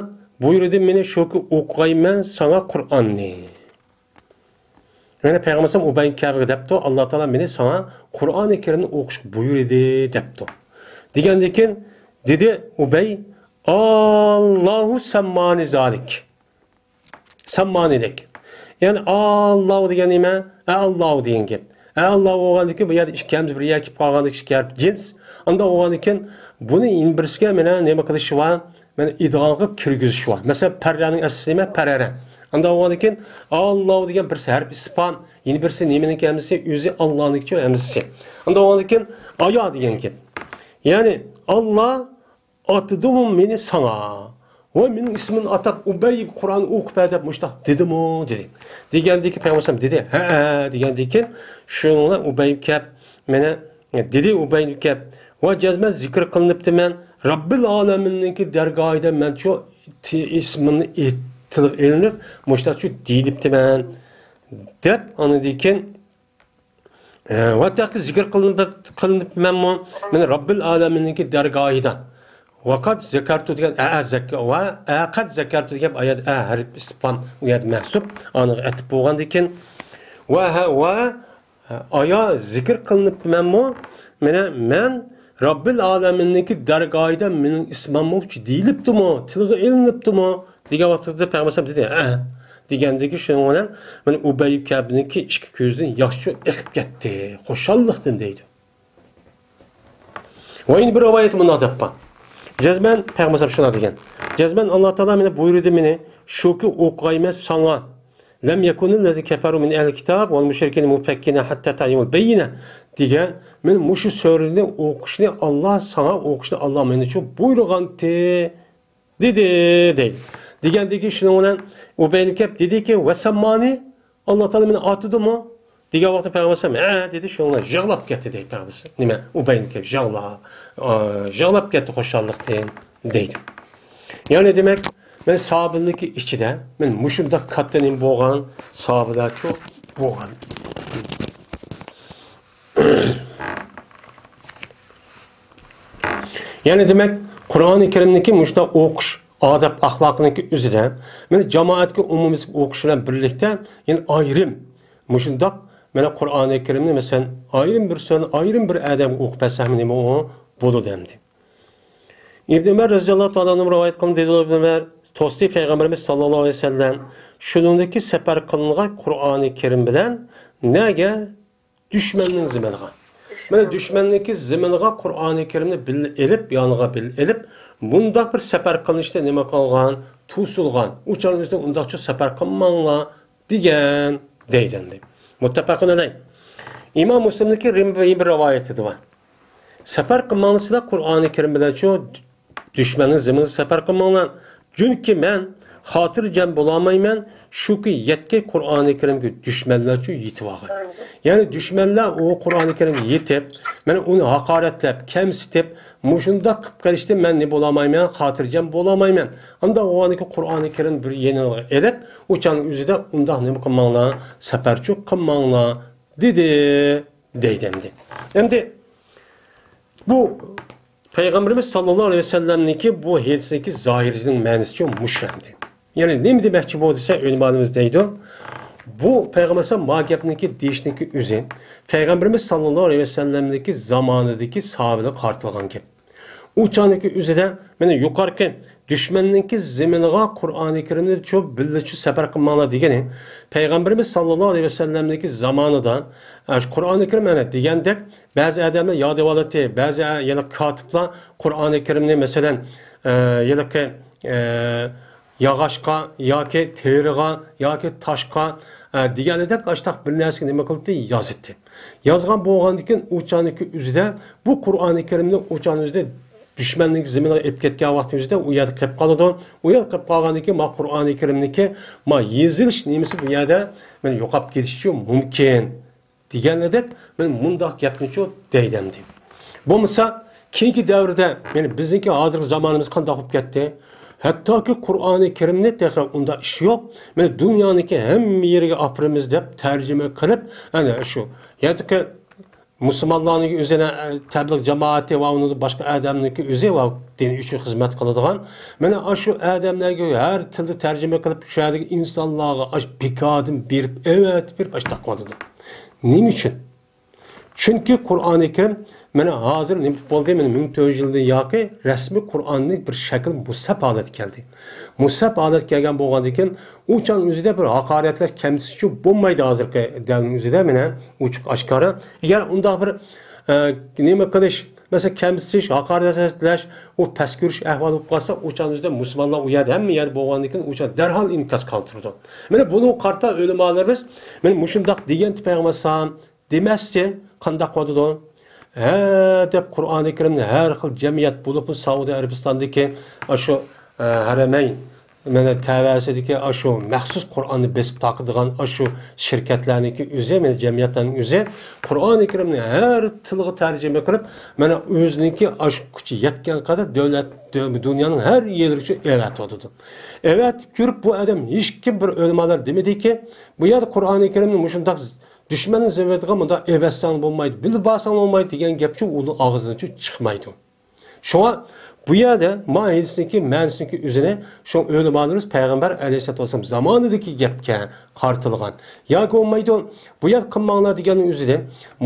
بۇيرۇدى مېنى، شۇكى ئوقۇغايمەن ساڭا قۇرئاننى. يەنى پەيغەمبەر ئەلەيھىسسالام ئۇبەي كەبىگە دەپتۇ، ئاللا تائالا مېنى ساڭا قۇرئانى كەرىمنى ئوقۇشقا بۇيرۇدى دەپتۇ. دېگەندىن كېيىن دېدى ئۇبەي، ئاللاھۇ سەممانى زالىك. سەممانى دەك. يەنى ئاللاھۇ دېگەن نېمە؟ ئەئاللاھۇ دېگەن گەپ. ئەئاللاھۇ بولغاندىكىن بۇ يەردە ئىككى ھەمزە بىر يەرگە كېلىپ قالغاندىكىن ئىككى ھەرپ جىنس. ئانداق بولغاندىكىن بۇنى يەنە بىرسىگە مانا نېمە قىلىشى بار؟ مانا ئىدغام قىلىپ كىرگۈزۈش بار. مەسىلەن، پەررەنىڭ ئەسلى نېمە؟ پەرەرە. ئانداق بولغاندىكىن ئاللاھۇ دېگەن بىرسى ھەرپ ئىسپان، يەنە بىرسى نېمىنىڭكى ھەمزىسى؟ ئۆزى ئاللانىڭكى ھەمزىسى. ئانداق بولغاندىكىن ئايا دېگەن گەپ. يەنى ئاللا ئاتىدىمۇ مېنى ساڭا؟ ۋاي مېنىڭ ئىسمىمنى ئاتاپ ئۇبەي قۇرئان ئوقۇپ بەر دەپ مۇشۇنداق دېدىمۇ؟ دېدى. دېگەندىكىن پەيغەمبەر ئەلەيھىسسالام دېدى، ھەئە دېگەندىكىن شۇنىڭ بىلەن ئۇبەي كەپ مانا دېدى ئۇبەي كەپ، ۋە جەزمەن زىكىر قىلىنىپتىمەن، رەببىل ئالەمىننىڭكى دەرگاھىدا مەنچۇ تى-، ئىسمىمنى ئېيت-، تىلغا ئېلىنىپ، مۇشۇنداقچۇ دېيىلىپتىمەن، دەپ ئاندىن كېيىن، ئە، ۋە تېخى زىكىر قىلىنىپ، قىلىنىپتىمەنمۇ، مەن رەببىل ئالەمىننىڭكى دەرگاھىدا. ۋەقەد زەكەرتۇ دېگەن، ئە، ئە، زەك-، ۋە ئەقەد زەكەرتۇ دېگەن ئايەت، ئە ھەرپ ئىسپان ئۇ يەردە مەھسۇپ، ئانىغا ئەتىپ بولغاندىن كېيىن، ۋە ھە، ۋە ئايا زىكىر قىلىنىپتىمەنمۇ؟ مانا مەن رەببىل ئالەمىننىڭكى دەرگاھىدا مېنىڭ ئىسمىممۇ دېيىلىپتىمۇ؟ تىلغا ئېلىنىپتىمۇ؟ دېگەن ۋاقتىدا پەيغەمبەر ئەلەيھىسسالام دېدى، ھە. دېگەندىكىن شۇنىڭ بىلەن مانا ئۇبەي كەبنىڭكى ئىككى كۆزىدىن ياشچۇ ئېقىپ كەتتى. خۇشاللىقتىن دەيدۇ. ۋە يەنە بىر رىۋايەتتە مۇنداق دەپ بار. جەزمەن پەيغەمبەر ئەلەيھىسسالام شۇنداق دېگەن. جەزمەن ئاللا تائالا مېنى بۇيرۇدى مېنى، شۇكى ئوقۇغايمەن ساڭا. لەم يەكۇنىللەزىنە كەفەرۇ مىن ئەھلىل كىتاب ۋەل مۇشرىكىنە مۇنفەككىنە ھەتتا تەتىيەھۇمۇل بەييىنە دېگەن، مەن مۇشۇ سۈرىنى ئوقۇشنى ئاللا، ساڭا ئوقۇشنى ئاللا مېنىچۇ بۇيرۇغانتى، دېدى، دەيدۇ. دېگەندىكىن شۇنىڭ بىلەن ئۇبەي كەپ دېدىكى، ۋە سەممانى، ئاللا تائالا مېنى ئاتىدىمۇ؟ دېگەن ۋاقىتتا پەيغەمبەر ئەلەيھىسسالام، ھە، دېدى، شۇنىڭ بىلەن يىغلاپ كەتتى، دەيدۇ پەيغەمبەر ئەلەيھىسسالام. نېمە؟ ئۇبەي كەپ يىغلا-، ئا، يىغلاپ كەتتى خۇشاللىقتىن، دەيدۇ. يەنى دېمەك، مەن ساھابىلىرىنىڭكى ئىچىدە، مەن مۇشۇنداق كاتتا نېمە بولغان ساھابىلەرچۇ بولغان. يەنى دېمەك، قۇرئانى كەرىمنىڭكى مۇشۇنداق ئوقۇش ئادەپ ئەخلاقىنىڭكى ئۆزىدە، مانا جامائەتكە ئومۇميۈزلۈك ئوقۇش بىلەن بىرلىكتە، يەنە ئايرىم مۇشۇنداق، مانا قۇرئانى كەرىمنى، مەسىلەن، ئايرىم بىر سۈرىنى ئايرىم بىر ئادەمگە ئوقۇپ بەرسەكمۇ نېمە ئۇ بولىدۇ ئەمدى. ئىبن ئۆمەر رەزىياللاھۇ تائالا ئەنھۇ رىۋايەت قىلىندى، دېدى ئىبن ئۆمەر، توستى پەيغەمبىرىمىز ساللاللاھۇ ئەلەيھى ۋەسەللەم، شۇنىڭدىكى سەپەر قىلىنغان قۇرئانى كەرىم بىلەن نەگە؟ دۈشمەننىڭ زېمىنىغا. مانا دۈشمەننىڭكى زېمىنىغا قۇرئانى كەرىمنى بىللە ئېلىپ، يانىغا بىللە ئېلىپ، مۇنداق بىر سەپەر قىلىنىشتا نېمە قىلغان؟ توسۇلغان. ئۇ چاغنىڭ ئۆزىدە ئۇنداقچە سەپەر قىلماڭلار دېگەن، دەيدۇ ئەمدى. مۇتتەپەقۇن ئەلەيھ. ئىمام مۇسلىمنىڭكى رىم-، بىر رىۋايىتىدە بار. سەپەر قىلماڭلار سىلەر قۇرئانى كەرىم بىلەن شۇ دۈشمەننىڭ زېمىنىغا سەپەر قىلماڭلار. چۈنكى مەن خاتىرجەم بولالمايمەن، شۇكى يەتكەي قۇرئانى كەرىمگە دۈشمەنلەرچۇ يېتىۋالغان. يەنى دۈشمەنلەر ئۇ قۇرئانى كەرىمگە يېتىپ، مانا ئۇنى ھاقارەتلەپ، كەمسىتىپ، مۇشۇنداق قىلىپ قېلىشتىن مەن نېمە بولالمايمەن، خاتىرجەم بولالمايمەن. ئانداق بولغاندىكىن قۇرئانى كەرىم بىر يېنىغا ئېلىپ، ئۇ چاغنىڭ ئۆزىدە ئۇنداق نېمە قىلماڭلار، سەپەرچۇ قىلماڭلار، دېدى، دەيدۇ ئەمدى. ئەمدى بۇ پەيغەمبىرىمىز ساللاللاھۇ ئەلەيھى ۋەسەللەمنىڭكى بۇ ھەدىسىنىڭكى زاھىرىنىڭ مەنىسىچۇ مۇشۇ ئەمدى. يەنى نېمە دېمەكچى بۇ دېسە، ئۆلىمالىرىمىز دەيدۇ، بۇ پەيغەمبەر ئەلەيھىسسالام ما گەپنىكى دېيىشنىكى ئۆزى پەيغەمبىرىمىز ساللاللاھۇ ئەلەيھى ۋەسەللەمنىڭكى زامانىدىكى ساھابىلەرگە قارىتىلغان گەپ. ئۇ چاغنىڭكى ئۆزىدە مانا يۇقىرىقى دۈشمەننىڭكى زېمىنىغا قۇرئانى كەرىمنى شۇ بىللە شۇ سەپەر قىلماڭلار دېگىنى پەيغەمبىرىمىز ساللاللاھۇ ئەلەيھى ۋەسەللەمنىڭكى زامانىدا، ئە، شۇ قۇرئانى كەرىم ئەنە دېگەندەك بەزى ئادەملەر ياد ئېۋالاتتى، بەزى، ئە، يەنە كاتىپلار قۇرئانى كەرىمنى مەسىلەن، ئە، ھېلىقى، ئە، ياغاچقا ياكى تېرىغا ياكى تاشقا، ئە، دېگەنىدەك ئاشتاق بىر نەرسىگە نېمە قىلدى؟ يازدى. يازغان بولغاندىكىن ئۇ چاغنىڭكى ئۆزىدە بۇ قۇرئانى كەرىمنى ئۇ چاغنىڭ ئۆزىدە دۈشمەننىڭ زېمىنىغا ئېلىپ كەتكەن ۋاقتى ئۆزىدە ئۇ يەردە قېلىپ قالىدۇ. ئۇ يەردە قېلىپ قالغاندىن كېيىن ما قۇرئانى كەرىمنىكى ما يېزىلىش نېمىسى بۇ يەردە مانا يوقاپ كېتىشىچۇ مۇمكىن. دېگەنلىدەك، مەن مۇنداق گەپنىچۇ دەيدەمدى. بولمىسا، كېيىنكى دەۋردە، يەنى بىزنىڭكى ھازىرقى زامانىمىز قانداق بولۇپ كەتتى؟ ھەتتاكى قۇرئانى كەرىمنى تېخى ئۇنداق ئىش يوق. مەن دۇنيانىڭكى ھەممە يېرىغا ئاپىرىمىز دەپ تەرجىمە قىلىپ، ئەنە شۇ يەردىكى مۇسۇلمانلارنىڭ ئۆزىنى، تەبلىغ جامائىتى ۋە ئۇنىڭدىن باشقا ئادەمنىڭكى ئۆزى ۋە دىن ئۈچۈن خىزمەت قىلىدىغان، مانا ئاشۇ ئادەملەرگە ھەر تىلدا تەرجىمە قىلىپ، شۇ يەردىكى ئىنسانلارغا ئاش بىكاردىن بېرىپ، ئەۋەتىپ بېرىپ ئاشتاق قىلىدۇ. نېمە ئۈچۈن؟ چۈنكى قۇرئانى كەرىم مانا ھازىر نېمە بولدى؟ مانا مىڭ تۆت يۈز يىلدىن ياقى رەسمىي قۇرئاننى بىر شەكىل مۇسھەپ ھالەتكە كەلدى. مۇسھەپ ھالەتكە كەلگەن بولغاندىكىن، ئۇ چاغنىڭ ئۆزىدە بىر ھاقارەتلەش، كەمسىتىشچۇ بولمايدۇ ھازىرقى دەۋرنىڭ ئۆزىدە مانا ئوچۇق ئاشكارا. ئەگەر ئۇنداق بىر، ئە، نېمە قىلىش، مەسىلەن، كەمسىتىش، ھاقارەتلەش، ئۇ پەس كۆرۈش ئەھۋالى بولۇپ قالسا، ئۇ چاغنىڭ ئۆزىدە مۇسۇلمانلار ئۇ يەردە ھەممە يەردە بولغاندىكىن ئۇ چاغ دەرھال ئىنكاس قالدۇرىدۇ. مانا بۇنىڭغا قارىتا ئۆلىمالىرىمىز مانا مۇشۇنداق دېگەنتى پەيغەمبەر ئەلەيھىسسالام دېمەستىن قانداق بولىدۇ؟ ھە دەپ قۇرئانى كەرىمنى ھەر خىل جەمئىيەت بولۇپمۇ سەئۇدى ئەرەبىستاندىكى ئاشۇ، ئە، ھەرەمەين مانا تەۋەسىدىكى ئاشۇ مەخسۇس قۇرئاننى بېسىپ تارقىتىدىغان ئاشۇ شىركەتلەرنىڭكى ئۆزى، مانا جەمئىيەتلەرنىڭ ئۆزى قۇرئانى كەرىمنى ھەر تىلغا تەرجىمە قىلىپ، مانا ئۆزىنىڭكى ئاشۇ كۈچى يەتكەن قەدەر دۆلەت، دۆ-، دۇنيانىڭ ھەر يېرىگىچە ئەۋەتىۋاتىدۇ. ئەۋەتىپ كۆرۈپ بۇ ئادەم ھېچكىم بىر ئۆلىمالار دېمىدىكى، بۇ يەردە قۇرئانى كەرىمنى مۇشۇنداق دۈشمەننىڭ زېمىنىغا مۇنداق ئەۋەتسەڭ بولمايدۇ، بىللە بارساڭ بولمايدۇ دېگەن گەپچۇ ئۇنىڭ ئاغزىدىنچۇ چىقمايدۇ. شۇڭا بۇ يەردە ما ھەدىسنىڭكى مەنىسىنىڭكى ئۆزىنى شۇ ئۆلىمالىرىمىز پەيغەمبەر ئەلەيھىسسالاتۇ ۋەسسالام زامانىدىكى گەپكە قارىتىلغان. ياكى بولمايدۇ، بۇ يەردە قىلماڭلار دېگەننىڭ ئۆزىدە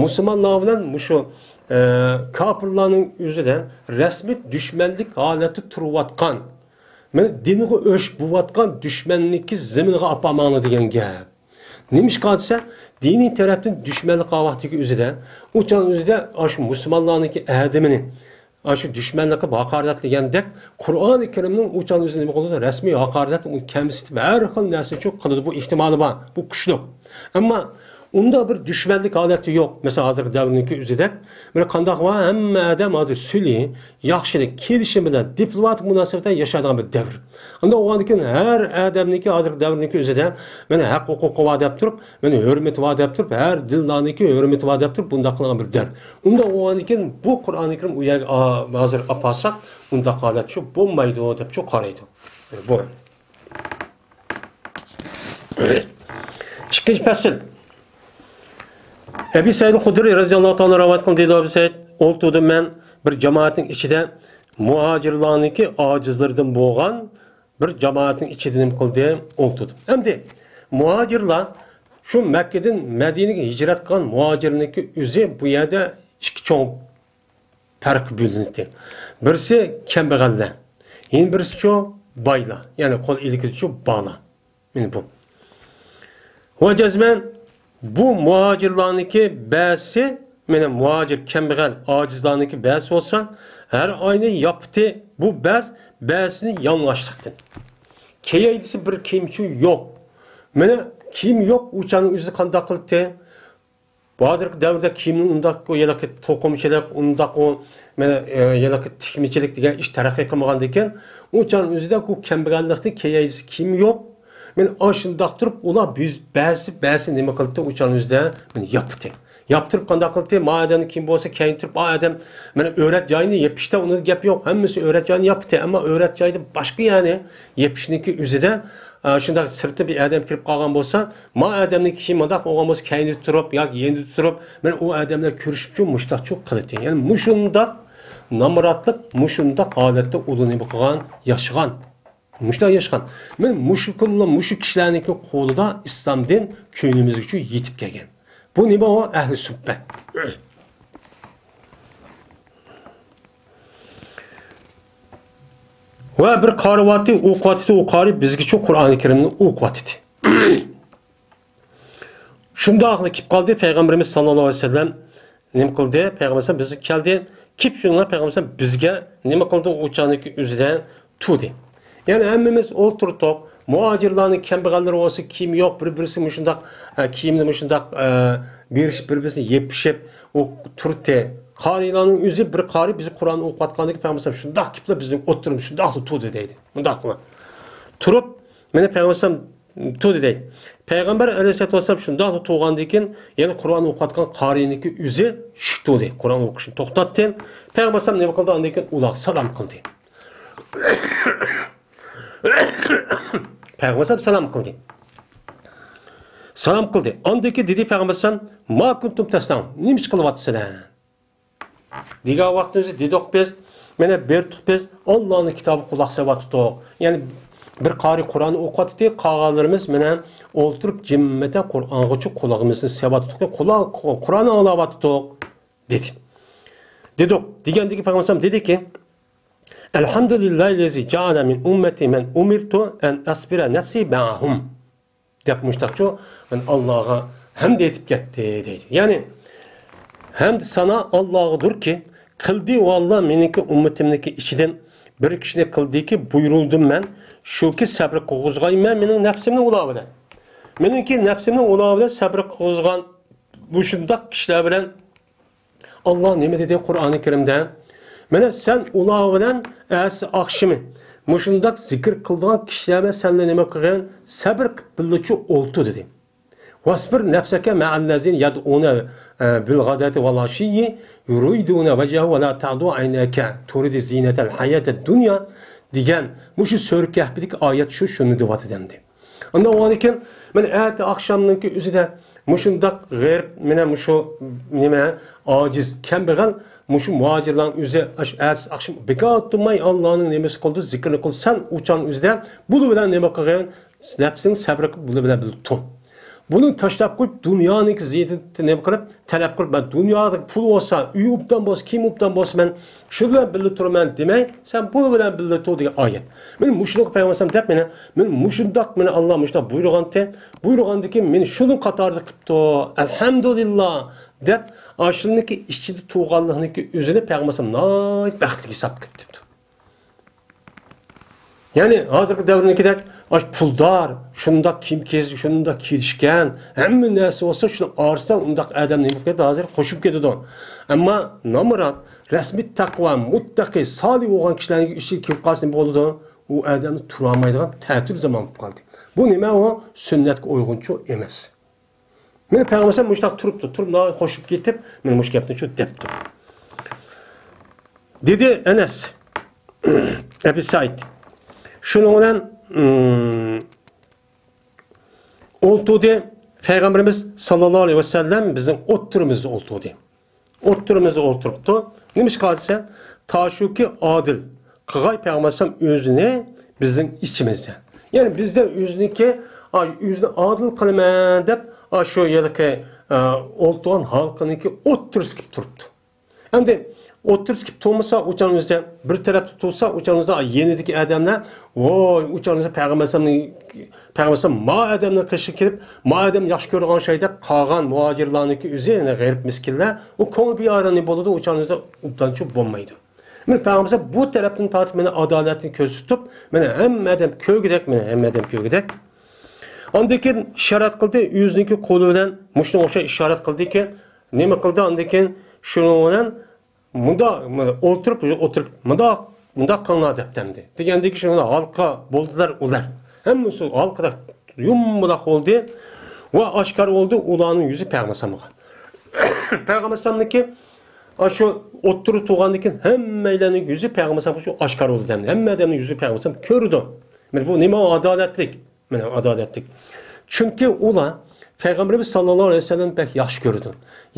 مۇسۇلمانلار بىلەن مۇشۇ، ئە، كاپىرلارنىڭ ئۆزىدە رەسمىي دۈشمەنلىك ھالەتتە تۇرۇۋاتقان، مانا دىنغا ئۆچ بوۋاتقان دۈشمەننىڭكى زېمىنىغا ئاپارماڭلار دېگەن گەپ. نېمىشقا دېسە، دىنىي تەرەپتىن دۈشمەنلىك قىلغان ۋاقتىدىكى ئۆزىدە، ئۇ چاغ ئۆزىدە ئاشۇ مۇسۇلمانلارنىڭكى ئادىمىنى، ئاشۇ دۈشمەنلىك قىلىپ ھاقارەتلىگەندەك، قۇرئانى كەرىمنىڭ ئۇ چاغ ئۆزىدە نېمە قىلىدۇ؟ رەسمىي ھاقارەت، ئۇنى كەمسىتىپ، ھەر خىل نەرسىنى شۇ قىلىدۇ. بۇ ئېھتىمالى بار، بۇ كۈچلۈك. ئەمما ئۇنداق بىر دۈشمەنلىك ھالەتتە يوق. مەسىلەن، ھازىرقى دەۋرنىڭكى ئۆزىدەك. مانا قانداق ۋە ھەممە ئادەم ھازىر سۈلھى، ياخشىلىق، كېلىشىم بىلەن دىپلوماتىك مۇناسىۋەتتە ياشايدىغان بىر دەۋر. ئانداق بولغاندىكىن ھەر ئادەمنىڭكى ھازىرقى دەۋرنىڭكى ئۆزىدە مانا ھەق ھوقۇقى بار دەپ تۇرۇپ، مانا ھۆرمىتى بار دەپ تۇرۇپ، ھەر دىنلارنىڭكى ھۆرمىتى بار دەپ تۇرۇپ بۇنداق قىلغان بىر دەۋر. ئۇنداق بولغاندىكىن بۇ قۇرئانى كەرىم ئۇ يەرگە، ئا، ھازىر ئاپارساق ئۇنداق ھالەت شۇ بولمايدۇ دەپ شۇ قارايدۇ. بۇ. ئىككىنچى پەسىل. ئەبى سەئىد خۇدرى رەزىياللاھۇ تائالا رىۋايەت قىلدى، دېدى ئەبى سەئىد، ئولتۇردۇم مەن بىر جامائەتنىڭ ئىچىدە مۇھاجىرلارنىڭكى ئاجىزلىرىدىن بولغان بىر جامائەتنىڭ ئىچىدە نېمە قىلدىم؟ ئولتۇردۇم. ئەمدى مۇھاجىرلار شۇ مەككىدىن مەدىنىگە ھىجرەت قىلغان مۇھاجىرنىڭكى ئۆزى بۇ يەردە ئىككى چوڭ پەرققە بۆلۈنىدۇ. بىرسى كەمبەغەللەر، يەنە بىرسىچۇ بايلار، يەنى قول ئىلكىدىچۇ بارلار. مانا بۇ. ۋە جەزمەن بۇ مۇھاجىرلارنىڭكى بەزىسى، مانا مۇھاجىر كەمبەغەل ئاجىزلارنىڭكى بەزىسى بولسا، ھەر ئاينى ياپتى، بۇ بەز، بەزىسىنى يالىڭاچلىقتىن. كېيىنكىسى بىر كىيىمچۇ يوق. مانا كىيىم يوق، ئۇ چاغنىڭ ئۆزى قانداق قىلدى؟ بۇ ھازىرقى دەۋردە كىيىمنىڭ ئۇنداق ھېلىقى توقۇمىچىلىق، ئۇنداق ئۇ، مانا، ئە، ھېلىقى تىكمىچىلىك دېگەن ئىش تەرەققىي قىلمىغاندىكىن، ئۇ چاغنىڭ ئۆزىدە بۇ كەمبەغەللىكنى كېيەيلىسە كىيىم يوق. مانا ئاشۇنداق تۇرۇپ، ئۇلار بىز بەزىسى، بەزىسى نېمە قىلدى؟ ئۇ چاغنىڭ ئۆزىدە مانا ياپتى. ياپتۇرۇپ قانداق قىلدى؟ ما ئادەمنىڭ كىيىمى بولسا كېيىن تۇرۇپ، ئا ئادەم مانا ئۆرەت جايىنى يېپىشتا ئۇنىڭ گەپ يوق. ھەممىسى ئۆرەت جايىنى ياپتى. ئەمما ئۆرەت جايدىن باشقا يەرنى يېپىشنىڭكى ئۆزىدە، ئا، شۇنداق سىرتتىن بىر ئادەم كىرىپ قالغان بولسا، ما ئادەمنىڭ كىشى مۇنداق بولغان بولسا، كەينىدە تۇرۇپ ياكى يېنىدا تۇرۇپ، مانا ئۇ ئادەملەر كۆرۈشۈپچۇ مۇشتاقچۇ قىلىتى. يەنى مۇشۇنداق نامراتلىق مۇشۇنداق ھالەتتە ئۇلار نېمە قىلغان؟ ياشىغان. مۇشۇنداق ياشىغان. مەن مۇشۇ كۈنلا مۇشۇ كىشىلەرنىڭكى قولىدا ئىسلام دىن كۆڭلىمىزگىچە يېتىپ كەلگەن. بۇ نېمە ئۇ؟ ئەھلى سۇھبەت. ۋە بىر قارىۋاتتى، ئوقۇۋاتتى، ئۇ قارى بىزگىچە قۇرئانى كەرىمنى ئوقۇۋاتتى. شۇنداقلا كېلىپ قالدى، پەيغەمبىرىمىز ساللاللاھۇ ئەلەيھى ۋەسەللەم نېمە قىلدى؟ پەيغەمبەر بىزگە كەلدى. كېلىپ شۇنىڭ پەيغەمبەر بىزگە نېمە قىلدى؟ ئۇ چاغدىكى ئۆزىدە تۇردى. يەنى ھەممىمىز ئولتۇردۇق. مۇھاجىرلارنىڭ كەمبەغەللىرى بولسا كىيىمى يوق، بىر-بىرسى مۇشۇنداق، ئە، كىيىمنى مۇشۇنداق، ئە، بېرىشىپ، بىر-بىرسىنى يېپىشىپ، ئۇ تۇردى. قارىيلارنىڭ ئۆزى بىر قارىي بىز قۇرئان ئوقۇۋاتقاندىكى پەيغەمبەر شۇنداق كېلىپلا بىزنىڭ ئوتتۇرىمىزدا شۇنداقلا تۇردى دەيدۇ. مۇنداقلا تۇرۇپ، مانا پەيغەمبەر تۇردى دەيدۇ. پەيغەمبەر ئەلەيھىسسالاتۇ ۋەسسالام شۇنداقلا تۇرغاندىن كېيىن، يەنە قۇرئان ئوقۇۋاتقان قارىينىڭكى ئۆزى چۈشۈپ تۇردى. قۇرئان ئوقۇشنى توختاتتى. پەيغەمبەر ئەلەيھىسسالام نېمە قىلدى؟ ئاندىن كېيىن ئۇلارغا سالام قىلدى. پەيغەمبەر ئەلەيھىسسالام سالام قىلدى. سالام قىلدى. ئاندىن كېيىن دېدى پەيغەمبەر ئەلەيھىسسالام، ما كۇنتۇم تەسنەئۇن؟ نېمە ئىش قىلىۋاتىسىلەر؟ دېگەن ۋاقتىمىزدا دېدۇق بىز، مانا بېرىتۇق بىز، ئاللانىڭ كىتابىغا قۇلاق سېلىۋاتىدۇق. يەنى بىر قارى قۇرئان ئوقۇۋاتىدۇ، قالغانلىرىمىز مانا ئولتۇرۇپ جىممىتە قۇرئانغىچە قۇلىقىمىزنى سېلىۋاتىدۇق، قۇلان-، قۇرئان ئاڭلاۋاتىدۇق، دېدى. دېدۇق، دېگەندىكى پەيغەمبەر دېدىكى، ئەلھەمدۇلىللاھىللەزى جەئەلە مىن ئۇممەتى مەن ئۇمىرتۇ ئەن ئەسبىرە نەفسى مەئەھۇم. دەپ مۇشتاقچۇ، مەن ئاللاغا ھەمد ئېيتىپ كەتتى، دەيدۇ. يەنى، ھەمد سانا ئاللاغىدۇركى، قىلدى ئۇ ئاللا مېنىڭكى ئۈممىتىمنىڭكى ئىچىدىن بىر كىشىنى قىلدىكى، بۇيرۇلدۇم مەن، شۇكى سەبرى قىلغۇزغايمەن مېنىڭ نەپسىمنى ئۇلار بىلەن. مېنىڭكى نەپسىمنى ئۇلار بىلەن سەبرى قىلغۇزغان مۇشۇنداق كىشىلەر بىلەن ئاللا نېمە دېدى قۇرئانى كەرىمدە؟ مانا سەن ئۇلار بىلەن ئەتىسى ئاخشىمى مۇشۇنداق زىكىر قىلىدىغان كىشىلەر بىلەن سەنلا نېمە قىلغىن؟ سەبر قىلىپ بىللىچە ئولتۇر دېدى. ۋەسبىر نەفسەكە مەئەللەزىنە يەدئۇنە، ئە، بىلغاداتى ۋەلئەشىييى يۇرىدۇنە ۋەجھەھۇ ۋەلا تەئدۇ ئەيناكە تۇرىدۇ زىنەتەل ھەياتىد دۇنيا دېگەن مۇشۇ سۈرە كەھپىدىكى ئايەت شۇ، شۇنى دەۋاتىدۇ ئەمدى. ئاندىن ئۇنىڭدىن كېيىن مانا ئەتە ئاخشامنىڭكى ئۆزىدە مۇشۇنداق غېرىب، مانا مۇشۇ نېمە، ئاجىز، كەمبەغەل، مۇشۇ مۇھاجىرلارنىڭ ئۆزى ئاش-، ئەتىسى ئاخشام بىكار تۇرماي ئاللانىڭ نېمىسى قىلىدۇ، زىكرىنى قىلىدۇ. سەن ئۇ چاغنىڭ ئۆزىدە بۇلار بىلەن نېمە قىلغىن؟ نەپسىڭ سەبرى قىلىپ بۇلار بىلەن بىللە تۇر. بۇنى تاشلاپ قويۇپ، دۇنيانىڭكى زىينىتىنى نېمە قىلىپ، تەلەپ قىلىپ، مەن دۇنيادا پۇل بولسا، ئۆي ئوبدان بولسا، كىيىم ئوبدان بولسا، مەن شۇ بىلەن بىللە تۇرىمەن دېمەي، سەن بۇ بىلەن بىللە تۇر دېگەن ئايەت. مانا مۇشۇنىڭغا پەيغەمبەر دەپ، مانا، مانا مۇشۇنداق، مانا ئاللا مۇشۇنداق بۇيرۇغانتى، بۇيرۇغاندىكىن مېنى شۇنىڭ قاتارىدا قىپتۇ، ئەلھەمدۇلىللا دەپ، ئاشۇنىڭكى ئىچىدە تۇرغانلىقنىڭكى ئۆزىنى پەيغەمبەر ناھايىتى بەختلىك ھېساب قىپتۇ. يەنى ھازىرقى دەۋرنىڭكىدەك، ئاش پۇلدار، شۇنداق كىيىم كىيىش، شۇنداق كىيىشكەن، ھەممە نەرسە بولسا، شۇنىڭ ئارىسىدا ئۇنداق ئادەم نېمە قىلىدۇ؟ ھازىر قوشۇپ كېتىدۇ. ئەمما نامرات، رەسمىي تەقۋا، مۇتتەقى، سالىھ بولغان كىشىلەرنىڭ ئىچىگە كىرىپ قالسا نېمە بولىدۇ؟ ئۇ ئادەمنى تۇرالمايدىغان تەتۈر زامان بولۇپ قالدى. بۇ نېمە ئۇ؟ سۈننەتكە ئۇيغۇنچۇ ئەمەس. مانا پەيغەمبەر مۇشۇنداق تۇرۇپتۇ، تۇرۇپ مانا قوشۇپ كېتىپ، مانا مۇشۇ گەپنى شۇ دەپتۇ. دېدى ئەنەس ئەبى سەئىد. شۇنىڭ بىلەن، ئىم، ئولتۇردى. پەيغەمبىرىمىز ساللاللاھۇ ئەلەيھى ۋەسەللەم بىزنىڭ ئوتتۇرىمىزدا ئولتۇردى. ئوتتۇرىمىزدا ئولتۇرۇپتۇ. نېمىشقا دېسە، تاشۇكى ئادىل قىلغاي پەيغەمبەر ئەلەيھىسسالام ئۆزىنى بىزنىڭ ئىچىمىزدە. يەنى بىزدە ئۆزىنىڭكى، ئا، ئۆزىنى ئادىل قىلىمەن دەپ، ئا، شۇ ھېلىقى، ئا، ئولتۇرغان ھالقىنىڭكى ئوتتۇرىسى كېلىپ تۇرۇپتۇ. ئەمدى ئوتتۇرىسى كېلىپ تۇرمىسا، ئۇ چاغنىڭ ئۆزىدە بىر تەرەپتە تۇرسا، ئۇ چاغنىڭ ئۆزىدە يېنىدىكى ئادەملەر، ۋوي، ئۇ چاغنىڭ ئۆزىدە پەيغەمبەر ئەلەيھىسسالامنىڭ، پەيغەمبەر ئەلەيھىسسالام ما ئادەمنىڭ قېشىغا كېلىپ، ما ئادەم ياخشى كۆرىدىغان ئوخشايدۇ دەپ، قالغان مۇھاجىرلارنىڭكى ئۆزى، يەنى غېرىب مىسكىنلەر، ئۇ كۆڭلى بىئارام بولىدۇ، ئۇ چاغنىڭ ئۆزىدە ئوبدانچۇ بولمايدۇ. مانا پەيغەمبەر بۇ تەرەپتىن تارتىپ مانا ئادالەتنى كۆرسىتىپ، مانا ھەممە ئادەم كۆرگۈدەك، مانا ھەممە ئادەم كۆرگۈدەك. ئاندىن كېيىن ئىشارەت قىلدى، ئۆزىنىڭكى قولى بىلەن مۇشۇنىڭغا ئوخشاش ئىشارەت قىلدىكى، نېمە قىلدى؟ ئاندىن كېيىن شۇنىڭ بىلەن مۇنداق، مۇنداق ئولتۇرۇپ، ئولتۇرۇپ، مۇنداق، مۇنداق قىلىڭلار دەپ دەمدى. دېگەندىكى شۇنىڭ ھالقا بولدىلار ئۇلار. ھەممىسى ھالقىدەك يۇمىلاق بولدى ۋە ئاشكارا بولدى ئۇلارنىڭ يۈزى پەيغەمبەر ئەلەيھىسسالامغا. پەيغەمبەر ئەلەيھىسسالامنىڭكى، ئاشۇ ئوتتۇرىدا تۇرغاندىن كېيىن ھەممەيلەننىڭ يۈزى پەيغەمبەر ئەلەيھىسسالامغا شۇ ئاشكارا بولدى دەمدى. ھەممە ئادەمنىڭ يۈزى پەيغەمبەر ئەلەيھىسسالام كۆرىدۇ. مانا بۇ نېمە ئادالەتلىك؟ مانا ئادالەتلىك. چۈنكى ئۇلار پەيغەمبىرىمىز ساللاللاھۇ ئەلەيھى ۋەسەللەم بەك ياخشى كۆرىدۇ.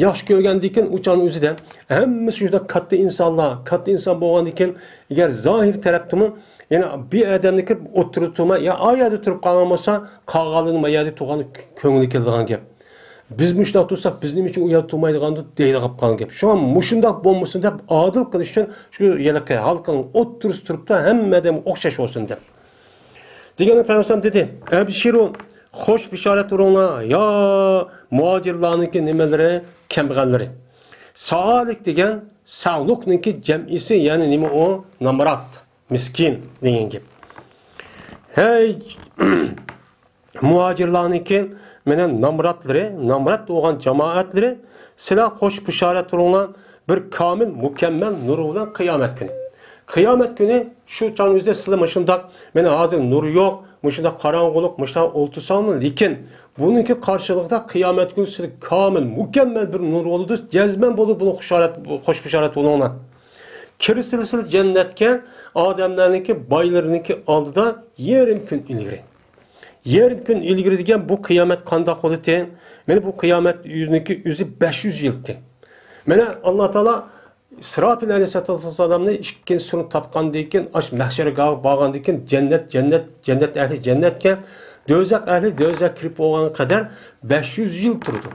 ياخشى كۆرگەندىن كېيىن ئۇ چاغنىڭ ئۆزىدە ھەممىسى شۇنداق كاتتا ئىنسانلار، كاتتا ئىنسان بولغاندىن كېيىن، ئەگەر زاھىر تەرەپتىمۇ، يەنە بىر ئادەمنى كىرىپ ئوتتۇرىدا تۇرماي، يا ئا يەردە تۇرۇپ قالغان بولسا، قالغانلىرىنىڭ ما يەردە تۇرغانلىقى كۆڭلىگە كېلىدىغان گەپ. بىز مۇشۇنداق تۇرساق، بىز نېمە ئۈچۈن ئۇ يەردە تۇرمايدىغاندۇ دەيدىغان گەپ. شۇڭا مۇشۇنداق بولمىسۇن دەپ، ئادىل قىلىش ئۈچۈن شۇ ھېلىقى ھالقىنىڭ ئوتتۇرىسىدا تۇرۇپتا ھەممە ئادەمگە ئوخشاش بولسۇن دەپ. دېگەندە پەيغەمبەر دېدى، «ئەبشىرۇ، خوش بېشارەت بېرىڭلار، يا مۇھاجىرلارنىڭكى نېمىلىرى، كەمبەغەللىرى.» سائىلىك دېگەن سەئلۇكنىڭكى جەمئىسى، يەنى نېمە ئۇ؟ نامرات، مىسكىن دېگەن گەپ. ھەي، مۇھاجىرلارنىڭكى مانا نامراتلىرى، نامرات بولغان جامائەتلىرى، سىلەر خوش بېشارەت بېرىڭلار، بىر كامىل، مۇكەممەل نۇر بىلەن قىيامەت كۈنى. قىيامەت كۈنى شۇ چاغنىڭ ئۆزىدە سىلەر مۇشۇنداق، مانا ھازىر نۇر يوق، مۇشۇنداق قاراڭغۇلۇق، مۇشۇنداق ئولتۇرساڭلار، لېكىن بۇنىڭكى قارشىلىقىدا قىيامەت كۈنى سىلەر كامىل، مۇكەممەل بىر نۇر بولىدۇ، جەزمەن بولىدۇ، بۇنى خۇشالەت، خوش بېشارەت بولۇڭلار. كىرىسىلە سىلەر جەننەتكە، ئادەملەرنىڭكى، بايلىرىنىڭكى ئالدىدا يېرىم كۈن ئىلگىرى. يېرىم كۈن ئىلگىرى دېگەن بۇ قىيامەت قانداق بولىدىكەن؟ مانا بۇ قىيامەت يۈزىنىڭكى ئۆزى بەش يۈز يىلتى. مانا ئاللا تائالا ئىسراپىل ئەلەيھىسسالامنى ئىككىنچى سۇرنى تارتقاندىن كېيىن، ئاش مەھشەرگاھقا بارغاندىن كېيىن، جەننەت، جەننەت، جەننەت ئەھلى جەننەتكە، دوزاخ ئەھلى دوزاخقا كىرىپ بولغان قەدەر بەش يۈز يىل تۇرىدۇ.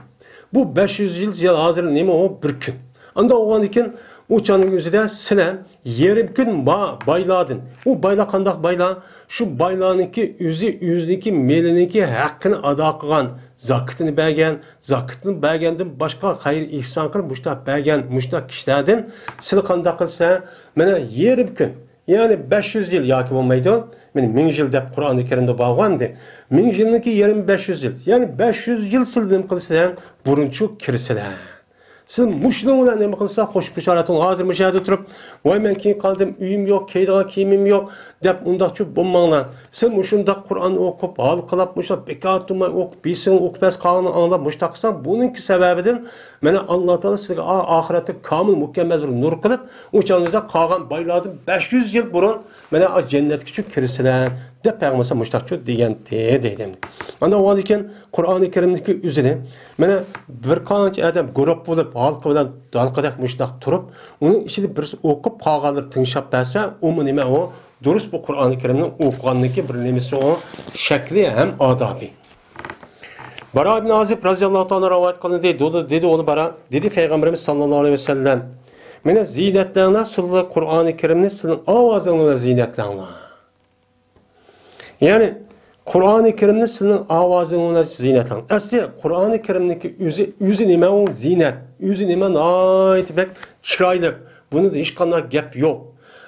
بۇ بەش يۈز يىل، يىل ھازىر نېمە ئۇ؟ بىر كۈن. ئانداق بولغاندىن كېيىن ئۇ چاغنىڭ ئۆزىدە سىلەر يېرىم كۈن با-، بايلاردىن. ئۇ بايلار قانداق بايلار؟ شۇ بايلارنىڭكى ئۆزى، ئۆزىنىڭكى مېلىنىڭكى ھەققىنى ئادا قىلغان، زاكىتىنى بەرگەن، زاكىتىنى بەرگەندىن باشقا خەير ئېھسان قىلىپ مۇشۇنداق بەرگەن، مۇشۇنداق كىشىلەردىن سىلەر قانداق قىلسا، مانا يېرىم كۈن، يەنى بەش يۈز يىل ياكى بولمايدۇ. مانا مىڭ يىل دەپ قۇرئانى كەرىمدە بارغانىدى. مىڭ يىلنىڭكى يېرىمى بەش يۈز يىل. يەنى بەش يۈز يىل سىلەر نېمە قىلسىلەر، بۇرۇنچۇ كىرسىلەر. سىز مۇشۇنىڭ بىلەن نېمە قىلسا، خوش بېشارەت بولۇڭ. ھازىر مۇشۇ يەردە تۇرۇپ، ۋاي، مەن كېيىن قالدىم، ئۆيۈم يوق، كىيىدىغان كىيىمىم يوق، دەپ ئۇنداقچۇ بولماڭلار. سىز مۇشۇنداق قۇرئان ئوقۇپ، ھالقىلاپ، مۇشۇنداق بىكار تۇرماي ئوقۇپ، بىرسىنى ئوقۇپ بەس قالغىنىنى ئاڭلاپ، مۇشۇنداق قىلساڭ، بۇنىڭكى سەۋەبىدىن مانا ئاللا تائالا سىزگە ئا-، ئاخىرەتتە كامىل مۇكەممەل بىر نۇر قىلىپ، ئۇ چاغىڭىزدا قالغان بايلاردىن بەش يۈز يىل بۇرۇن مانا ئا جەننەتكىچۇ كىرسىلەر، دەپ پەيغەمبەر مۇشۇنداقچۇ دېگەنتى، دەيدۇ. ئەمدى ئاندىن كېيىن قۇرئانى كەرىمدىكى ئۆزىنى مانا بىر قانچە ئادەم گۇرۇپ بولۇپ، ھالقا بىلەن ھالقىدەك مۇشۇنداق تۇرۇپ، ئۇنىڭ ئىچىدە بىرسى ئوقۇپ، قالغانلىرى تىڭشاپ بەرسە، ئۇمۇ نېمە ئۇ؟ دۇرۇس بۇ قۇرئانى كەرىمنى ئوقۇغاننىڭكى بىر نېمىسى ئۇ، شەكلى ھەم ئادابى. باراء ئىبن ئازىب رازىياللاھۇ تائالا رىۋايەت قىلىندى. دېدى، دېدى ئۇنى باراء، دېدى پەيغەمبىرىمىز ساللاللاھۇ ئەلەيھى ۋەسەللەم، مانا زىينەتلەڭلار، سىلەر قۇرئانى كەرىمنى سىلەرنىڭ ئاۋازىڭلار بىلەن زىينەتلەڭلار. يەنى قۇرئانى كەرىمنى سىلەرنىڭ ئاۋازىڭلار بىلەن زىينەتلەڭ. ئەسلى قۇرئانى كەرىمنىڭكى ئۆزى، ئۆزى نېمە ئۇ؟ زىينەت. ئۆزى نېمە؟ ناھايىتى بەك چىرايلىق. بۇنىڭدا ھېچقانداق گەپ يوق.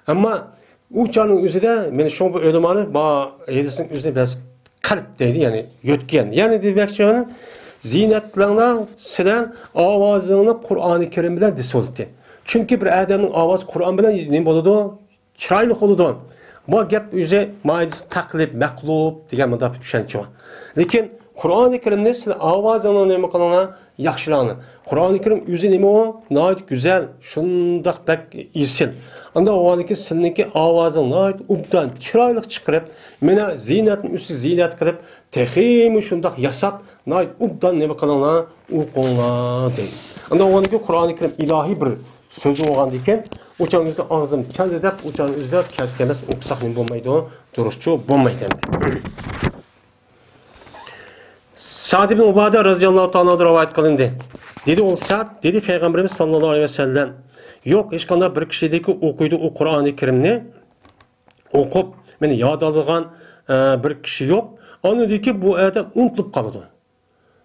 ئەمما ئۇ چاغنىڭ ئۆزىدە، مانا شۇڭا بۇ ئۆلىمالار بۇ ھەدىسنىڭ ئۆزىنى بەزى قەلب دەيدۇ، يەنى يۆتكىگەن. يەنى دېمەكچى، زىينەتلەڭلار سىلەر ئاۋازىڭلار قۇرئانى كەرىم بىلەن دېسە بولاتتى. چۈنكى بىر ئادەمنىڭ ئاۋازى قۇرئان بىلەن نېمە بولىدۇ؟ چىرايلىق بولىدۇ. بۇ گەپ ئۆزى مايدىسى تەقلىد، مەقلۇب دېگەن مۇنداق بىر چۈشەنچە بار. لېكىن قۇرئانى كەرىمنى سىلەر ئاۋازىڭلار نېمە قىلىڭلار؟ ياخشىلاڭلار. قۇرئانى كەرىم ئۆزى نېمە ئۇ؟ ناھايىتى گۈزەل، شۇنداق بەك ئېسىل. ئانداق بولغاندىكىن سىلىنىڭكى ئاۋازىڭ ناھايىتى ئوبدان، چىرايلىق چىقىرىپ، مانا زىينەتنىڭ ئۈستىگە زىينەت قىلىپ، تېخىمۇ شۇنداق ياساپ، ناھايىتى ئوبدان نېمە قىلىڭلار؟ ئوقۇڭلار دەيدۇ. ئانداق بولغاندىكىن قۇرئانى كەرىم ئىلاھىي بىر سۆزى بولغاندىكىن، ئۇ چاغنىڭ ئۆزىدە ئاغزىم كەلدى دەپ، ئۇ چاغنىڭ ئۆزىدە كەس كەلمەس ئوقۇساق نېمە بولمايدۇ؟ دۇرۇسچۇ بولمايدۇ ئەمدى. سەئد ئىبن ئۇبادە رازىياللاھۇ تائالا ئانھۇدىن رىۋايەت قىلىندى. دېدى ئۇ سەئد، دېدى پەيغەمبىرىمىز ساللاللاھۇ ئەلەيھى ۋەسەللەم، يوق، ھېچقانداق بىر كىشىدىكى ئوقۇيدۇ ئۇ قۇرئانى كەرىمنى، ئوقۇپ، مېنى ياد ئالىدىغان، ئە، بىر كىشى يوق. ئاندىن بۇ ئادەم ئۇنتۇلۇپ قالىدۇ.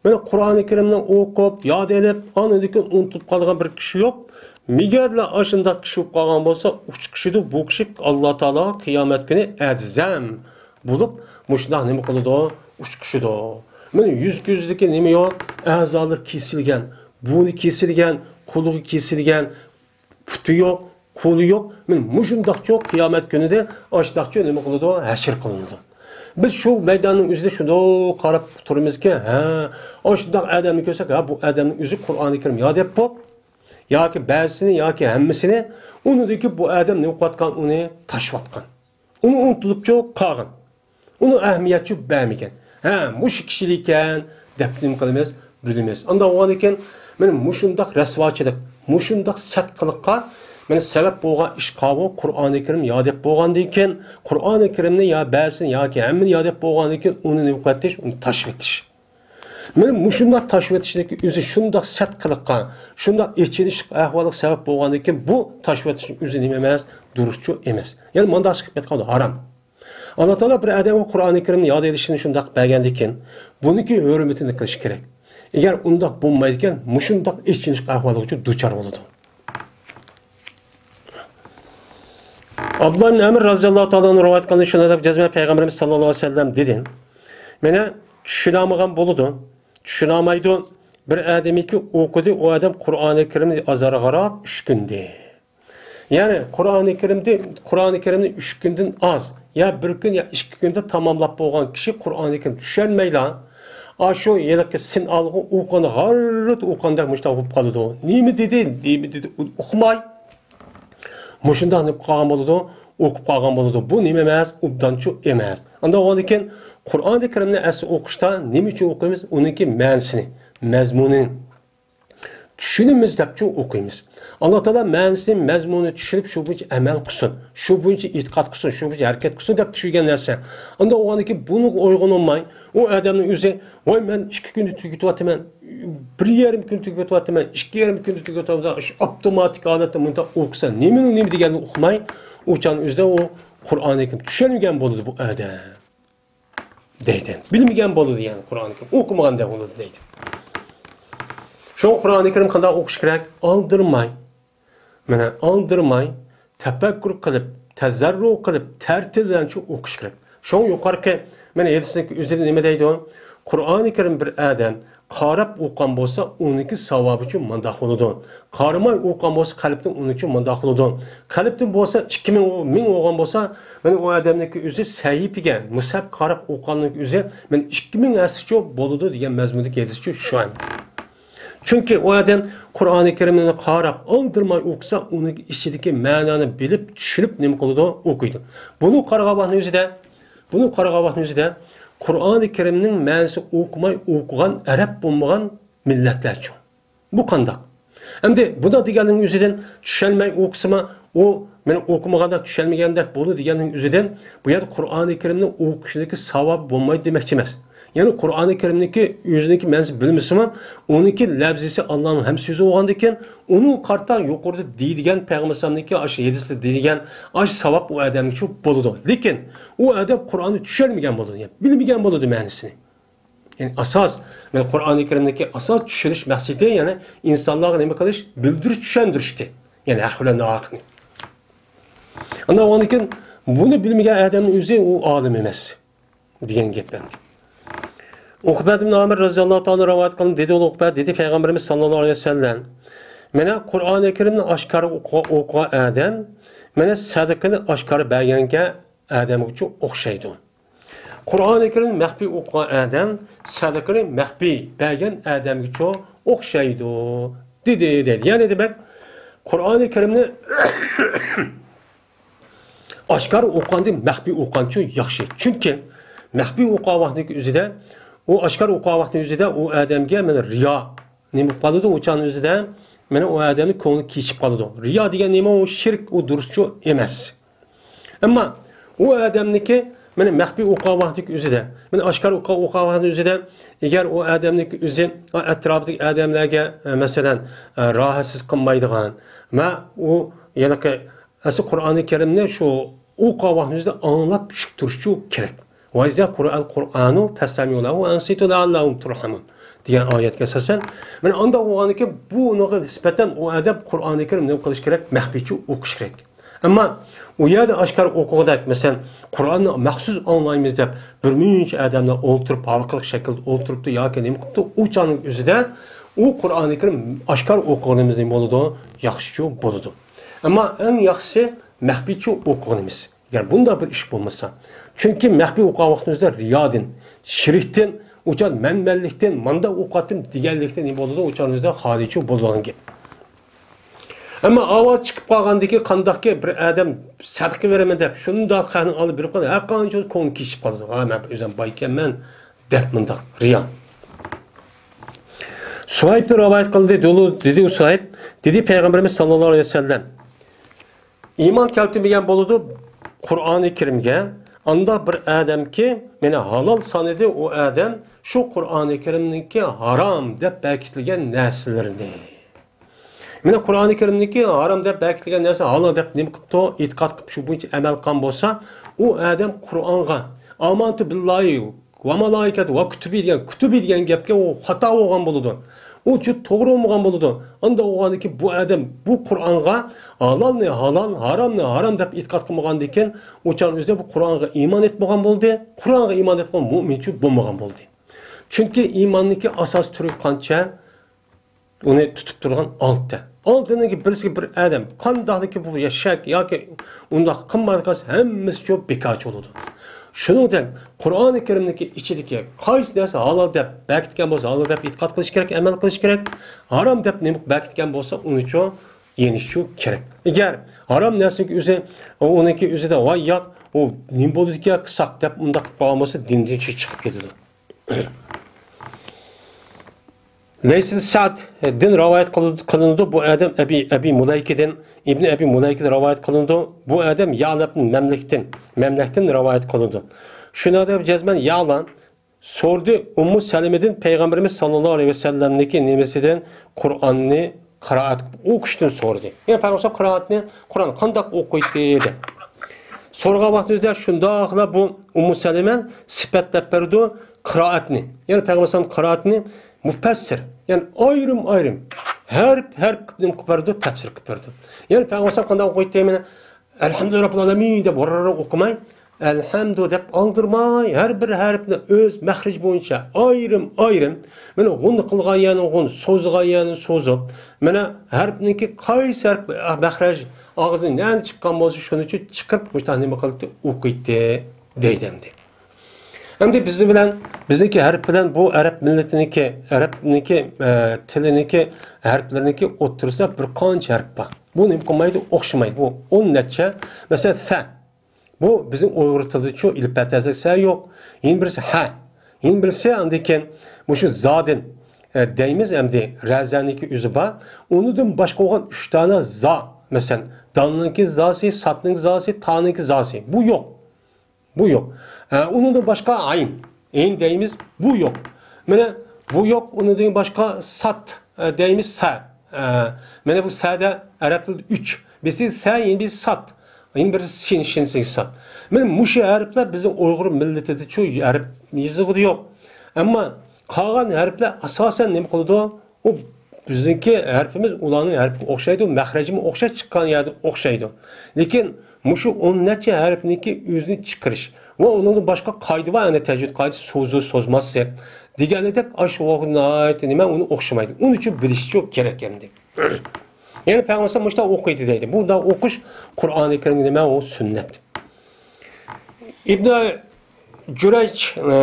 مانا قۇرئانى كەرىمنى ئوقۇپ، ياد ئېلىپ، ئاندىن كېيىن ئۇنتۇپ قالىدىغان بىر كىشى يوق. ئەگەرلا ئاشۇنداق كىشى بولۇپ قالغان بولسا، ئۇچقۇچىدۇ بۇ كىشى ئاللا تائالاغا قىيامەت كۈنى ئەزەم بولۇپ، مۇشۇنداق نېمە قىلىدۇ؟ ئۇچقۇچىدۇ. مانا يۈز كۆزىدىكى نېمە يوق؟ ئەزالىرى كېسىلگەن، بۇرنى كېسىلگەن، قۇلىقى كېسىلگەن، پۇتى يوق، قولى يوق. مانا مۇشۇنداقچۇ قىيامەت كۈنىدە ئاشۇنداقچۇ نېمە قىلىدۇ؟ ھەشر قىلىنىدۇ. بىز شۇ مەيداننىڭ ئۆزىدە شۇنداق قاراپ تۇرىمىزكى، ھە، ئاشۇنداق ئادەمنى كۆرسەك، ھە، بۇ ئادەمنىڭ ئۆزى قۇرئانى كەرىم ياد دەپ بولۇپ، ياكى بەزىسىنى، ياكى ھەممىسىنى، ئۇنىڭدىكى بۇ ئادەم نېمە قىلىۋاتقان؟ ئۇنى تاشلاۋاتقان. ئۇنى ئۇنتۇلۇپچۇ قالغان. ئۇنىڭ ئەھمىيەتچۇ بەرمىگەن. ھە، مۇشۇ كىشىلىكەن، دەپ نېمە قىلىمىز؟ بىلىمىز. ئانداق بولغاندىن كېيىن، مانا مۇشۇنداق رەسۋاچىلىق، مۇشۇنداق سەت قىلىققا مانا سەۋەب بولغان ئىشقاۋۇ قۇرئانى كەرىم ياد دەپ بولغاندىن كېيىن، قۇرئانى كەرىمنى يا بەزىسىنى ياكى ھەممىنى ياد دەپ بولغاندىن كېيىن ئۇنى نېمە قىلىۋېتىش، ئۇنى تاشلىۋېتىش. مانا مۇشۇنداق تاشلىۋېتىشنىڭ ئۆزى شۇنداق سەت قىلىققا، شۇنداق ئېچىنىشلىق ئەھۋالغا سەۋەب بولغاندىن كېيىن، بۇ تاشلىۋېتىشنىڭ ئۆزى نېمە ئەمەس؟ دۇرۇسچۇ ئەمەس. يەنى مانداق ئىش قىلىپ كەتكەن ھارام. ئاللا تائالا بىر ئادەمگە قۇرئانى كەرىمنى ياد ئېلىشنى شۇنداق بەرگەندىكىن، بۇنىڭكى ھۆرمىتىنى قىلىش كېرەك. ئەگەر ئۇنداق بولمايدىكەن، مۇشۇنداق ئېچىنىشلىق ئەھۋالغىچۇ دۇچار بولىدۇ. ئابدۇللا ئىبن ئەمر رازىياللاھۇ تائالا ئەنھۇ رىۋايەت قىلغان شۇنداق دەپ جەزمەن پەيغەمبىرىمىز ساللاللاھۇ ئەلەيھى ۋەسەللەم دېدى. مانا چۈشىنەلمىگەن بولىدۇ، چۈشىنەلمەيدۇ. بىر ئادەمكى ئوقۇدى، ئۇ ئادەم قۇرئانى كەرىمنى ئازارغا قاراپ ئۈچ كۈندە. يەنى قۇرئانى كەرىمدە، قۇرئانى كەرىمنى ئۈچ كۈندىن ئاز، يا بىر كۈن، يا ئىككى كۈندە تاماملاپ بولغان كىشى قۇرئانى كەرىم چۈشەنمەيلا، ئاشۇ ھېلىقى سىنئالغا ئوقۇغان، غاررىت ئوقۇغاندەك مۇشۇنداق بولۇپ قالىدۇ. نېمە دېدى، نېمە دېدى، ئۇقماي مۇشۇنداق نېمە قىلىپ قالغان بولىدۇ، ئوقۇپ قالغان بولىدۇ. بۇ نېمە ئەمەس، ئوبدانچۇ ئەمەس. ئانداق بولغاندىن كېيىن قۇرئانى كەرىمنى ئەسلى ئوقۇشتا نېمە ئۈچۈن ئوقۇيمىز؟ ئۇنىڭكى مەنىسىنى، مەزمۇنىنى چۈشىنىمىز دەپچۇ ئوقۇيمىز. ئاللا تائالا مەنىسىنى، مەزمۇنىنى چۈشىنىپ، شۇ بويىچە ئەمەل قىلسۇن، شۇ بويىچە ئېتىقاد قىلسۇن، شۇ بويىچە ھەرىكەت قىلسۇن دەپ چۈشۈرگەن نەرسە. ئانداق بولغاندىن كېيىن بۇنىڭغا ئويغىنالماي، ئۇ ئادەمنىڭ ئۆزى، ۋاي، مەن ئىككى كۈندە تۈگىتىۋاتىمەن، بىر يېرىم كۈندە تۈگىتىۋاتىمەن، ئىككى يېرىم كۈندە تۈگىتىۋاتىمەن، شۇ ئاپتوماتىك ھالەتتە مۇنداق ئوقۇسا، نېمىنىڭ نېمە دېگەننى ئۇقماي، ئۇ چاغنىڭ ئۆزىدە ئۇ قۇرئانى كەرىم چۈشەنمىگەن بولىدۇ بۇ ئادەم. دەيدۇ. بىلمىگەن بولىدۇ، يەنى قۇرئانى كەرىم ئوقۇمىغاندەك بولىدۇ دەيدۇ. شۇڭا قۇرئانى كەرىم قانداق ئوقۇش كېرەك؟ ئالدىرىماي. مانا ئالدىرىماي، تەپەككۇر قىلىپ، تەزەررۇ قىلىپ، تەرتىپ بىلەن شۇ ئوقۇش كېرەك. شۇڭا يۇقىرىقى، مانا ھەدىسنىڭ ئۆزىدە نېمە دەيدۇ؟ قۇرئانى كەرىم بىر ئادەم قاراپ ئوقۇغان بولسا، ئۇنىڭكى ساۋابىچۇ مانداق بولىدۇ. قارىماي ئوقۇغان بولسا، قەلبتىن ئۇنىڭچۇ مانداق بولىدۇ. قەلبتىن بولسا ئىككى مىڭ، مىڭ بولغان بولسا، مانا ئۇ ئادەمنىڭكى ئۆزى سەھىپىگە، مۇسھەپكە قاراپ ئوقۇغاننىڭ ئۆزى مانا ئىككى مىڭ ھەسسىچۇ بولىدۇ دېگەن مەزمۇندىكى ھەدىسچۇ شۇ ئەمدى. چۈنكى ئۇ ئادەم قۇرئانى كەرىمنى قاراپ، ئالدىرىماي ئوقۇسا، ئۇنىڭ ئىچىدىكى مەنانى بىلىپ، چۈشىنىپ نېمە قىلىدۇ؟ ئوقۇيدۇ. بۇنى قارىغان ۋاقتىنىڭ ئۆزىدە، بۇنى قارىغان ۋاقتىنىڭ ئۆزىدە قۇرئانى كەرىمنىڭ مەنىسى ئوقۇماي ئوقۇغان ئەرەب بولمىغان مىللەتلەرچۇ. بۇ قانداق؟ ئەمدى بۇنداق دېگەننىڭ ئۆزىدىن چۈشەنمەي ئوقۇسىمۇ، ئۇ مېنى ئوقۇمىغاندا چۈشەنمىگەندەك بولدى دېگەننىڭ ئۆزىدىن بۇ يەردە قۇرئانى كەرىمنى ئوقۇشنىڭكى ساۋابى بولمايدۇ دېمەكچى ئەمەس. يەنى قۇرئانى كەرىمنىڭكى ئۆزىنىڭكى مەنىسى بىلمىسىمۇ، ئۇنىڭكى لەپزىسى ئاللانىڭ ھەم سۆزى بولغاندىكىن، ئۇنىڭغا قارىتا يۇقىرىدا دېيىلگەن پەيغەمبەر ئەلەيھىسسالامنىڭكى ئاشۇ ھەدىستە دېيىلگەن ئاشۇ ساۋاب ئۇ ئادەمگە شۇ بولىدۇ. لېكىن ئۇ ئادەم قۇرئاننى چۈشەنمىگەن بولىدۇ، يەنى بىلمىگەن بولىدۇ مەنىسىنى. يەنى ئاساس، مانا قۇرئانى كەرىمدىكى ئاساس چۈشىنىش مەقسىتى، يەنى ئىنسانلارغا نېمە قىلىش؟ بىلدۈرۈش، چۈشەندۈرۈشتى. يەنى ھەق بىلەن ناھەقنى. ئاندىن ئاندىن كېيىن بۇنى بىلمىگەن ئادەمنىڭ ئۆزى ئۇ ئالىم ئەمەس دېگەن گەپ ئەمدى. ئۇقبە ئىبن ئامىر رەزىياللاھۇ تائالا رىۋايەت قىلغان، دېدى ئۇقبە، دېدى پەيغەمبىرىمىز ساللاللاھۇ ئەلەيھى ۋەسەللەم، مانا قۇرئانى كەرىمنى ئاشكارا ئوقۇ-، ئوقۇغان ئادەم مانا سەدىقىنى ئاشكارا بەرگەنگە ئادەمگىچۇ ئوخشايدۇ. قۇرئانى كەرىمنى مەخپىي ئوقۇغان ئادەم سەدىقىنى مەخپىي بەرگەن ئادەمگىچۇ ئوخشايدۇ، دېدى، دەيدۇ. يەنى دېمەك، قۇرئانى كەرىمنى ئاشكارا ئوقۇغاندىن مەخپىي ئوقۇغانچۇ ياخشى. چۈنكى مەخپىي ئوقۇغان ۋاقتىنىڭ ئۆزىدە، ئۇ ئاشكارا ئوقۇغان ۋاقتىنىڭ ئۆزىدە ئۇ ئادەمگە مانا رىيا نېمە بولۇپ قالىدۇ، ئۇ چاغنىڭ ئۆزىدە مانا ئۇ ئادەمنىڭ كۆڭلى كېچىپ قالىدۇ. رىيا دېگەن نېمە؟ ئۇ شىرك، ئۇ دۇرۇسچۇ ئەمەس. ئەمما ئۇ ئادەمنىڭكى، مانا، مەخپىي ئوقۇغان ۋاقتىدىكى ئۆزىدە، مانا، ئاشكارا ئوقۇغان، ئوقۇغان ۋاقتىدىكى ئۆزىدە، ئەگەر ئۇ ئادەمنىڭكى ئۆزى ئەتراپىدىكى ئادەملەرگە، ئە، مەسىلەن، ئە، راھەتسىز قىلمايدىغان ۋە ئۇ ھېلىقى ئەسلى قۇرئانى كەرىمنى شۇ ئوقۇغان ۋاقتىنىڭ ئۆزىدە ئاڭلاپ چۈشىنىپ تۇرۇشچۇ كېرەك. «وَإِذَا قُرِئَ الْقُرْآنُ فَاسْتَمِعُوا لَهُ وَأَنصِتُوا لَعَلَّكُمْ تُرْحَمُونَ» دېگەن ئايەتكە ئاساسەن، مانا ئانداق بولغاندىكىن بۇنىڭغا نىسبەتەن ئۇ ئادەم قۇرئانى كەرىم نېمە قىلىش كېرەك؟ مەخپىيچە ئوقۇش كېرەك. ئەمما ئۇ يەردە ئاشكارا ئوقۇغۇدەك، مەسىلەن، قۇرئاننى مەخسۇس ئاڭلايمىز دەپ بىر مۇنچە ئادەملەر ئولتۇرۇپ، ھالقىلىق شەكىلدە ئولتۇرۇپتۇ ياكى نېمە قىپتۇ، ئۇ چاغنىڭ ئۆزىدە ئۇ قۇرئانى كەرىم ئاشكارا ئوقۇغىنىمىز نېمە بولىدۇ؟ ياخشىچۇ بولىدۇ. ئەمما ئەڭ ياخشىسى مەخپىيچە ئوقۇغىنىمىز. ئەگەر بۇنداق بىر ئىش بولمىسا، چۈنكى مەخپىي ئوقۇغان ۋاقتىمىزدا رىيادىن، شىركتىن، ئۇچان مەنمەنلىكتىن، ماندا ئوقۇتتۇم دېگەنلىكتىن نېمە بولىدۇ؟ ئۇچان ئۆزىدە خالىيچۇ بولىدىغان گەپ. ئەمما ئاۋاز چىقىپ قالغاندىكى قانداقكى بىر ئادەم سەدىقە بېرىمەن دەپ شۇنداق خەقنىڭ ئالدىدا بېرىپ قالسا، ھەرقانچە كۆڭلى كېچىپ قالىدۇ. ھا، مەن ئۆزۈم بايكەنمەن دەپ مۇنداق رىيا. سۇھەيبتىن رىۋايەت قىلدى، دېدى، دېدى سۇھەيب، دېدى پەيغەمبىرىمىز ساللاللاھۇ ئەلەيھى ۋەسەللەم، ئىمان كەلتۈرمىگەن بولىدۇ قۇرئانى كەرىمگە ئانداق بىر ئادەمكى، مېنى ھالال سانىدى ئۇ ئادەم شۇ قۇرئانى كەرىمنىڭكى ھارام دەپ بەكىتىلگەن نەرسىلىرىنى. مېنى قۇرئانى كەرىمنىڭكى ھارام دەپ بەكىتىلگەن نەرسە ھالال دەپ نېمە قىپتۇ، ئېتىقاد قىپ شۇ بويىچە ئەمەل قىلغان بولسا، ئۇ ئادەم قۇرئانغا، ئامانتۇ بىللاھى ۋە مالائىكەتى ۋە كۇتۇبى دېگەن، كۇتۇبى دېگەن گەپكە ئۇ خاتا بولغان بولىدۇ. ئۇ جۇت توغرا بولمىغان بولىدۇ. ئانداق بولغاندىكىن بۇ ئادەم بۇ قۇرئانغا ھالالنى ھالال، ھارامنى ھارام دەپ ئېتىقاد قىلمىغاندىكىن، ئۇ چاغنىڭ ئۆزىدە بۇ قۇرئانغا ئىمان ئېيتمىغان بولدى. قۇرئانغا ئىمان ئېيتقان مۇئمىنچۇ بولمىغان بولدى. چۈنكى ئىماننىڭكى ئاساس تۈرى قانچە؟ ئۇنى تۇتۇپ تۇرغان ئالتە. ئالتىنىڭكى بىرسىگە بىر ئادەم قانداقلىكى بۇ يا شەك ياكى ئۇنداق قىلمايدىغان ھەممىسىچۇ بىكارچى بولىدۇ. شۇنىڭدەك قۇرئانى كەرىمنىڭكى ئىچىدىكى قايسى نەرسە ھالال دەپ بەكىتكەن بولسا، ھالال دەپ ئېتىقاد قىلىش كېرەك، ئەمەل قىلىش كېرەك. ھارام دەپ نېمە بەكىتكەن بولسا، ئۇنىچۇ يېنىشچۇ كېرەك. ئەگەر ھارام نەرسىنىڭكى ئۆزى، ئۇنىڭكى ئۆزىدە ۋاي ياق، ئۇ نېمە بولىدىكەن، قىلساق دەپ ئۇنداق قىلىپ قالغان بولسا، دىندىن چىقىپ كېتىدۇ. لەيس بىن سەئددىن رىۋايەت قىلىنىدۇ، بۇ ئادەم ئەبى، ئەبى مۇلەيكىدىن، ئىبنى ئەبى مۇلەيكىدىن رىۋايەت قىلىنىدۇ، بۇ ئادەم يەئلە ئىبن مەملىكتىن، مەملەكتىن رىۋايەت قىلىنىدۇ. شۇنىڭدا جەزمەن يەئلە سورىدى ئۇممۇ سەلىمىدىن پەيغەمبىرىمىز ساللاللاھۇ ئەلەيھى ۋەسەللەمنىڭكى نېمىسىدىن، قۇرئاننى قىرائەت قىلىپ ئوقۇشتىن سورىدى. يەنى پەيغەمبەر قىرائەتنى، قۇرئان قانداق ئوقۇيتتى دەپ سورىغان ۋاقتىمىزدا شۇنداقلا بۇ ئۇممۇ سەلىمە سۈپەتلەپ بەردى قىرائەتنى. يەنى پەيغەمبەر قىرائەتنى مۇپەسسىر، يەنى ئايرىم-ئايرىم، ھەرپ-ھەرپ قىلىپ نېمە قىلىپ بەردى، تەپسىر قىلىپ بەردى. يەنى پەيغەمبەر قانداق ئوقۇيتتى؟ مانا ئەلھەمدۇلىللاھى رەببىل ئالەمىن دەپ ۋاررارا ئوقۇماي، ئەلھەمدۇ دەپ ئالدىرماي، ھەر بىر ھەرپنى ئۆز مەخرىجى بويىچە ئايرىم-ئايرىم، مانا غۇننى قىلغان يەرنى غۇن، سوزغان يەرنى سوزۇپ، مانا ھەرپنىڭكى قايسى ھەرپ مەخرەج ئاغزى نەدىن چىققان بولسا، شۇنىچۇ چىقىپ، مۇشۇنداق نېمە قىلاتتى، ئوقۇيتتى دەيدۇ ئەمدى. ئەمدى بىز بىلەن، بىزنىڭكى ھەرپ بىلەن بۇ ئەرەب مىللىتىنىڭكى، ئەرەبنىڭكى، ئە، تىلىنىڭكى ھەرپلىرىنىڭكى ئوتتۇرىسىدا بىر قانچە ھەرپ بار. بۇ نېمە قىلمايدۇ، ئوخشىمايدۇ. بۇ ئون نەچچە، مەسىلەن، سە. بۇ بىزنىڭ ئۇيغۇر تىلىدىچۇ ئېلىپبە تەزە سە يوق. يەنە بىرسى ھە. يەنە بىرسى ئاندىن كېيىن مۇشۇ زادىن، ئە، دەيمىز ئەمدى، رەزەنىڭكى ئۆزى بار. ئۇنىڭدىن باشقا بولغان ئۈچ دانە زا. مەسىلەن، دالنىڭكى زاسى، ساتنىڭ زاسى، تانىڭكى زاسى. بۇ يوق. بۇ يوق. ھە، ئۇنىڭدىن باشقا ئاين. ئېن دەيمىز، بۇ يوق. مانا بۇ يوق، ئۇنىڭدىن باشقا سات، ئە، دەيمىز، سە. ئە، مانا بۇ سەدە ئەرەب تىلىدا ئۈچ. بىزدە سە، يەنە بىر سات. يەنە بىر سىن، شىن، سىن، سات. مانا مۇشۇ ھەرپلەر بىزنىڭ ئۇيغۇر مىللىتىدىچۇ ھەرپ يېزىقىدا يوق. ئەمما قالغان ھەرپلەر ئاساسەن نېمە قىلىدۇ؟ ئۇ بىزنىڭكى ھەرپىمىز ئۇلارنىڭ ھەرپىگە ئوخشايدۇ، مەخرەجىمۇ ئوخشاش، چىققان يەردە ئوخشايدۇ. لېكىن مۇشۇ ئون نەچچە ھەرپنىڭكى ئۆزىنى چىقىرىش ۋە ئۇنىڭدىن باشقا قائىدە بار، يەنى تەجۋىد قائىدىسى، سوزۇش، سوزماسلىق دېگەندەك، ئاشۇ ناھايىتى نېمە، ئۇنى ئوخشىمايدۇ. ئۇنى شۇ بىلىشچۇ كېرەك ئەمدى. يەنى پەيغەمبەر مۇشۇنداق ئوقۇيتتى دەيدۇ. بۇنداق ئوقۇش قۇرئانى كەرىم نېمە، ئۇ سۈننەت. ئىبنى جۈرەيج، ئە،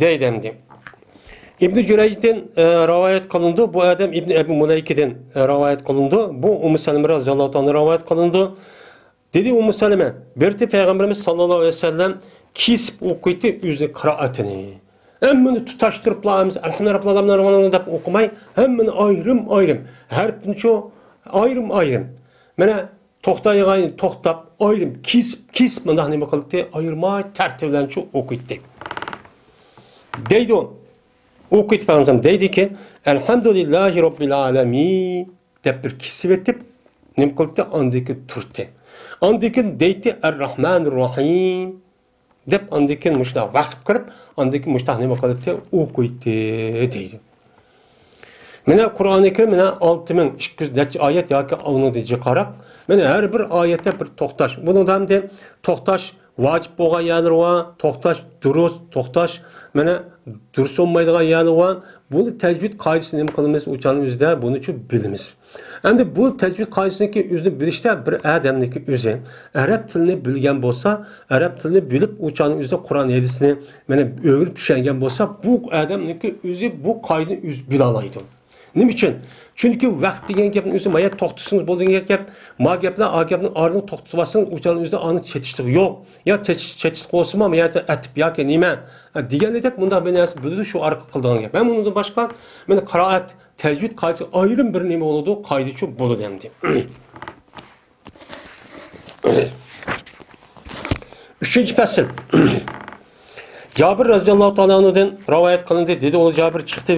دەيدۇ ئەمدى. ئىبنى جۈرەيجدىن، ئە، رىۋايەت قىلىنىدۇ. بۇ ئادەم ئىبنى ئەبى مۇلەيكىدىن، ئە، رىۋايەت قىلىنىدۇ. بۇ ئۇممۇ سەلىمە رەزىياللاھۇ تائالا رىۋايەت قىلىنىدۇ. دېدى ئۇممۇ سەلىمە، بىر رېتى پەيغەمبىرىمىز ساللاللاھۇ ئەلەيھى ۋەسەللەم كېسىپ ئوقۇيتتى ئۆزىنىڭ قىرائەتىنى. ھەممىنى تۇتاشتۇرۇپلا، ئەلھەمدۇلىللاھى رەببىل ئالەمىن دەپ ئوقۇماي، ھەممىنى ئايرىم-ئايرىم، ھەرپنىچۇ ئايرىم-ئايرىم. مانا توختايدىغان توختاپ، ئايرىم كېسىپ، كېسىپ مۇنداق نېمە قىلاتتى؟ ئايرىماي تەرتىپ بىلەن شۇ ئوقۇيتتى. دەيدۇ، ئوقۇيتتى پەيغەمبەر دەيدىكى، ئەلھەمدۇلىللاھى رەببىل ئالەمىن دەپ بىر كېسىۋېتىپ، نېمە قىلاتتى؟ ئاندىن كېيىن تۇراتتى. ئاندىن كېيىن دەيتتى، ئەررەھمانىر رەھىم. دەپ ئاندىن كېيىن مۇشۇنداق ۋەقىپ قىلىپ، ئاندىن كېيىن مۇشۇنداق نېمە قىلاتتى؟ ئوقۇيتتى دەيدۇ. مانا قۇرئانى كەرىم مانا ئالتە مىڭ ئىككى يۈز نەچچە ئايەت ياكى ئۇنىڭدىن جىقراق. مانا ھەر بىر ئايەتتە بىر توختاش. بۇنىڭدا ئەمدى توختاش ۋاجىپ بولغان يەرلىرى بار، توختاش دۇرۇس، توختاش مانا دۇرۇس بولمايدىغان يەرلىرى بار. بۇنى تەجۋىد قائىدىسىنى نېمە قىلىمىز؟ ئۇ چاغنىڭ ئۆزىدە بۇنىچۇ بىلىمىز. ئەمدى بۇ تەجۋىد قائىدىسىنىڭكى ئۆزىنى بىلىشتە بىر ئادەمنىڭكى ئۆزى ئەرەب تىلىنى بىلگەن بولسا، ئەرەب تىلىنى بىلىپ، ئۇ چاغنىڭ ئۆزىدە قۇرئان ھەدىسنى مانا ئۆگىنىپ چۈشەنگەن بولسا، بۇ ئادەمنىڭكى ئۆزى بۇ قائىدىنى ئۆزى بىلالايدۇ. نېمە ئۈچۈن؟ چۈنكى ۋەقىپ دېگەن گەپنىڭ ئۆزى، ما يەردە توختىسىڭىز بولىدىغان گەپ، ما گەپلەر، ئا گەپنىڭ ئارىلىقىنى توختىتىۋالسىڭىز، ئۇ چاغنىڭ ئۆزىدە ئانىڭ چېتىشلىقى يوق. يا چېتىش، چېتىشلىق بولسىمۇ، ما يەردە ئەتىپ ياكى نېمە، دېگەندەك مۇنداق بىر نەرسە بىلىدۇ، شۇ ئارقىلىق قىلىدىغان گەپ. ھەم ئۇنىڭدىن باشقا، مانا قىرائەت، تەجۋىد قائىدىسى ئايرىم بىر نېمە بولىدۇ، قائىدىچۇ بولىدۇ ئەمدى. ئۈچىنچى پەسىل. جابىر رەزىياللاھۇ تائالا ئەنھۇدىن رىۋايەت قىلىندى. دېدى، ئۇ جابىر چىقتى،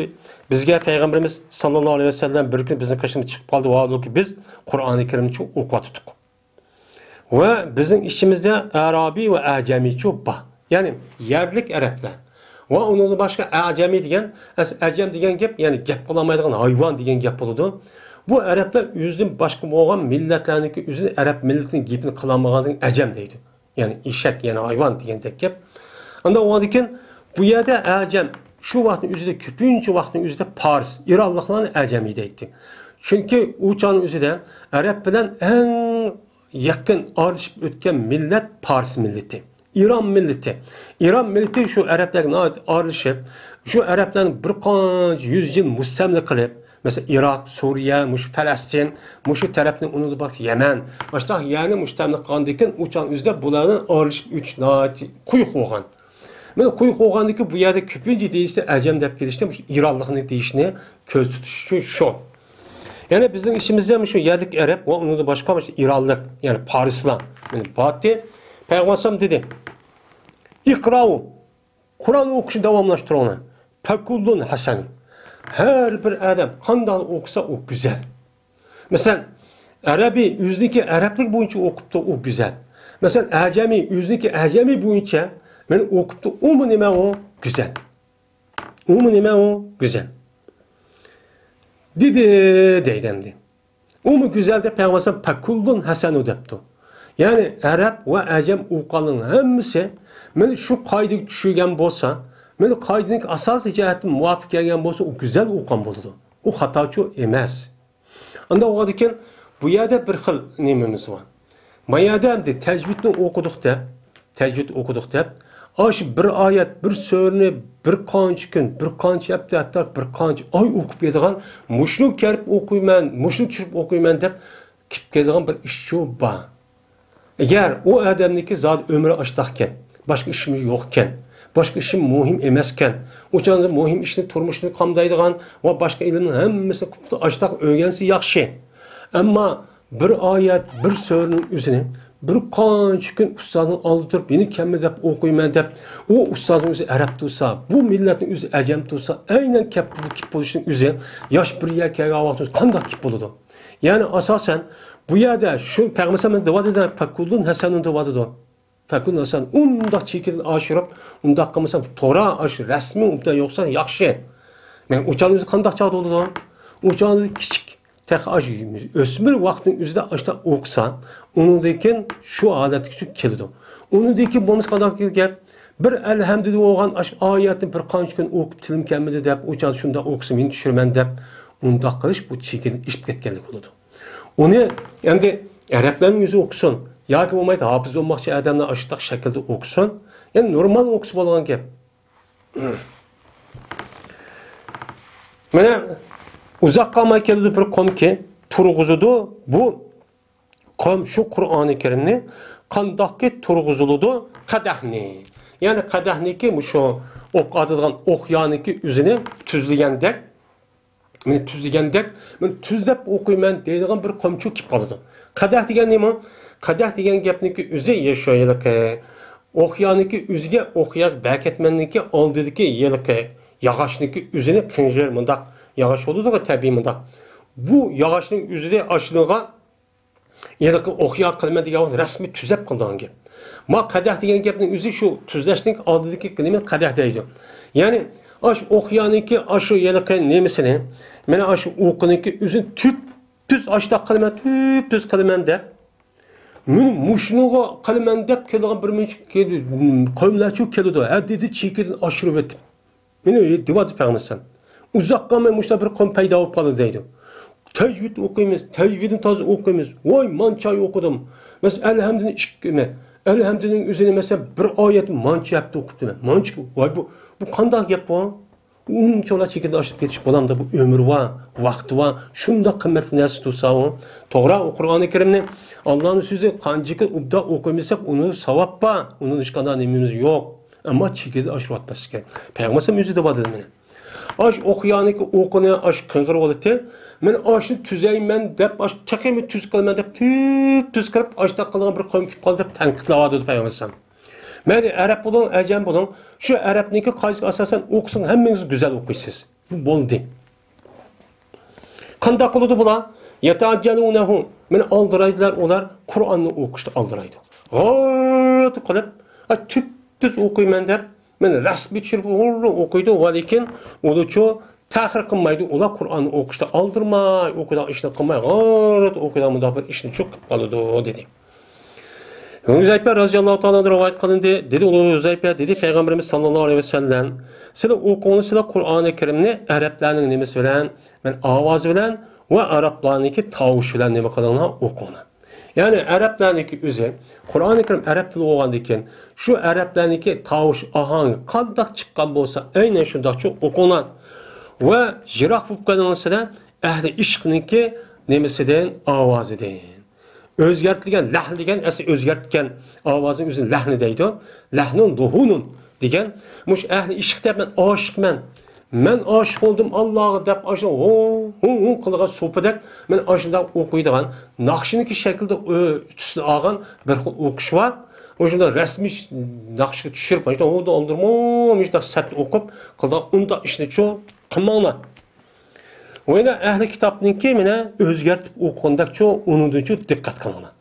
بىزگە پەيغەمبىرىمىز ساللاللاھۇ ئەلەيھى ۋەسەللەم بىر كۈنى بىزنىڭ قېشىمىزغا چىقىپ قالدى، ۋاھالۇكى بىز قۇرئانى كەرىمنى ئوقۇۋاتىدۇق. ۋە بىزنىڭ ئىچىمىزدە ئەرابىي ۋە ئەجەمىچۇ بار. يەنى يەرلىك ئەرەبلەر. ۋە ئۇنىڭدىن باشقا ئەجەمىي دېگەن، ئەس-، ئەجەم دېگەن گەپ، يەنى گەپ قىلالمايدىغان ھايۋان دېگەن گەپ بولىدۇ. بۇ ئەرەبلەر ئۆزىدىن باشقا بولغان مىللەتلەرنىڭكى ئۆزىنى ئەرەب مىللىتىنىڭ گېپىنى قىلالمىغاندىن ئەجەم دەيدۇ. يەنى ئېشەك، يەنى ھايۋان دېگەندەك گەپ. ئاندىن ئۇنىڭدىن كېيىن بۇ يەردە ئەجەم شۇ ۋاقىتنىڭ ئۆزىدە، كۆپىنچە ۋاقىتنىڭ ئۆزىدە پارس، ئىرانلىقلارنى ئەجەمىي دەيتتى. چۈنكى ئۇ چاغنىڭ ئۆزىدە ئەرەب بىلەن ئەڭ يېقىن ئارىلىشىپ ئۆتكەن مىللەت پارس مىللىتى. ئىران مىللىتى. ئىران مىللىتى شۇ ئەرەبلەرگە ناھايىتى ئارىلىشىپ، شۇ ئەرەبلەرنى بىر قانچە يۈز يىل مۇستەملىكە قىلىپ، مەسىلەن، ئىراق، سۈرىيە، مۇشۇ پەلەستىن، مۇشۇ تەرەپنى، ئۇنىڭدىن باشقا يەمەن، ئاشۇنداق يەرنى مۇستەملىكە قىلغاندىن كېيىن، ئۇ چاغ ئۆزىدە بۇلارنى ئارىلىشىپ ئۆتۈش ناھايىتى قويۇق بولغان. مانا قويۇق بولغاندىن كېيىن بۇ يەردە كۆپىنچە دېيىشتە ئەجەم دەپ كېلىشتە مۇشۇ ئىرانلىقنى دېيىشنى كۆزدە تۇتۇش ئۈچۈن شۇ. يەنى بىزنىڭ ئىچىمىزدە مۇشۇ يەرلىك ئەرەب ۋە ئۇنىڭدىن باشقا مۇشۇ ئىرانلىق، يەنى پارسلار، يەنى بارتى. پەيغەمبەر ئەلەيھىسسالام دېدى، «ئىقرائۇ، قۇرئان ئوقۇشنى داۋاملاشتۇرۇڭلار. پەكۇللۇن ھەسەن. ھەر بىر ئادەم قانداق ئوقۇسا، ئۇ گۈزەل.» مەسىلەن، ئەرەبىي ئۆزىنىڭكى ئەرەبلىك بويىچە ئوقۇپتۇ، ئۇ گۈزەل. مەسىلەن، ئەجەمىي ئۆزىنىڭكى ئەجەمىي بويىچە مەن ئوقۇپتۇ، ئۇمۇ نېمە ئۇ؟ گۈزەل. ئۇمۇ نېمە ئۇ؟ گۈزەل. دېدى، دەيدۇ ئەمدى. ئۇمۇ گۈزەل دەپ پەيغەمبەر ئەلەيھىسسالام پەكۇللۇن ھەسەنۇ دەپتۇ. يەنى ئەرەب ۋە ئەجەم ئوقۇغانلارنىڭ ھەممىسى مانا شۇ قائىدىگە چۈشۈرگەن بولسا، مانا قائىدىنىڭ ئاساسىي جەھەتتىن مۇۋاپىق كەلگەن بولسا، ئۇ گۈزەل ئوقۇغان بولىدۇ. ئۇ خاتاچۇ ئەمەس. ئاندىن ئۇنىڭدىن كېيىن بۇ يەردە بىر خىل نېمىمىز بار. ما يەردە ئەمدى تەجۋىدنى ئوقۇدۇق دەپ، تەجۋىد ئوقۇدۇق دەپ، ئاشۇ بىر ئايەت، بىر سۈرىنى بىر قانچە كۈن، بىر قانچە ھەپتە، ھەتتا بىر قانچە ئاي ئوقۇپ كېتىدىغان، مۇشۇنى كەرپ ئوقۇيمەن، مۇشۇنى چۈشۈرۈپ ئوقۇيمەن دەپ كېلىپ كېتىدىغان بىر ئىشچۇ بار. ئەگەر ئۇ ئادەمنىڭكى زادى ئۆمرى ئاشتاقكەن، باشقا ئىشىمۇ يوقكەن، باشقا ئىشىم مۇھىم ئەمەسكەن، ئۇ چاغدا مۇھىم ئىشنى، تۇرمۇشنى قامدايدىغان ۋە باشقا ئىلىمنىڭ ھەممىسىنى قىپتۇ ئاشتاق ئۆگەنسە ياخشى. ئەمما بىر ئايەت، بىر سۈرىنىڭ ئۆزىنى بىر قانچە كۈن ئۇستازنىڭ ئالدىدا تۇرۇپ، يەنە كەلمە دەپ ئوقۇيمەن دەپ، ئۇ ئۇستازنىڭ ئۆزى ئەرەب تۇرسا، بۇ مىللەتنىڭ ئۆزى ئەجەم تۇرسا، ئەينەن كەپ بولۇشنىڭ ئۆزى ياش بىر يەرگە كەلگەن ۋاقتىمىز قانداق كېلىپ بولىدۇ؟ يەنى ئاساسەن بۇ يەردە شۇ پەيغەمبەر دەۋاتىدۇ، پەكۇللۇن ھەسەنۇن دەۋاتىدۇ. پەكۇللۇن ھەسەن ئۇنداق چېكىدىن ئاشۇرۇپ، ئۇنداق قىلمىسام، تورا ئاشۇ رەسمىي ئۇنداق يوقسا ياخشى. مەن ئۇچانىڭىز قانداق چاغدا بولىدۇ؟ ئۇچانىڭىز كىچىك، تېخى ئاشۇ ئۆسمۈر ۋاقتىنىڭ ئۆزىدە ئاشۇنداق ئوقۇسا، ئۇنىڭدىن كېيىن شۇ ھالەتكىچە كېلىدۇ. ئۇنىڭدىن كېيىن بولمىسا قانداق گەپ؟ بىر ئەلھەمدۇ دېگەن ئاشۇ ئايەتنى بىر قانچە كۈن ئوقۇپ تىلىم كەلمىدى دەپ، ئۇچان شۇنداق ئوقۇسا مېنى چۈشۈرىمەن دەپ، ئۇنداق قىلىش بۇ چېكىدىن ئېشىپ كەتكەنلىك بولىدۇ. ئۇنى ئەمدى ئەرەبلەرنىڭ ئۆزى ئوقۇسۇن ياكى بولمايدۇ ھاپىز بولماقچى ئادەملەر ئاشۇنداق شەكىلدە ئوقۇسۇن. يەنى نورمال ئوقۇسا بولغان گەپ. مانا ئۇزاق قالماي كېلىدۇ بىر قومكى تۇرغۇزىدۇ. بۇ قوم شۇ قۇرئانى كەرىمنى قانداقكى تۇرغۇزۇلىدۇ؟ قەدەھنى. يەنى قەدەھنىكى مۇشۇ ئوق ئاتىدىغان ئوقيانىكى ئۆزىنى تۈزلىگەندەك، مېنى تۈزلىگەندەك، مەن تۈزلەپ ئوقۇيمەن دەيدىغان بىر قومچۇ كېلىپ قالىدۇ. قەدەھ دېگەن نېمە؟ قەدەھ دېگەن گەپنىڭكى ئۆزى يە شۇ ھېلىقى ئوقيانىكى ئۆزىگە ئوقيا بەكەتمەننىڭكى ئالدىدىكى ھېلىقى ياغاچنىڭكى ئۆزىنى قىڭغىر مۇنداق ياغاچ بولىدۇغۇ تەبىئىي مۇنداق. بۇ ياغاچنىڭ ئۆزىدە ئاشۇنىڭغا ھېلىقى ئوقيا قىلىمەن دېگەن ۋاقىت رەسمىي تۈزەپ قىلىدىغان گەپ. ما قەدەھ دېگەن گەپنىڭ ئۆزى شۇ تۈزلەشنىڭ ئالدىدىكى نېمىنى قەدەھ دەيدۇ. يەنى ئاشۇ ئوقيانىڭكى ئاشۇ ھېلىقى نېمىسىنى، مانا ئاشۇ ئوقىنىڭكى ئۆزىنى تۈپ تۈز ئاشتاق قىلىمەن، تۈپ تۈز قىلىمەن دەپ، مېنى مۇشۇنىڭغا قىلىمەن دەپ كېلىدىغان بىر مۇنچە قوملارچۇ كېلىدۇ. ھە، دېدى، چېكىدىن ئاشۇرۇۋېتىپ. مېنى دېۋاتىدۇ پەيغەمبەر ئەلەيھىسسالام. ئۇزاق قالماي مۇشۇنداق بىر قوم پەيدا بولۇپ قالىدۇ دەيدۇ. تەجۋىد ئوقۇيمىز، تەجۋىدنى تازا ئوقۇيمىز. ۋاي، مانچە ئاي ئوقۇدۇم. مەسىلەن، ئەلھەمدىنى ئىككى، ئەلھەمدىنىڭ ئۆزىنى، مەسىلەن، بىر ئايەتنى مانچە ھەپتە ئوقۇپتىمەن. مانچە، ۋاي، بۇ، بۇ قانداق گەپ بۇ؟ ئۇنچىۋالا چېكىدىن ئاشىپ كېتىش بولامدۇ؟ بۇ ئۆمرى بار، ۋاقتى بار، شۇنداق قىممەتلىك نەرسە تۇرسا ئۇ. توغرا، ئۇ قۇرئانى كەرىمنى ئاللانىڭ سۆزى قانچىكى ئوبدان ئوقۇيمىساق، ئۇنى ساۋاب بار، ئۇنىڭ ھېچقانداق نېمىمىز يوق. ئەمما چېكىدىن ئاشۇرۇۋاتماسلىق كېرەك. پەيغەمبەر ئۆزى دەپ دېدى مانا. ئاش ئوقۇيانىكى ئوقۇنى ئاش قىڭغىرىۋالىدۇ. مەن ئاشنى تۈزەيمەن دەپ، ئاش تېخىمۇ تۈز قىلىمەن دەپ، تۈپ تۈز قىلىپ، ئاشۇنداق قىلغان بىر قوم كېلىپ قالدى دەپ تەنقىدلەۋاتىدۇ پەيغەمبەر. مەيلى ئەرەب بولۇڭ، ئەجەم بولۇڭ، شۇ ئەرەبنىڭكى قائىدىسىگە ئاساسەن ئوقۇسىڭىز ھەممىڭىز گۈزەل ئوقۇيسىز. بۇ بولدى. قانداق قىلىدۇ بۇلار؟ يتعجلونه. مېنى ئالدىرايدىلار ئۇلار، قۇرئاننى ئوقۇشتا ئالدىرايدۇ. غاررىت قىلىپ، ئا، تۈپتۈز ئوقۇيمەن دەپ، مېنى رەسمىي چۈشۈرۈپ غاررىت ئوقۇيدۇ، ۋە لېكىن ئۇلارچۇ تەخىر قىلمايدۇ. ئۇلار قۇرئاننى ئوقۇشتا ئالدىرىماي، ئوقۇيدىغان ئىشنى قىلماي، غاررىت ئوقۇيدىغان مۇنداق بىر ئىشنى چۇ قىلىپ قالىدۇ، دېدى. ھۇزەيپە رازىياللاھۇ تائالا ئاندىن رىۋايەت قىلىندى. دېدى ئۇلۇغ ھۇزەيپە، دېدى پەيغەمبىرىمىز ساللاللاھۇ ئەلەيھى ۋەسەللەم، سىلەر ئوقۇڭلار، سىلەر قۇرئانى كەرىمنى ئەرەبلەرنىڭ نېمىسى بىلەن، مەن ئاۋازى بىلەن ۋە ئەرەبلەرنىڭكى تاۋۇشى بىلەن نېمە قىلىڭلار، ئوقۇڭلار. يەنى ئەرەبلەرنىڭكى ئۆزى، قۇرئانى كەرىم ئەرەب تىلى بولغاندىكىن، شۇ ئەرەبلەرنىڭكى تاۋۇش ئاھاڭى قانداق چىققان بولسا، ئەينەن شۇنداقچە ئوقۇڭلار. ۋە يىراق بولۇپ قېلىڭلار سىلەر ئەھلى ئىشقنىڭكى نېمىسىدىن، ئاۋازىدىن. ئۆزگەرتىلگەن لەھن دېگەن ئەسلى ئۆزگەرتكەن ئاۋازنىڭ ئۆزىنى لەھنى دەيدۇ. لەھنۇن لۇھۇنۇن دېگەن، مۇشۇ ئەھلى ئىشق دەپ مەن ئاشىقمەن، مەن ئاشىق بولدۇم ئاللاغا دەپ ئاشۇ ھۇ، ھۇ، ھۇ قىلغان سوپىدەك مەن ئاشۇنداق ئوقۇيدىغان، ناخشىنىڭكى شەكلىدە ئۆ-، تۈسىنى ئالغان بىر خىل ئوقۇش بار. ئۇ شۇنداق رەسمىي ناخشىغا چۈشۈرۈپ، مۇشۇنداق ئالدىرىمۇ، مۇشۇنداق سەت ئوقۇپ قىلىدىغان ئۇنداق ئىشنىچۇ قىلماڭلار. ۋە يەنە ئەھلى كىتابنىڭكى مانا ئۆزگەرتىپ ئوقۇغاندەكچۇ، ئۇنىڭدىنچۇ دىققەت قىلىڭلار.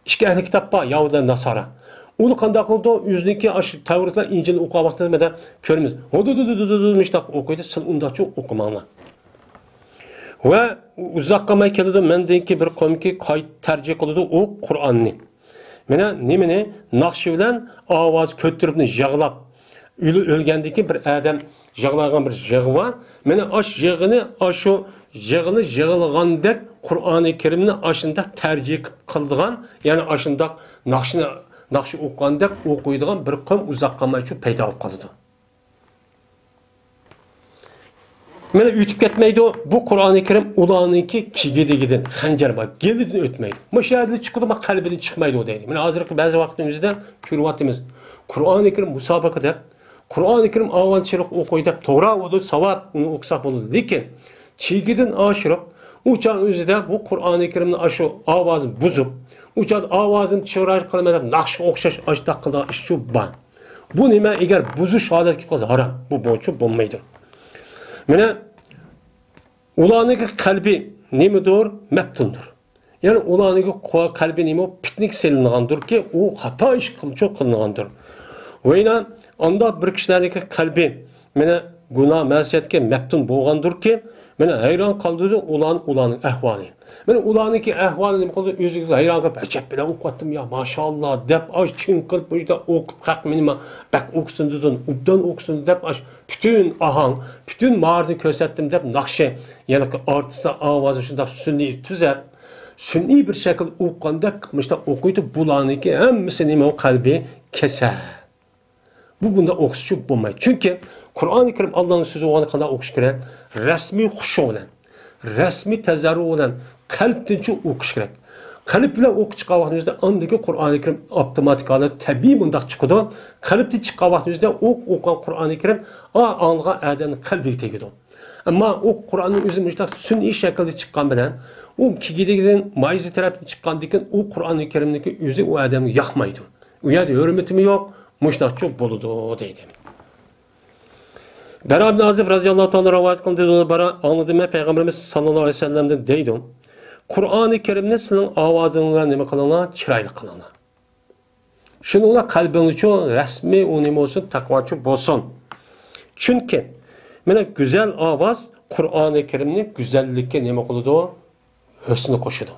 ئىككى ئەھلى كىتاب بار، يەھۇدىيلار، ناسارا. ئۇلار قانداق قىلىدۇ؟ ئۆزىنىڭكى ئاشۇ تەۋرىتلەر، ئىنجىلنى ئوقۇغان ۋاقتىدا مانا كۆرىمىز. ھۇدۇدۇدۇدۇدۇ مۇشتاق ئوقۇيدۇ، سىلەر ئۇنداقچۇ ئوقۇماڭلار. ۋە ئۇزاق قالماي كېلىدۇ، مەندىن كېيىن بىر قومكى قايتا تەرجىمە قىلىدۇ ئۇ قۇرئاننى. مانا نېمىنى؟ ناخشا بىلەن ئاۋاز كۆتۈرۈپنى يىغلاپ، ئۆلۈ-، ئۆلگەندىن كېيىن بىر ئادەم يىغلايدىغان بىر يىغا بار. مانا ئاش يىغىنى، ئاشۇ يىغىنى يىغلىغاندەك قۇرئانى كەرىمنى ئاشۇنداق تەرجىمە قىلىدىغان، يەنى ئاشۇنداق ناخشىنى، ناخشا ئوقۇغاندەك ئوقۇيدىغان بىر قوم ئۇزاق قالمايچۇ پەيدا بولۇپ قالىدۇ. مانا ئۆتۈپ كەتمەيدۇ. بۇ قۇرئانى كەرىم ئۇلارنىڭكى كىگىدىكىدىن خەنجەر بار، گېلىدىن ئۆتمەيدۇ. مۇشۇ يەردىن چىقىدۇ، مانا قەلبىدىن چىقمايدۇ دەيدۇ. مانا ھازىرقى بەزى ۋاقىتنىڭ ئۆزىدە كۆرۈۋاتىمىز. قۇرئانى كەرىم مۇسابىقە دەپ، قۇرئانى كەرىم ئاۋان چىرىق ئوقۇي دەپ، توغرا، ئۇ ساۋاب، ئۇنى ئوقۇساق بولىدۇ. لېكىن چېكىدىن ئاشۇرۇپ، ئۇ چاغ ئۆزىدە بۇ قۇرئانى كەرىمنى ئاشۇ ئاۋازىنى بۇزۇپ، ئۇ چاغدا ئاۋازىنى چىرايلىق قىلىمەن دەپ ناخشىغا ئوخشاش ئاشۇنداق قىلىدىغان ئىشچۇ بار. بۇ نېمە؟ ئەگەر بۇزۇش ھالەتكە كېلىپ قالسا ھارام. بۇ بويىچە بولمايدۇ. مانا ئۇلارنىڭكى قەلبى نېمىدۇر؟ مەپتۇندۇر. يەنى ئۇلارنىڭكى قو-، قەلبى نېمە؟ پىتنىگە سېلىنغاندۇركى، ئۇ خاتا ئىش قىلچۇ قىلىنغاندۇر. ۋەينا ئانداق بىر كىشىلەرنىڭكى قەلبى مانا گۇناھ مەسىيەتكە مەپتۇن بولغاندۇركى، مانا ھەيران قالدۇرىدۇ ئۇلار، ئۇلارنىڭ ئەھۋالى. مانا ئۇلارنىڭكى ئەھۋالى نېمە قىلدى؟ ئۆزىگە ھەيران قېلىپ، ئەجەب بىلەن ئوقۇۋاتتىم يا، ماشائاللا دەپ، ئاش چىڭ قىلىپ، مۇشۇنداق ئوقۇپ، خەق مېنى ما-، بەك ئوقۇسۇن دېدىم، ئوبدان ئوقۇسۇن دەپ، ئاش پۈتۈن ئاھاڭ، پۈتۈن ماھارىتىنى كۆرسەتتىم دەپ، ناخشا، يەنى ئارتىسلار ئاۋازى شۇنداق سۈنئىي تۈزەپ، سۈنئىي بىر شەكىلدە ئوقۇغاندەك مۇشۇنداق ئوقۇيدۇ. بۇلارنىڭكى ھەممىسى نېمە؟ قەلبى كېسەل. بۇ بۇنداق ئوقۇسىچۇ بولمايدۇ. چۈنكى قۇرئانى كەرىم ئاللانىڭ سۆزى بولغاندا قانداق ئوقۇش كېرەك؟ رەسمىي خۇشۇ بىلەن، رەسمىي تەزەررۇ بىلەن، قەلبتىنچۇ ئوقۇش كېرەك. قەلب بىلەن ئوقۇپ چىققان ۋاقتىمىزدا ئاندىكى قۇرئانى كەرىم ئاپتوماتىك ھالەتتە تەبىئىي مۇنداق چىقىدۇ. قەلبتىن چىققان ۋاقتىمىزدا ئوق-، ئوقۇغان قۇرئانى كەرىم ئا-، ئاڭلىغان ئادەمنىڭ قەلبىگە تېگىدۇ. ئەمما ئۇ قۇرئاننىڭ ئۆزى مۇشۇنداق سۈنئىي شەكىلدە چىققان بىلەن، ئۇ كېگىدىكىدىن مايزا تەرەپتىن چىققاندىكىن ئۇ قۇرئانى كەرىمنىڭكى ئۆزى ئۇ ئادەمگە ياقمايدۇ. ئۇ يەردە ھۆرمىتىمۇ يوق، مۇشۇنداقچۇ بولىدۇ دەيدۇ. بەرا ئىبن ئازىب رازىياللاھۇ تائالا رىۋايەت قىلدى، دېدى، بەرا ئاڭلىدىم مەن پەيغەمبىرىمىز ساللاللاھۇ ئەلەيھى ۋەسەللەمدىن دەيدۇ، قۇرئانى كەرىمنى سىزنىڭ ئاۋازىڭىز بىلەن نېمە قىلىڭلار؟ چىرايلىق قىلىڭلار. شۇنىڭ بىلەن قەلبىڭلارچۇ رەسمىي ئۇ نېمە بولسۇن، تەقۋاچۇ بولسۇن. چۈنكى مانا گۈزەل ئاۋاز قۇرئانى كەرىمنى گۈزەللىككە نېمە قىلىدۇ؟ ھۆسنى قوشىدۇ.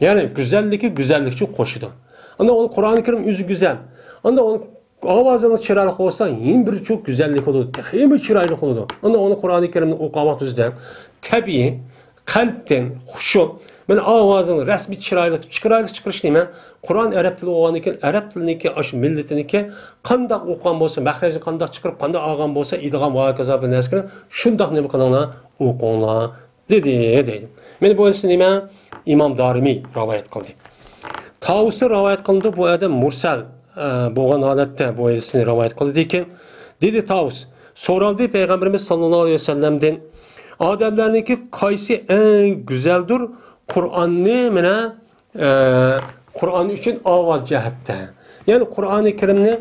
يەنى گۈزەللىككە گۈزەللىكچۇ قوشىدۇ. ئاندىن ئۇنى قۇرئانى كەرىم ئۆزى گۈزەل. ئاندىن ئۇنى ئاۋازىڭىز چىرايلىق بولسا، يەنە بىرچۇ گۈزەللىك بولىدۇ، تېخىمۇ چىرايلىق بولىدۇ. ئاندىن ئۇنى قۇرئانى كەرىمنى ئوقۇغان ۋاقتىڭىزدا تەبىئىي قەلبتىن خۇشۇ، مانا ئاۋازىڭ رەسمىي چىرايلىق، چىرايلىق چىقىرىش نېمە؟ قۇرئان ئەرەب تىلى بولغاندىن كېيىن، ئەرەب تىلىنىڭكى ئاشۇ مىللىتىنىڭكى قانداق ئوقۇغان بولسا، مەخرەجنى قانداق چىقىرىپ، قانداق ئالغان بولسا، ئېيتىدىغان ۋە ھاكازا بىر نەرسىلەرنى شۇنداق نېمە قىلىڭلار، ئوقۇڭلار، دېدى، دەيدۇ. مانا بۇ ھەدىسنى نېمە؟ ئىمام دارىمى رىۋايەت قىلدى. تاۋۇستىن رىۋايەت قىلىنىدۇ، بۇ ئادەم مۇرسەل، ئە، بولغان ھالەتتە بۇ ھەدىسنى رىۋايەت قىلدىكەن. دېدى تاۋۇس، سورالدى پەيغەمبىرىمىز ساللاللاھۇ ئەلەيھى ۋەسەللەمدىن، ئادەملەرنىڭكى قايسى ئەڭ گۈزەلدۇر؟ قۇرئاننى مانا ئە، قۇرئان ئۈچۈن ئاۋاز جەھەتتە. يەنى قۇرئانى كەرىمنى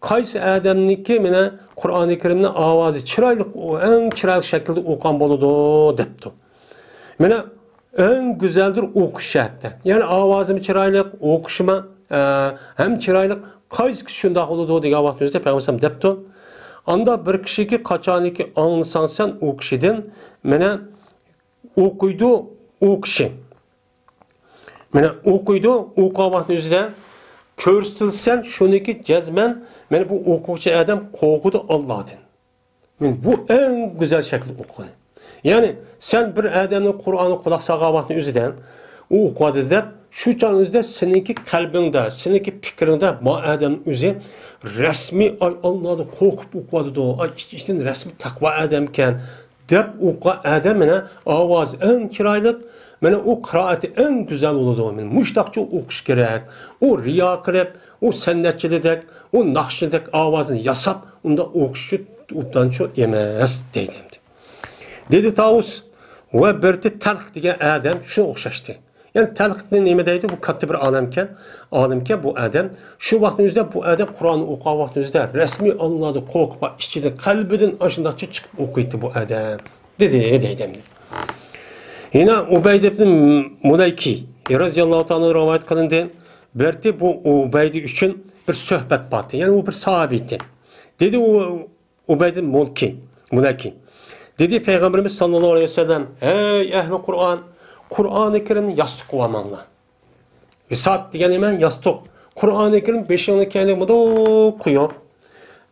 قايسى ئادەمنىڭكى مانا قۇرئانى كەرىمنى ئاۋازى چىرايلىق، ئۇ ئەڭ چىرايلىق شەكىلدە ئوقۇغان بولىدۇ دەپتۇ. مانا ئەڭ گۈزەلدۇر ئوقۇش جەھەتتە. يەنى ئاۋازىمۇ چىرايلىق، ئوقۇشىمۇ، ئە، ھەم چىرايلىق، قايسى كىشى شۇنداق بولىدۇ دېگەن ۋاقتىمىزدا پەيغەمبەر دەپتۇ. ئاندا بىر كىشىكى قاچانكى ئاڭلىساڭ سەن ئۇ كىشىدىن، مانا ئوقۇيدۇ ئۇ كىشى. مانا ئوقۇيدۇ، ئوقۇغان ۋاقتىنىڭ ئۆزىدە كۆرسىتىلسەن شۇنىڭكى جەزمەن، مانا بۇ ئوقۇغۇچى ئادەم قورقىدۇ ئاللادىن. مانا بۇ ئەڭ گۈزەل شەكىلدە ئوقۇغىنى. يەنى سەن بىر ئادەمنىڭ قۇرئانغا قۇلاق سالغان ۋاقتىنىڭ ئۆزىدە ئۇ ئوقۇۋاتىدۇ دەپ، شۇ چاغنىڭ ئۆزىدە سېنىڭكى قەلبىڭدە، سېنىڭكى پىكرىڭدە ما ئادەمنىڭ ئۆزى رەسمىي، ئاي، ئاللادىن قورقۇپ ئوقۇۋاتىدۇ، ئاي، ئىچ-ئىچىدىن رەسمىي تەقۋا ئادەمكەن. دەپ ئوقۇغان ئادەم مانا ئاۋازى ئەڭ چىرايلىق، مانا ئۇ قىرائىتى ئەڭ گۈزەل بولىدۇ. مانا مۇشۇنداقچە ئوقۇش كېرەك. ئۇ رىيا قىلىپ، ئۇ سەنئەتچىلىدەك، ئۇ ناخشىچىدەك ئاۋازنى ياساپ، ئۇنداق ئوقۇش ئوبدانچۇ ئەمەس دەيدۇ ئەمدى. دېدى تاۋۇس، ۋە بىرتى تەلخ دېگەن ئادەم شۇنىڭغا ئوخشاشتى. يەنى تەلخىنى نېمە دەيدۇ؟ بۇ كاتتا بىر ئالەمكەن، ئالىمكەن بۇ ئادەم. شۇ ۋاقىتنىڭ ئۆزىدە بۇ ئادەم قۇرئاننى ئوقۇغان ۋاقتىنىڭ ئۆزىدە رەسمىي ئاللادىن قورقۇپ، ئىچىدىن، قەلبىدىن ئاشۇنداقچە چىقىپ ئوقۇيتتى بۇ ئادەم. دېدى، دەيدۇ ئەمدى. يەنە ئۇبەيد ئىبن مۇلەيكى رەزىياللاھۇ تائالا رىۋايەت قىلىندى. بىرتى بۇ ئۇبەيدە ئۈچۈن بىر سۆھبەت بارتى. يەنى ئۇ بىر ساھابىيتى. دېدى ئۇ ئۇبەيدىل مۇلكى، مۇلەكى. دېدى پەيغەمبىرىمىز ساللاللاھۇ ئەلەيھى ۋەسەللەم، ھەي ئەھلى قۇرئان، قۇرئانى كەرىمنى ياستۇق قىلىۋالماڭلار. ۋىسات دېگەن نېمە؟ ياستۇق. قۇرئانى كەرىم بېشىڭنى كەينىگە مۇنداق قويۇپ،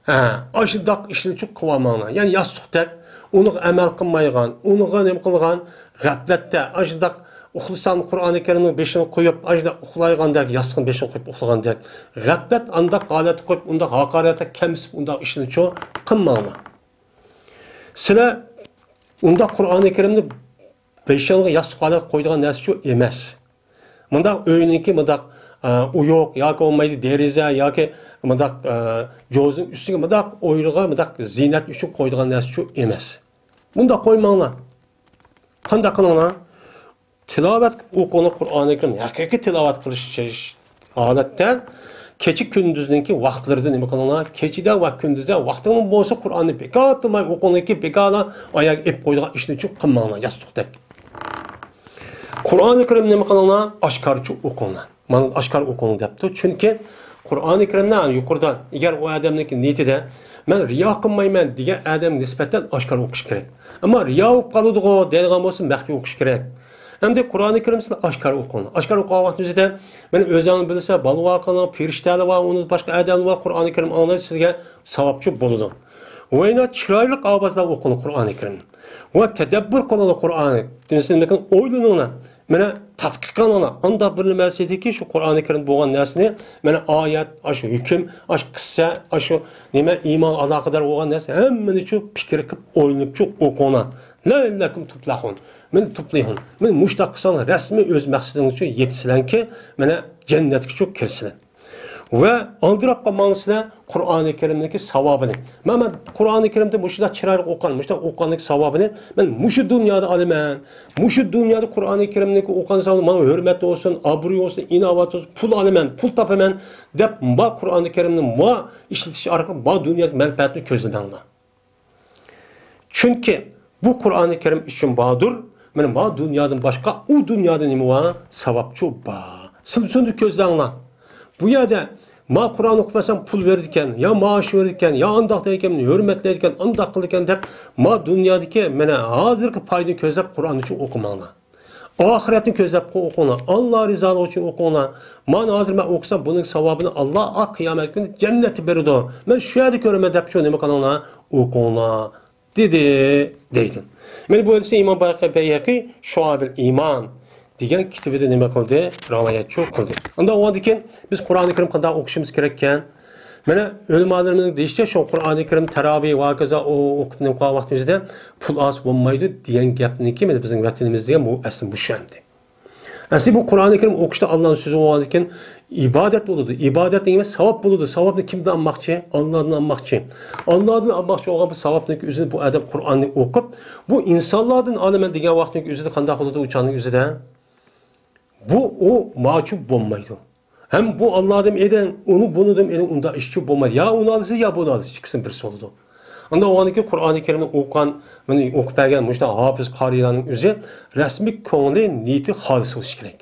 ھە، ئاشۇنداق ئىشنى چۇ قىلىۋالماڭلار. يەنى ياستۇقتەك، ئۇنىڭغا ئەمەل قىلمايدىغان، ئۇنىڭغا نېمە قىلىدىغان، غەپلەتتە ئاشۇنداق ئۇخلىساڭ، قۇرئانى كەرىمنىڭ بېشىنى قويۇپ، ئاشۇنداق ئۇخلايدىغاندەك، ياستۇقنى بېشىنى قويۇپ ئۇخلىغاندەك، غەپلەت ئانداق ھالەتتە قويۇپ، ئۇنداق ھاقارەتتە كەمسىتىپ، ئۇنداق ئىشنىچۇ قىلماڭلار. سىلەر ئۇنداق قۇرئانى كەرىمنى بېشىڭغا ياستۇق ھالەتتە قويىدىغان نەرسىچۇ ئەمەس. مۇنداق ئۆينىڭكى مۇنداق، ئە، ئويۇق ياكى بولمايدۇ دېرىزە ياكى مۇنداق، ئە، جوزىنىڭ ئۈستىگە مۇنداق ئويۇلغان مۇنداق زىننەت ئۈچۈن قويىدىغان نەرسىچۇ ئەمەس. بۇنداق قويماڭلار. قانداق قىلىڭلار؟ تىلاۋەت ئوقۇڭلار قۇرئانى كەرىم. ھەقىقىي تىلاۋەت قىلىش ھالەتتە كېچە كۈندۈزنىڭكى ۋاقىتلىرىدا نېمە قىلىڭلار؟ كېچىدە ۋە كۈندۈزدە ۋاقتىڭلار بولسا قۇرئاننى بىكار تۇرماي ئوقۇڭلاركى، بىكارلا ئاياغ ئېلىپ قويىدىغان ئىشنى چۇ قىلماڭلار، ياستۇقتەك. قۇرئانى كەرىم نېمە قىلىڭلار؟ ئاشكارىچە ئوقۇڭلار. مانا ئاشكارا ئوقۇڭلار دەپتۇ. چۈنكى قۇرئانى كەرىمنى يۇقىرىدا، ئەگەر ئۇ ئادەمنىڭكى نىيىتىدە مەن رىيا قىلمايمەن دېگەن ئادەمگە نىسبەتەن ئاشكارا ئوقۇش كېرەك. ئەمما رىيا بولۇپ قالىدىغۇ دەيدىغان بولسا مەخپىي ئوقۇش كېرەك. ئەمدى قۇرئانى كەرىم سىلەر ئاشكارا ئوقۇڭلار. ئاشكارا ئوقۇغان ۋاقتىڭىزدا مەن ئۆزۈڭلار بىلسە، بالىۋاقىڭلار، پېرىشتەلەر بار، ئۇنىڭ باشقا ئادەملەر بار، قۇرئانى كەرىم ئاڭلايدۇ، سىزگە ساۋابچۇ بولىدۇ. ۋە يەنە چىرايلىق ئاۋازدا ئوقۇڭلار قۇرئانى كەرىمنى. ۋە تەدەببۇر قىلىڭلار قۇرئاننى. دېمىسىلىكىن ئويلىنىڭلار. مانا تەتقىق قىلىڭلار. ئانداق بىر نېمە ئىدىكى، شۇ قۇرئانى كەرىمدە بولغان نەرسىنى، مانا ئايەت، ئاشۇ ھۆكۈم، ئاشۇ قىسسە، ئاشۇ نېمە ئىمانغا ئالاقىدار بولغان نەرسە ھەممىنى شۇ پىكىر قىلىپ، ئويلىنىپ شۇ ئوقۇڭلار. لەئەللەكۇم تۇپلەھۇن. مانا تۇپلىھۇن. مانا مۇشۇنداق قىلساڭلار رەسمىي ئۆز مەقسىتىڭلارچۇ يېتىسىلەركى، مانا جەننەتكىچۇ كىرىسىلەر. ۋە ئالدىراپ قالماڭلار سىلەر قۇرئانى كەرىمنىڭكى ساۋابىنى. مانا مەن قۇرئانى كەرىمدە مۇشۇنداق چىرايلىق ئوقۇغان، مۇشۇنداق ئوقۇغاننىڭكى ساۋابىنى مەن مۇشۇ دۇنيادا ئالىمەن. مۇشۇ دۇنيادا قۇرئانى كەرىمنىڭكى ئوقۇغان ساۋابى ماڭا ھۆرمەت بولسۇن، ئابرۇي بولسۇن، ئىناۋەت بولسۇن، پۇل ئالىمەن، پۇل تاپىمەن دەپ ما قۇرئانى كەرىمنى ما ئىشلىتىش ئارقىلىق ما دۇنيادىكى مەنپەئەتنى كۆزلىمەڭلار. چۈنكى بۇ قۇرئانى كەرىم ئۈچۈن باردۇر. مانا ما دۇنيادىن باشقا ئۇ دۇنيادا نېمە بار؟ ساۋابچۇ بار. سىلەر شۇنى كۆزلەڭلار. بۇ يەردە ما قۇرئان ئوقۇپ بەرسەم پۇل بېرىدىكەن، يا مائاش بېرىدىكەن، يا ئانداق دەيدىكەن، ھۆرمەتلەيدىكەن، ئانداق قىلىدىكەن دەپ ما دۇنيادىكى مانا ھازىرقى پايدىنى كۆزلەپ قۇرئاننىچۇ ئوقۇماڭلار. ئاخىرەتنى كۆزلەپ ئوقۇڭلار. ئاللا رىزالىقى ئۈچۈن ئوقۇڭلار. مانا ھازىر مەن ئوقۇسام، بۇنىڭ ساۋابىنى ئاللا ئاق قىيامەت كۈنى جەننەتتە بېرىدۇ. مەن شۇ يەردە كۆرىمەن دەپ شۇ نېمە قىلىڭلار؟ ئوقۇڭلار، دېدى، دەيدۇ. مانا بۇ ھەدىسنى ئىمام بەيھەقى شۇئەبىل ئىمان دېگەن كىتابىدا نېمە قىلدى؟ رىۋايەتچۇ قىلدى. ئۇنداق بولغاندىكىن بىز قۇرئانى كەرىم قانداق ئوقۇشىمىز كېرەككەن؟ مانا ئۆلىمالىرىمىزنىڭ دېيىشىچە، شۇ قۇرئانى كەرىم تاراۋىھ ۋە ھاكازا ئو-، ئوقۇپ نېمە قىلغان ۋاقتىمىزدا پۇل ئالسا بولمايدۇ دېگەن گەپنىڭكى، مانا بىزنىڭ ۋەتىنىمىز دېگەن بۇ ئەسلى مۇشۇ ئەمدى. ئەسلى بۇ قۇرئانى كەرىم ئوقۇشتا ئاللانىڭ سۆزى بولغاندىكىن ئىبادەت بولىدۇ. ئىبادەت دېگەن ساۋاب بولىدۇ. ساۋابنى كىمدىن ئالماقچى؟ ئاللادىن ئالماقچى. ئاللادىن ئالماقچى بولغان بۇ ساۋابنىڭكى ئۆزىنى بۇ ئادەم قۇرئاننى ئوقۇپ، بۇ ئىنسانلاردىن ئالىمەن دېگەن ۋاقتىنىڭكى ئۆزىدە قانداق بولىدۇ؟ ئۇ چاغنىڭ ئۆزىدە بۇ ئۇ ماچۇ بولمايدۇ. ھەم بۇ ئاللادىن ئېلىڭ، ئۇنى بۇنىدىن ئېلىڭ، ئۇنداق ئىشچۇ بولمايدۇ. يا ئۇنى ئالىسىز، يا بۇنى ئالىسىز. ئىككىسىدىن بىرسى بولىدۇ. ئاندىن ئۇنىڭكى قۇرئانى كەرىمنى ئوقۇغان، مانا ئوقۇپ بەرگەن مۇشۇنداق ھاپىز قارىيلارنىڭ ئۆزى رەسمىي كۆڭلى، نىيىتى خالىس بولۇشى كېرەك.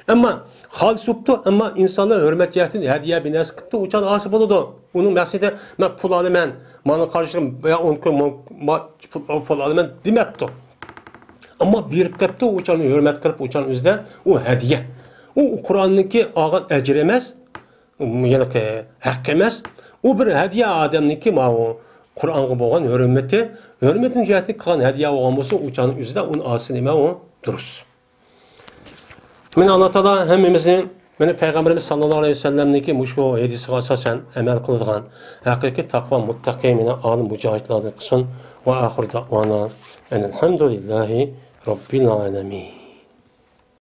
ئەمما خالىس بوپتۇ، ئەمما ئىنسانلار ھۆرمەت جەھەتتىن ھەدىيە بىر نەرسە قىپتۇ، ئۇ چاغدا ئالسا بولىدۇ. ئۇنىڭ مەقسىتى، مەن پۇل ئالىمەن، مانا قارىشىم، يا ئون كۈن، ما-، ما-، پۇل، پۇل ئالىمەن دېمەپتۇ. ئەمما بېرىپ كەپتۇ، ئۇ چاغنى ھۆرمەت قىلىپ، ئۇ چاغنىڭ ئۆزىدە ئۇ ھەدىيە. ئۇ قۇرئاننىڭكى ئالغان ئەجرى ئەمەس، يەنى ھەق ئەمەس. ئۇ بىر ھەدىيە ئادەمنىڭكى ماۋۇ قۇرئانغا بولغان ھۆرمىتى، ھۆرمىتىنىڭ جەھەتتىن قىلغان ھەدىيە بولغان بولسا، ئۇ چاغنىڭ ئۆزىدە ئۇنى ئالسا نېمە ئۇ دۇرۇس. مانا ئاللا تائالا ھەممىمىزنى، مانا پەيغەمبىرىمىز ساللاللاھۇ ئەلەيھى ۋەسەللەمنىڭكى مۇشۇ ھەدىسىگە ئاساسەن ئەمەل قىلىدىغان ھەقىقىي تەقۋا مۇتتەقى، مانا ئالىم مۇجاھىدلاردىن قىلسۇن. ۋە ئاخىر دەئۋانا ئەنىل ھەمدۇلىللاھى رەببىل ئالەمىن.